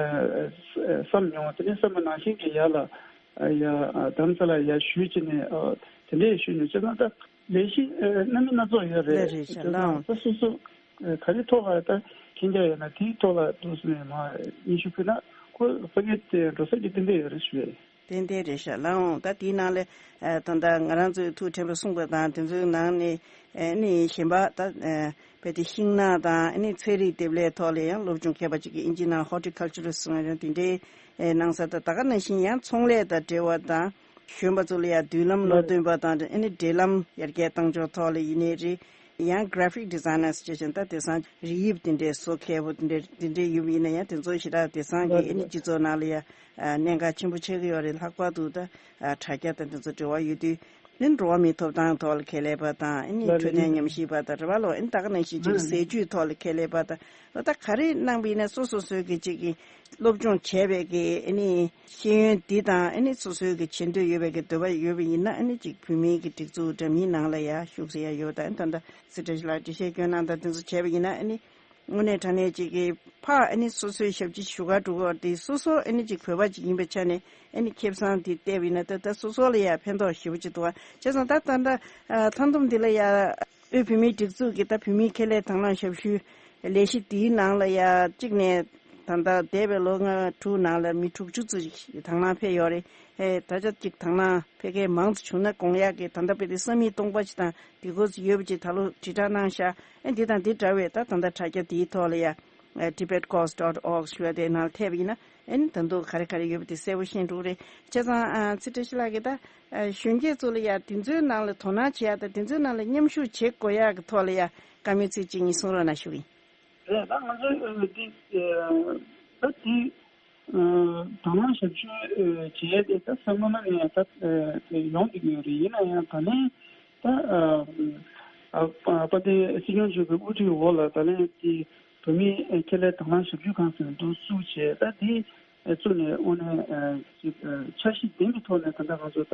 བསམ་མྱོང་བ། དེ་ནས་བསམ་པ་ནང་བཞིན་གྱི་ཡར་ལ་ཨ་ཡ་ཨ་རྡ་རམ་ས་ལ་ཡར་ཞུས་བྱས་ནས་ཨ་དེ་འདྲའི་ཞུས་མྱོང་། བྱས་ཙང་ད་ལས་གཞི་ཨ་སྣ་མིན་སྣ་ཚོགས་ཡོད་རེད། ལགས་རེད་ཤག། བྱས་ཙང་ལགས། ད་སོ་སོ་ཨ་ག་རེ་ཐོག་ལ་ད་མཁྱེན་རྒྱ་ཡོད་ན་དེའི་ཐོག་ལ་འདུག་སེ་མ་སྙན་ཞུ་ཕུལ་ན་ཁོ་ཕ་གི་དེ་འགྲོ་ས་ཀྱི་ཏན་ཏན་ཡོད་རེད་ཞུ་ཡ་ཡིན། ཏན་ཏན་རེད་ཤག། ལགས་འོང་། ད་དེའི་ནང་ལས་ཨ་ད་ལྟ་ང་རང་ཚོའི་ཐུགས་དྲན་པ་གསུངས་པ་དང་། དེ་ཚོའི་ནང་ནས་ཨ་ནི་གཞན་པ་ད་ཨ་དཔེ་དེ་ཤིང་ནགས་དང་། ཨ་ནི་ཚལ་རིགས་འདེབས་ལས་ཐོག་ལ་ཡང་སློབ་སྦྱོང་མཁས་པ་ཅིག་གིས་ཨིན་ཇི་ནང་ཧོར་ཊི་ཁལ་ཅར་ཟེར་ཡང་དེ་འདྲའི་ཨ་གནང་ས་དང་། ད་ག་ནང་བཞིན་ཡང་ཚོང་ལས་དང་འབྲེལ་བ་དང་། གཞོན་པ་ཚོ་ལ་ཡང་མདུན་ལམ་སློབ་སྟོན་པ་དང་། ཨ་ནི་འབྲེལ་ལམ་ཡར་རྒྱས་གཏང་ཕྱོགས་ཐོག་ལ་ཡིན་ནའི་རེད། ཡང་graphic designers བྱས་ཙང་ད་དེང་སང་རིགས་དབྱིབས་དེ་འདྲའི་བཟོ་མཁས་པོ་དེ་འདྲའི་དེ་འདྲའི་ཡོད་པ་ཡིན་ན་ཡང་། དེ་ཚོ་ཞེ་དྲག་དེང་སང་གི་ཨ་ནི་སྤྱི་ཚོགས་ནང་ལ་ཡང་ཨ་གནད་འགག་ཆེན་པོ་ཆགས་ཀྱི་ཡོད་རེད། ལྷག་པར་དུ་ད་ཨ་དྲ་རྒྱ་དང་དེ་ཚོ་འབྲེལ་བ་ཡོད་དུས། ཨ་ནི་འགྲོ་བ་མིའི་ཐོབ་ཐང་ཐོག་ལ་ཁས་ལེན་པ་དང་། ཨ་ནི་འཕྲོད་བསྟེན་ཉམས་ཞིབ་པ་དང་། རེད་པ་ལགས། ཨ་ནི་ད་ག་ནང་བཞིན་ཅིག་ཟས་བཅུད་ཐོག་ལ་ཁས་ལེན་པ་དང་། ཨ་ད་ག་རེ་གནང་བ་ཡིན་ན་སོ་སོ་སོའི་གི་ཅིག་གི་སློབ་སྦྱོང་བྱས་པའི་གི་ཨ་ནི་ཤེས་ཡོན་འདི་དང་། ཨ་ནི་སོ་སོའི་གི་བྱེད་འདོད་ཡོད་པའི་གི་འདོད་པ་ཡོད་པ་ཡིན་ན། ཨ་ནི་ཅིག་བོད་མིའི་གི་སྒྲིག་འཛུགས་འདྲ་མིན་ནང་ལ་ཡ་ཞུགས་ཟེར་ཡ་ཡོད། ད་ཨ་ནི་ད་ལྟ་སྲིད་བཀྲ་ལགས་འགྲེལ་བཤད་སྐྱོན་གནང་དང་དེ་ཚོ་བྱས་པ་ཡིན་ན། ཨ་ནི་དངོས་གནས་དྲང་གནས་ཅིག་གི་ཕར་ཨ་ནི་སོ་སོའི་ཞབས་ཕྱི་ཞུ་ག་འགྲོ་གི་དེ་སོ་སོ་ཨ་ནི་ཅིག་བོད་པ་ཅིག་ཡིན་པའི་ཆ་ནས་ཨ་ནི་ཁེ་བཟང་དེ་བལྟས་པ་ཡིན་ན། ད་ད་སོ་སོ་ལ་ཡ་ཕན་ཐོགས་ཞེ་པོ་ཅིག་འདུག་པ། བྱས་ཙང་ད་ད་ད་མཐའ་སྡོམ་འདི་ལ་ཡ་དབུས་བོད་མིའི་སྒྲིག་འཛུགས་ཀྱི་ད་བོད་མིའི་ཁེ་ལས་དང་བླངས་ཞབས་ཞུའི་ ལས་གཞི་དེའི་ནང་ལ་ཡ་གཅིག་ནས་ད་ལྟ་འདས་པའི་ལོ་ལྔ་དྲུག་ནང་ལ་མི་དྲུག་ཅུ་ཙམ་ཞིག་དང་བླངས་ཕེབས་ཡོད་རེད། ཨེ་ད་ཆ་གཅིག་དང་བླངས་ཕེབས་མཁན་མང་ཙམ་བྱུང་ན་དགོངས་ཡག་གི་ད་ལྟ་དཔེ་དེ་ས་མིག་སྟོང་པ་ཅིག་དང་དེ་འགོ་ཙམ་ཡོད་པ་ཅིག་ད་ལོ་དྲིལ་བསྒྲགས་གནང་ཤག་ཨེ་འདི་དང་འདི་འདྲ་བའི་ད་ད་ལྟ་དྲ་རྒྱ་དེའི་ཐོག་ལ་ཡ་ཨེ་tibetcourse dot org ཞུ་བ་དེའི་ནང་ལ་ཐེབས་པ་ཡིན་ན། ཨེ་ནི་ད་དུང་ག་རེ་ག་རེ་ཡོད་པ་དེ་གསལ་པོ་ཤེས་འགྲོ་གི་རེད། བྱས་ཙང་ཨ་ཚེ་བཀྲ་ཤིས་ལགས་ཀྱིས་ད་ཨ་གཞོན་སྐྱེས་ཚོ་ལ་ཡ་དེ་ཚོའི་ནང་ལ་དོ་སྣང་བྱེད་ཡག་དང་དེ་ཚོའི་ནང་ལ་མཉམ་ཞུགས་བྱེད་དགོས་ཡག་གི་ཐོག་ལ་ཡ་བཀའ་མོལ་ཚིག་གཅིག་གཉིས་གསུང་རོགས་གནང་ཞུ་གི་ཡིན། རེད། ད་ང་ཚོའི་ཨ་འདི་ཨ་ད་འདི་ཨ་དང་བླངས་ཞབས་ཞུ་ཨ་བྱེད་ཡས་དེ་ད་སྔོན་མ་ནས་ད་ཨ་དེ་ཡོང་བསྡད་ཀྱི་ཡོད་རེད། ཡིན་ན་ཡང་ད་ལན་ད་ཨ་ཨ་དཔལ་ལྡན་སྲིད་སྐྱོང་མཆོག་གི་དབུ་ཁྲིད་འོག་ལ་ད་ལན་དེ་བོད་མིའི་ཁྱད་ལས་དང་བླངས་ཞབས་ཞུ་ཁང་ཟེར་ནས་འདུག་བཙུགས་བྱས། ད་དེ་བཙུགས་ནས་དངོས་གནས་ཨ་ཅིག་ཨ་འཆར་གཞི་ལྡན་པའི་ཐོག་ནས་ད་ལྟ་ང་ཚོ་ད་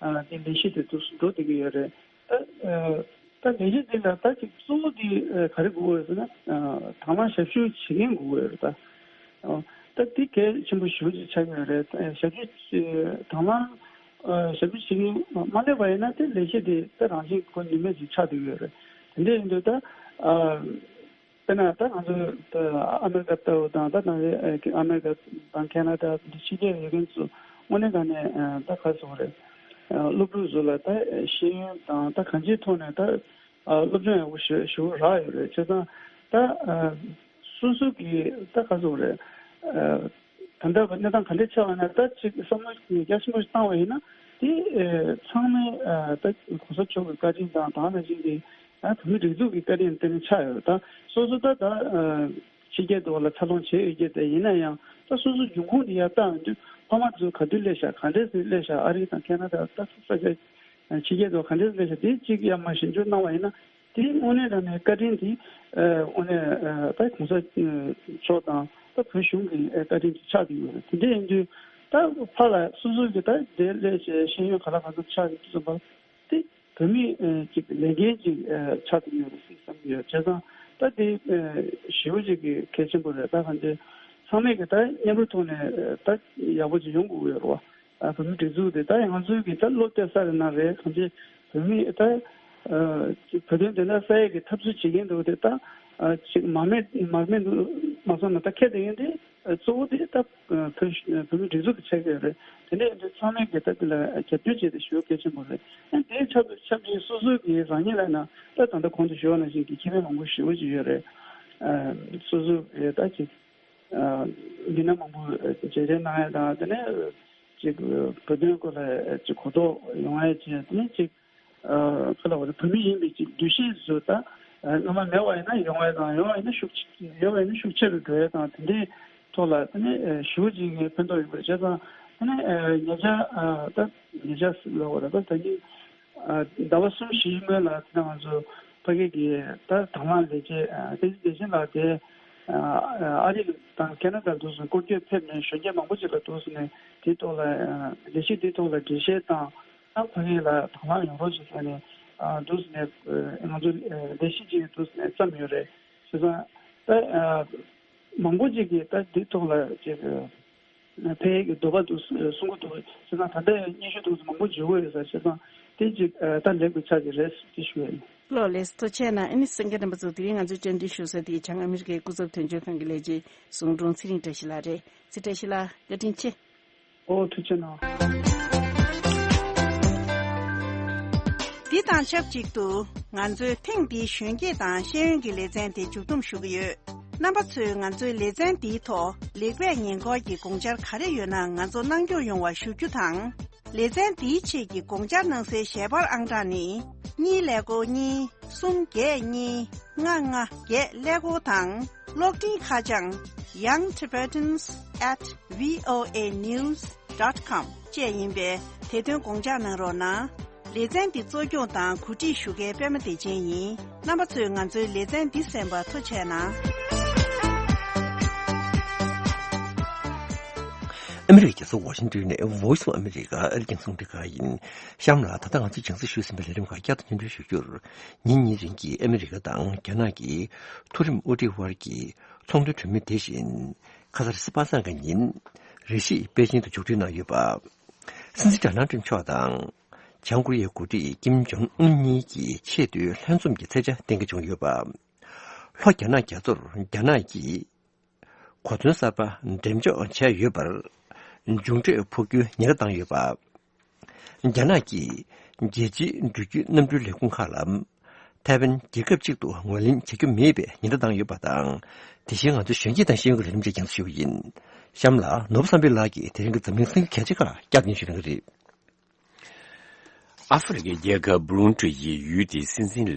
ཨ་དེ་ལས་གཞི་དེ་འདུག་འགྲོ་བསྡད་ཀྱི་ཡོད་རེད། ད་ཨ་ད་ལས་གཞི་འདི་ལ་ད་ཅིག་གཙོ་བོ་འདི་ཨ་ག་རེ་དགོས་ཡོད་ཟེར་ན། ཨ་དང་བླངས་ཞབས་ཞུ་བྱེད་མཁན་དགོས་ཡོད་རེད་ད། ཨ་ད་འདི་གལ་ཆེན་པོ་ཞེ་པོ་ཅིག་ཆགས་ཀྱི་ཡོད་རེད། ཨ་ཞབས་ཞུ་ཨ་དང་བླངས་ཨ་ཞབས་ཞུ་བྱེད་མཁན་མ་སླེབས་པ་ཡིན་ན་དེ་ལས་གཞི་དེ་ད་རང་བཞིན་གོ་ནུས་མེད་ཅིག་ཆགས་བསྡད་ཀྱི་ཡོད་རེད། དེ་འདྲ་ཡིན་དུས་ད་ཨ་དཔེར་ན་ད་ང་ཚོ་ད་ཨ་མེ་རི་ཀ་ལྟ་བུ་དང་ད་ནང་པའི་ཨ་ཨ་མེ་རི་ཀ་དང་ཁེ་ན་ཌ་འདི་ཕྱི་རྒྱལ་ཡོད་མཁན་ཚོ་དངོས་གནས་དྲང་གནས་ཨ་ད་ག་རེ་ཟེར་དགོས་རེད། ཨ་སློབ་ཕྲུག་ཚོ་ལ་ད་ཤེས་ཡོན་དང་ད་གང་ཅིའི་ཐོག་ནས་ད་ཨ་སློབ་སྦྱོང་ཡག་པོ་ཞེ་ཞེ་པོ་རག་ཡོད་རེད། བྱས་ཙང་ད་ཨ་སོ་སོ་གི་ད་ག་རེ་ཟེར་དགོས་རེད། ཨ་ད་ལྟ་གནས་སྟངས་ག་འདྲ་ཆགས་པ་ན་ད་ཅིག་བསམ་བློ་རྒྱ་ཆེན་པོ་ཞིག་བཏང་བ་ཡིན་ན་དེ་ཨ་ཚང་མས་ཨ་ད་གོང་ས་མཆོག་གི་བཀའ་དྲིན་དང་ད་ནང་བཞིན་གྱི་ཨ་བོད་མི་སྒྲིག་འཛུགས་ཀྱི་བཀའ་དྲིན་དེ་ནས་ཆགས་ཡོད། ད་སོ་སོ་ད་ད་ཨ་ཕྱི་རྒྱལ་དུ་ལ་འཚར་ལོངས་བྱས་ཡོད་ཀྱི་དེ་ཡིན་ན་ཡང་ད་སོ་སོ་འབྱུང་ཁུངས་དེ་ཡར་བཏང་ཡོང་དུས་ཕ་མ་ཚོ་ག་དུས་སླེབས་ཤག་ག་འདྲས་སེ་སླེབས་ཤག་ཨ་རི་དང་ཁེ་ན་ཌ་ད་ས་ཆ་ཕྱི་རྒྱལ་དུ་ག་འདྲས་སླེབས་ཤག་དེ་གཅིག་ཡར་མར་ཞིབ་འཇུག་གནང་བ་ཡིན་ན། དེ་དངོས་གནས་དྲང་གནས་བཀའ་དྲིན་དེ་ཨ་དངོས་གནས་ཨ་ད་གོང་ས་མཆོག་དང་ད་བོད་གཞུང་གི་ཨ་བཀའ་དྲིན་དེ་ཆགས་བསྡད་ཡོད་རེད། དེ་འདྲ་ཡིན་དུས་ད་ཕར་ལ་སོ་སོ་གི་ད་དེ་སླེབས་བྱས་ཤེས་ཡོན་ག་ལ་ག་ཚོད་ཆགས་ཡོད་དུས་ཙམ་པ་དེ་བོད་མི་ཨ་ཅིག་ལས་འགན་ཅིག་ཨ་ཆགས་བསྡད་ཡོད་རེད་ཟེར་བསམ་གྱི་ཡོད། བྱས་ཙང་ད་དེ་ཨ་ཞེ་པོ་ཅིག་གི་གལ་ཆེན་པོ་རེད། ད་གང་ཅི་ཚང་མས་གི་ད་མཉམ་རུབ་ཐོག་ནས་ཨ་ད་ཡག་པོ་ཅིག་ཡོང་དགོས་ཀྱི་ཡོད་རེད་བ། ཨ་བོད་མི་སྒྲིག་འཛུགས་དེ་ད་ང་ཚོའི་གི་ད་བློ་གཏད་ས་རེད་ན་རེད། གང་ཅི་བོད་མི་ད་ཨ་ཅིག་བོད་དོན་བདེན་མཐའ་གསལ་ཡས་ཀྱི་འཐབ་རྩོད་བྱེད་མཁན་འདུག་དེ་ད་ཨ་ཅིག་མར་མེ་མར་མེ་འདུག་མ་སོང་ན་ད་ཁྱེད་དེ་ཡིན་དེ་ཨ་གཙོ་བོ་དེ་ད་ཨ་བོད་བོད་མི་སྒྲིག་འཛུགས་ཀྱི་ཆགས་ཀྱི་ཡོད་རེད། དེ་འདྲ་ཡིན་དུས་ཚང་མས་གི་ད་དེ་ལ་རྒྱབ་སྐྱོར་བྱས་ཏེ་ཞུ་གལ་ཆེན་པོ་རེད། ཨ་དེའི་ཆབས་ཆབས་ཅིག་སོ་སོའི་གི་རང་ཉིད་ལ་ན་ད་ད་ལྟ་གོང་དུ་ཞུས་པ་ནང་བཞིན་གི་ཁེ་ཕན་མང་པོ་ཞེ་པོ་ཅིག་ཡོད་རེད། ཨ་སོ་སོ་གི་ད་ཅིག་ཨ་མི་སྣ་མང་པོ་མཇལ་འཕྲད་གནང་ཡ་དང་། དེ་ནས་ཅིག་བོད་དོན་སྐོར་ལ་ཅིག་གོ་རྟོགས་ཡོང་ཡ་བྱས། དེ་ནས་ཅིག་ཨ་ག་ལ་བ་རེད། བོད་མི་ཡིན་པའི་ཅིག་འདུ་ཤེས་བཟོ། ད་ཨ་སྔོན་མ་མེད་པ་ཡིན་ན་ཡོང་ཡ་དང་། ཡོང་བ་ཡིན་ན་ཤུགས་ཡོད་པ་ཡིན་ན་ཤུགས་ཆེ་རུ་འགྲོ་ཡ་དང་། དེ་འདྲའི་ཐོག་ལ་དེ་ནས་ཨ་ཞེ་པོ་ཅིག་ངས་ཕན་ཐོགས་ཡོད་པ་རེད། བྱས་ཙང་དེ་ནས་ཨ་ཉེ་ཆར་ཨ་ད་ཉེ་ཆར་ལ་བ་རེད། ད་ད་ནི་ཨ་ཟླ་བ་གསུམ་བཞིའི་སྔོན་ལ་དེ་ང་ཚོ་ཕ་གི་གི་ད་དང་བླངས་ལས་བྱེད་ཨ་བསྟན་འཛིན་བདེ་ཆེན་ལགས་དེ་ཨ་ཨ་རི་དང་ཁེ་ན་ཌ་འདུག་སེ་སྐོར་སྐྱོད་ཕེབས་ནས་གཞོན་སྐྱེས་མང་པོ་ཅིག་ལ་འདུག་སེ་ནས་དེའི་ཐོག་ལ་ཨ་ལས་གཞི་དེའི་ཐོག་ལ་འགྲེལ་བཤད་དང་། ཨ་ཕ་གི་ལ་དང་བླངས་ཡོང་རོགས་ཞེས་ཟེར་ནས་ཨ་འདུག་སེ་ནས་ཨ་ང་ཚོ་ཨ་ལས་གཞི་ཅིག་འདུག་སེ་ནས་བརྩམས་ཡོད་རེད། བྱས་ཙང་ད་ཨ་མང་པོ་ཅིག་གིས་ད་འདི་ཐོག་ལ་ཅིག་ཨ་ཕེབས་ཡས་ཀྱི་འདོད་པ་འདུག་གསུང་གི་འདུག། བྱས་ཙང་ད་ལྟ་སྙན་ཞུ་འདུག་མང་པོ་འབྱོར་གྱི་ཡོད་ས། བྱས་ཙང་དེ་ཅིག་ཨ་ད་ལེགས་པའི་ཆ་ཅིག་རེད་ཅེས་ཞུ་ཡ་ཡིན། ལགས་ལགས་སོ། ཐུགས་རྗེ་གནང་། ཨ་ནི་གསན་མཁན་རྣམ་པ་ཚོ་དེ་རིང་ང་ཚོའི་བཅར་འདྲི་ཞུ་ས་དེ་བྱང་ཨ་མི་རི་ཀའི་སྐུ་ཚབ་དོན་གཅོད་ཁང་གི་ལས་བྱེད་ཟུང་དྲུང་ཚེ་རིང་བཀྲ་ཤིས་ལགས་རེད། ཚེ་བཀྲ་ཤིས་ལགས་བཀའ་དྲིན་ཆེ། ཨོ་ཐུགས་རྗེ་གནང་། འདི་དང་ཆབས་ཅིག་ཏུ་ང་ཚོའི་ཐེངས་འདིའི་གཞོན་སྐྱེས་དང་ཤེས་ཡོན་གྱི་ལེ་ཚན་དེ་མཇུག་བསྡོམས་ཞུ་གི་ཡོད། རྣམ་པ་ཚོས་ང་ཚོའི་ལེ་ཚན་འདིའི་ཐོག་ལེགས་སྤེལ་ཉེས་འཁོར་གྱི་དགོངས་འཆར་ག་རེ་ཡོད་ན་ང་ཚོ་གནང་སྐྱོང་ཡོང་བ་ཞུ་རྒྱུ་དང་། ལེ་ཚན་འདིའི་ཆེད་ཀྱི་དགོངས་འཆར་གནང་སའི་ཞལ་པར་ཨང་གྲངས་ནི། གཉིས་ཀླད་ཀོར་གཉིས། གསུམ་བརྒྱད་གཉིས། ལྔ་ལྔ་བརྒྱད་ཀླད་ཀོར་དང་། གློག་འཕྲིན་ཁ་བྱང་young tibetans at voa news dot com བཅས་ཡིན་པས་དེ་དོན་དགོངས་འཇགས་གནང་རོགས་གནང་། ལེ་ཚན་འདི་གཙོ་སྐྱོང་དང་གོ་སྒྲིག་ཞུ་མཁན་པད་མ་བདེ་ཆེན་ཡིན། རྣམ་པ་ཚོས་ང་ཚོའི་ལེ་ཚན་འདི་གསན་པར་ཐུགས་རྗེ་གནང་། ཨ་མི་རི་ཀའི་རྒྱལ་ས་ཝ་ཤིང་ཏོན་ནས་Voice of America ཨ་རིའི་རྒྱང་སྲིང་རླུང་འཕྲིན་ཁང་ཡིན། གཤམ་ལ་ད་ལྟ་ང་ཚོས་སྦྱང་བརྩོན་ཞུས་ཟིན་པའི་ལས་རིམ་ཁག་བསྐྱར་དུ་སྙན་སྒྲོན་ཞུ་རྒྱུར། ཉིན་གཉིས་རིང་གི་ཨ་མི་རི་ཀ་དང་རྒྱ་ནག་གི་མཐོ་རིམ་དབུ་ཁྲིད་དབར་གྱི་ཚོང་དོན་གྲོས་མོལ་དེ་བཞིན། ཁ་སང་རེས་གཟའ་པ་སངས་ཀྱི་ཉིན་རེ་ཞིག་པེ་ཅིང་དུ་མཇུག་སྒྲིལ་གནང་ཡོད་པ། སྲིད་འཛིན་ཌོ་ནལ་ཊམ་མཆོག་དང་། བྱང་ཀོ་རི་ཡའི་འགོ་ཁྲིད་ཀིམ་ཇོང་ཨུན་གཉིས་ཀྱི་ཆེས་མཐོའི་ལྷན་འཛོམས་ཀྱི་མཚམས་བཅར་གཏན་འཁེལ་བྱུང་ཡོད་པ། ལྷོ་རྒྱ་ནག་རྒྱ་མཚོར་རྒྱ་ནག་གིས་གོ་མཚོན་གསར་པ་འགྲེམས་འཇོག་བྱས་ཡོད་པར་མཇུག་འབྲས་ཕོག་རྒྱུའི་ཉེན་བརྡ་བཏང་ཡོད་པ། རྒྱ་ནག་གིས་རྒྱལ་སྤྱིའི་འགྲུལ་སྐྱོད་གནམ་གྲུའི་ལས་ཁུངས་ཁག་ལ་ཐའེ་ཝན་རྒྱལ་ཁབ་ཅིག་ཏུ་ངོས་ལེན་བྱེད་རྒྱུ་མེད་པའི་ཉེན་བརྡ་བཏང་ཡོད་པ་དང་། དེ་བཞིན་ང་ཚོའི་གཞོན་སྐྱེས་དང་ཤེས་ཡོན་གྱི་ལས་རིམ་བཅས་རྒྱང་སྲིང་ཞུ་གི་ཡིན། གཤམ་ལ་ནོར་བུ་བསམ་འཕེལ་ལགས་ཀྱིས་དེ་རིང་གི་འཛམ་གླིང་གསར་འགྱུར་གལ་ཆེ་ཁག་བསྐྱར་ཟློས་ཞུ་གནང་གི་རེད། ཨ་ཧྥེ་རི་ཁའི་རྒྱལ་ཁབ་བྷུ་རུན་ཌི་ཡི་ཡུལ་དེའི་སྲིད་འཛིན་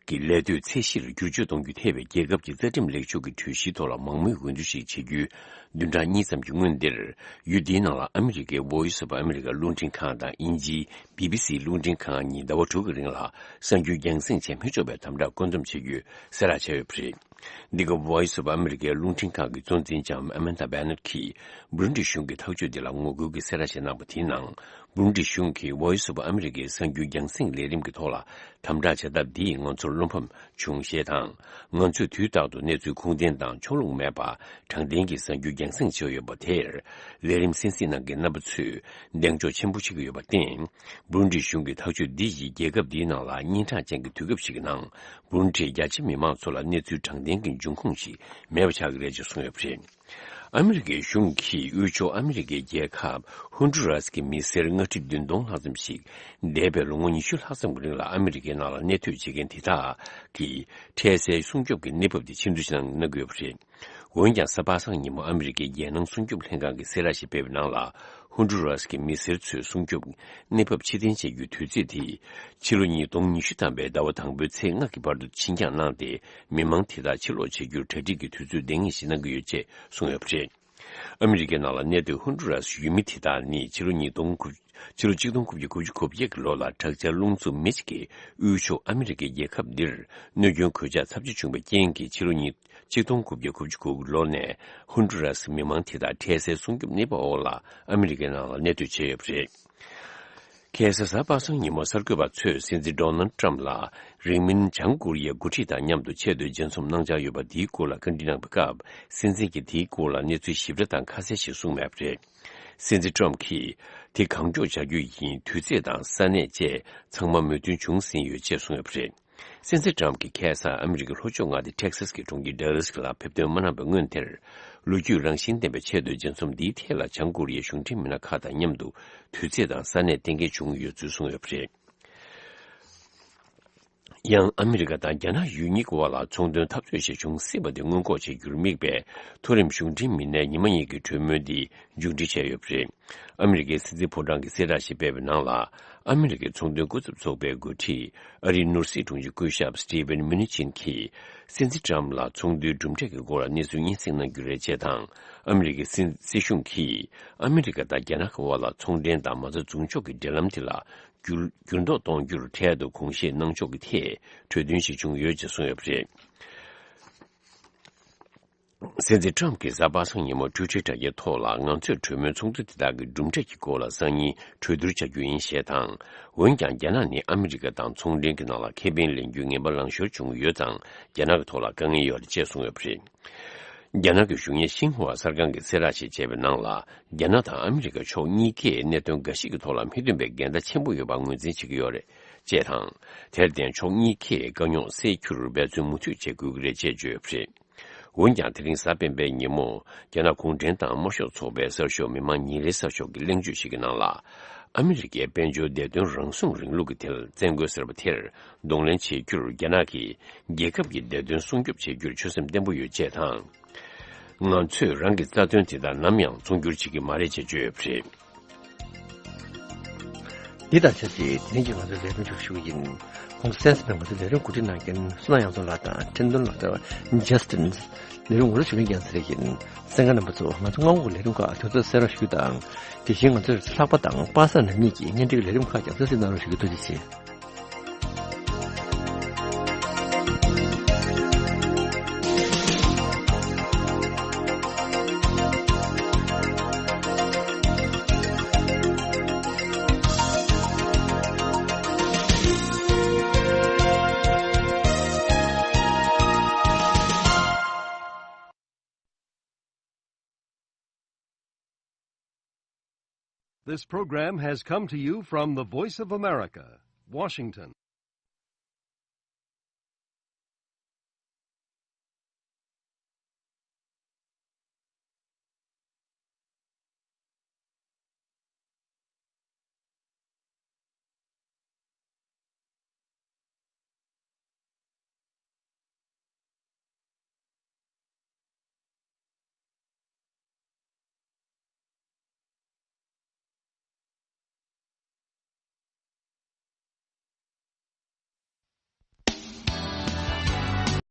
གྱི་ལས་དོད་ཚད་གཞིར་བསྒྱུར་བཅོས་གཏོང་རྒྱུ་ཐེ་བའི་རྒྱལ་ཁབ་ཀྱི་རྩ་ཁྲིམས་ལེགས་བཅོས་ཀྱི་གྲོས་གཞིའི་ཐོག་ལ་མང་མོས་འོས་བསྡུ་ཞིག་བྱེད་རྒྱུའི་བདུན་ཕྲག་གཉིས་ཙམ་གྱི་སྔོན་འདིར། ཡུལ་དེའི་ནང་ལ་ཨ་མི་རི་ཀའི་Voice of America་རླུང་འཕྲིན་ཁང་དང་དབྱིན་ཇིའི་བྷི་བྷི་སི་རླུང་འཕྲིན་ཁང་གཉིས་ཟླ་བ་དྲུག་གི་རིང་ལ་གསར་འགྱུར་རྒྱང་སྲིང་བྱེད་མི་ཆོག་པའི་དམ་དྲག་བཀོད་འདོམས་བྱེད་རྒྱུའི་གསལ་བསྒྲགས་བྱས་ཡོད་པ་རེད། འདི་ག་Voice of America་རླུང་འཕྲིན་ཁང་གི་གཙོ་འཛིན་ལྕམ་Amanda Bennett་གྱིས་བྷུ་རུན་ཌི་གཞུང་གི་ཐག་གཅོད་འདི་ལ་ངོ་རྒོལ་གྱི་གསལ་བསྒྲགས་ཤིག་གནང་པ་དེའི་ནང་། བྷུ་རུན་ཌི་གཞུང་གིས་Voice of America་གསར་འགྱུར་རྒྱང་སྲིང་ལས་རིམ་གྱི་ཐོག་ལ་དམ་དྲག་བྱ་ཐབས་འདིས་ང་ཚོར་བློ་ཕམ་བྱུང་ཞེས་དང་། ང་ཚོས་དུས་རྟག་ཏུ་གནས་ཚུལ་ཁུངས་ལྡན་དང་ཕྱོགས་ལྷུང་མེད་པ་དྲང་བདེན་གྱི་གསར་འགྱུར་རྒྱང་སྲིང་བྱེད་ཀྱི་ཡོད་པ་དེར་ལས་རིམ་གསན་གཟིགས་གནང་མཁན་རྣམ་པ་ཚོས་གདེང་འཇོག་ཆེན་པོ་བྱེད་ཀྱི་ཡོད་པར་བརྟེན། བྷུ་རུན་ཌི་གཞུང་གི་ཐག་གཅོད་འདི་ཡིས་རྒྱལ་ཁབ་འདིའི་ནང་ལ་གཉན་འཕྲང་ཅན་གྱི་དུས་སྐབས་ཤིག་གི་ནང་བྷུ་རུན་ཌིའི་རྒྱ་ཆེ་མི་མང་ཚོ་ལ་གནས་ཚུལ་དྲང་བདེན་གྱི་འབྱུང་ཁུངས་ཤིག་མེད་པ་ཆགས་ཀྱི་རེད་ཅེས་གསུངས་ཡོད་པ་རེད། ཨ་མི་རི་ཀའི་གཞུང་གིས་དབུས་ཕྱོགས་ཨ་མི་རི་ཀའི་རྒྱལ་ཁབ་ཧོན་ཌུ་རཱས་ཀྱི་མི་སེར་ལྔ་ཁྲི་བདུན་སྟོང་ལྷག་ཙམ་ཞིག་འདས་པའི་ལོ་ངོ་ཉི་ཤུ་ལྷག་ཙམ་གྱི་རིང་ལ་ཨ་མི་རི་ཀའི་ནང་ལ་གནས་སྡོད་བྱེད་མཁན་དེ་དག་གི་འཕྲལ་སེལ་སྲུང་སྐྱོབ་ཀྱི་གནས་བབ་དེ་ཕྱིར་བསྡུ་ཞིག་གནང་གནང་གི་ཡོད་པ་རེད། འོན་ཀྱང་གཟའ་པ་སངས་ཉིན་མོ་ཨ་མི་རི་ཀའི་རྒྱལ་ནང་སྲུང་སྐྱོབ་ལྷན་ཁང་གིས་གསལ་བསྒྲགས་ཤིག་སྤེལ་བའི་ནང་ལ། ཧོན་ཌུ་རཱས་ཀྱི་མི་སེར་ཚོའི་སྲུང་སྐྱོབ་གནས་བབ་ཕྱིར་འཐེན་བྱེད་རྒྱུའི་དུས་ཚོད་དེ་ཕྱི་ལོ་ཉིས་སྟོང་ཉི་ཤུ་ཐམ་པའི་ཟླ་བ་དང་པོའི་ཚེས་ལྔ་གི་བར་དུ་ཕྱིར་འགྱངས་གནང་སྟེ། མི་མང་དེ་དག་ཕྱིར་ལོག་བྱེད་རྒྱུར་གྲ་སྒྲིག་གི་དུས་ཚོད་ལྡང་ངེས་ཤིག་གནང་གི་ཡོད་ཅེས་གསུངས་ཡོད་པ་རེད། ཨ་མི་རི་ཀའི་ནང་ལ་གནས་སྡོད་ཧོན་ཌུ་རཱས་ཡུལ་མི་དེ་དག་ནི་ཕྱི་ལོ་ཉིས་སྟོང་དགུ་ཕྱི་ལོ་ཆིག་སྟོང་དགུ་བརྒྱ་དགུ་བཅུ་གོ་བརྒྱད་ཀྱི་ལོ་ལ་དྲག་ཆར་རླུང་འཚུབ་མེ་ཅིག་གིས་དབུས་ཕྱོགས་ཨ་མི་རི་ཀའི་རྒྱལ་ཁབ་འདིར་གནོད་སྐྱོན་གོད་ཆག་ཚབས་ཆེ་བྱུང་བའི་རྐྱེན་གྱིས། ཕྱི་ལོ་ཉིས་ཆིག་སྟོང་དགུ་བརྒྱ་དགུ་བཅུ་གོ་དགུ་ལོ་ནས་ཧོན་ཌུ་རཱས་མི་མང་དེ་དག་འཕྲལ་སེལ་སྲུང་སྐྱོབ་གནས་བབ་འོག་ལ་ཨ་མི་རི་ཀའི་ནང་ལ་གནས་སྡོད་བྱས་ཡོད་པ་རེད། ཁ་སང་གཟའ་པ་སངས་ཉིན་མོ་གསར་འགོད་པ་ཚོས་སྲིད་འཛིན་ཌོ་ནལ་ཊམ་ལ་རིང་མིན་བྱང་ཀོ་རི་ཡའི་འགོ་ཁྲིད་དང་མཉམ་དུ་ཆེས་མཐོའི་མཇལ་འཛོམས་གནང་འཆར་ཡོད་པ་དེའི་སྐོར་ལ་བཀའ་འདྲི་གནང་བའི་སྐབས། སྲིད་འཛིན་གྱིས་དེའི་སྐོར་ལ་གནས་ཚུལ་ཞིབ་ཕྲ་དང་ཁ་གསལ་ཞིག་གསུངས་མེད་པ་རེད། སྲིད་འཛིན་ཊམ་གྱིས་དེ་གང་མགྱོགས་བྱ་རྒྱུ་ཡིན། དུས་ཚོད་དང་ས་གནས་བཅས་ཚང་མ་མོས་མཐུན་བྱུང་ཟིན་ཡོད་ཅེས་གསུངས་ཡོད་པ་རེད། སྲིད་འཛིན་ཊམ་གྱིས་ཁ་སང་ཨ་མི་རི་ཀའི་ལྷོ་ཕྱོགས་མངའ་སྡེ་ཊེག་སཱས་ཀྱི་གྲོང་ཁྱེར་ཌལ་ལཱས་ལ་ཕེབས་ཐོན་མ་གནང་བའི་སྔོན་དེར། ལོ་རྒྱུས་རང་བཞིན་ལྡན་པའི་ཆེས་མཐོའི་མཇལ་འཛོམས་འདིའི་ཐད་ལ་བྱང་ཀོ་རི་ཡའི་གཞུང་འབྲེལ་མི་སྣ་ཁག་དང་མཉམ་དུ་དུས་ཚོད་དང་ས་གནས་གཏན་འཁེལ་བྱུང་ཡོད་ཚུལ་གསུངས་ཡོད་པ་རེད། ཡང་ཨ་མི་རི་ཀ་དང་རྒྱ་ནག་ཡུལ་གཉིས་ཀྱི་དབར་ལ་ཚོང་དོན་འཐབ་རྩོད་ཞིག་འབྱུང་སྲིད་པ་དེ་སྔོན་འགོག་བྱེད་རྒྱུར་དམིགས་པའི་མཐོ་རིམ་གཞུང་འབྲེལ་མི་སྣའི་ཉི་མ་གཉིས་ཀྱི་གྲོས་མོལ་འདི་མཇུག་སྒྲིལ་བྱས་ཡོད་པ་རེད། ཨ་མི་རི་ཀའི་སྲིད་འཛིན་ཕོ་བྲང་གིས་གསལ་བསྒྲགས་ཤིག་སྤེལ་བའི་ནང་ལ། ཨ་མི་རི་ཀའི་ཚོང་དོན་སྐུ་ཚབ་ཚོགས་པའི་འགོ་ཁྲིད་ཨ་རིའི་ནོར་སྲིད་དྲུང་ཆེ་སྐུ་ཞབས་Steven Mnuchin་གྱིས། སྲིད་འཛིན་ཊམ་ལ་ཚོང་དོན་གྲུབ་འབྲས་ཀྱི་སྐོར་ལ་གནས་ཚུལ་སྙན་སེང་གནང་རྒྱུ་རེད་ཅེས་དང་། ཨ་མི་རི་ཀའི་སྲིད་སྲིད་གཞུང་གིས་ཨ་མི་རི་ཀ་དང་རྒྱ་ནག་གི་དབར་ལ་ཚོང་འབྲེལ་དང་མ་རྩ་འཛུགས་འཇོག་གི་འབྲེལ་ལམ་དེ་ལ་འགྱུར་འགྱུར་ལྡོག་གཏོང་རྒྱུར་འཕྲལ་དུ་དགོངས་བཞེས་གནང་ཕྱོགས་ཀྱི་ཐད་གྲོས་མཐུན་ཞིག་བྱུང་ཡོད་ཅེས་གསུངས་ཡོད་པ་རེད། སྲིད་འཛིན་ཊམ་གྱིས་གཟའ་པ་སངས་ཉིན་མོ་ཊུའི་ཊར་དྲ་རྒྱའི་ཐོག་ལ། ང་ཚོས་གྲོས་མོལ་ཚོགས་འདུ་དེ་དག་གི་གྲུབ་འབྲས་ཀྱི་སྐོར་ལ་སང་ཉིན་གྲོས་བསྡུར་བྱ་རྒྱུ་ཡིན་ཞེས་དང་། འོན་ཀྱང་རྒྱ་ནག་ནི་ཨ་མི་རི་ཀ་དང་ཚོང་འབྲེལ་གྱི་ནང་ལ་ཁེ་ཕན་ལེན་རྒྱུའི་ངན་པ་ལངས་ཤོར་བྱུང་ཡོད་ཙང་། རྒྱ་ནག་གི་ཐོག་ལ་དཀའ་ངལ་ཡོད་རེད་ཅེས་གསུངས་ཡོད་པ་རེད། རྒྱ་ནག་གི་གཞུང་གཉེར་ཤིན་ཧྭ་གསར་ཁང་གིས་གསལ་བསྒྲགས་ཤིག་བྱས་པའི་ནང་ལ། རྒྱ་ནག་དང་ཨ་མི་རི་ཀ་ཕྱོགས་གཉིས་ཀས་གནད་དོན་འགའ་ཞིག་གི་ཐོག་ལ་མི་མཐུན་པའི་འགལ་ཟླ་ཆེན་པོ་ཡོད་པར་ངོས་འཛིན་བྱེད་ཀྱི་ཡོད་རེད་ཅེས་དང་། དེར་བརྟེན་ཕྱོགས་གཉིས་ཀས་དཀའ་རྙོག་སེལ་རྒྱུར་འབད་བརྩོན་མུ་མཐུད་བྱེད་དགོས་ཀྱི་རེད་ཅེས་བརྗོད་ཡོད་པ་རེད། འོན་ཀྱང་། དེ་རིང་གཟའ་སྤེན་པའི་ཉིན་མོ། རྒྱ་ནག་གུང་ཁྲན་ཏང་དམར་ཤོག་ཚོགས་པའི་གསར་ཤོག་མི་དམངས་ཉིན་རེའི་གསར་ཤོག་གི་གླེང་བརྗོད་ཞིག་གི་ནང་ལ། ཨ་མི་རི་ཀའི་དཔལ་འབྱོར་བདེ་དོན་རང་སྲུང་རིང་ལུགས་ཀྱི་དེར་བཙན་རྒོལ་ཟེར་བ་དེར་གདོང་ལེན་བྱེད་རྒྱུར། རྒྱ་ནག་གིས་རྒྱལ་ཁབ་ཀྱི་བདེ་དོན་སྲུང་སྐྱོབ་བྱེད་རྒྱུར་ཆོད་སེམས་བརྟན་པོ་ཡོད་ཅེས་དང་། ང་ཚོས་རང་གི་རྩ་དོན་དེ་དག་ནམ་ཡང་བཙོང་སྒྱུར་བྱེད་ཀྱི་མ་རེད་ཅེས་བརྗོད་ཡོད་པ་རེད། འདི་དང་ཆབས་ཅིག་དེ་རིང་གི་ང་ཚོའི་ལས་རིམ་མཇུག་ཞུ་གི་ཡིན། གོང་དུ་གསན་གནང་བའི་ང་ཚོའི་ལས་རིམ་གོ་སྒྲིག་གནང་མཁན་བསོད་ནམས་དབྱངས་ཚོགས་ལགས་དང་འཕྲིན་གཏོང་ལགས་དང་ཇས་ཏིན། ལས་རིམ་ངོ་སྤྲོད་ཞུ་མཁན་རྒྱལ་མཚན་ལགས་ཡིན། གསན་མཁན་རྣམ་པ་ཚོ། ང་ཚོ་སྔ་དགོང་གི་ལས་རིམ་ཁག་དུས་ཚོད་གསན་རོགས་ཞུ་རྒྱུ་དང་། དེ་བཞིན་ང་ཚོའི་ལྷག་པ་དང་པ་སངས་ནམ་གཉིས་ཀྱི་བརྙན་འཕྲིན་གྱི་ལས་རིམ་ཁག་ཀྱང་གསན་གཟིགས་གནང་རོགས་ཞུ་རྒྱུ། ཐུགས་རྗེ་ཆེ། This program has come to you from the Voice of America, Washington.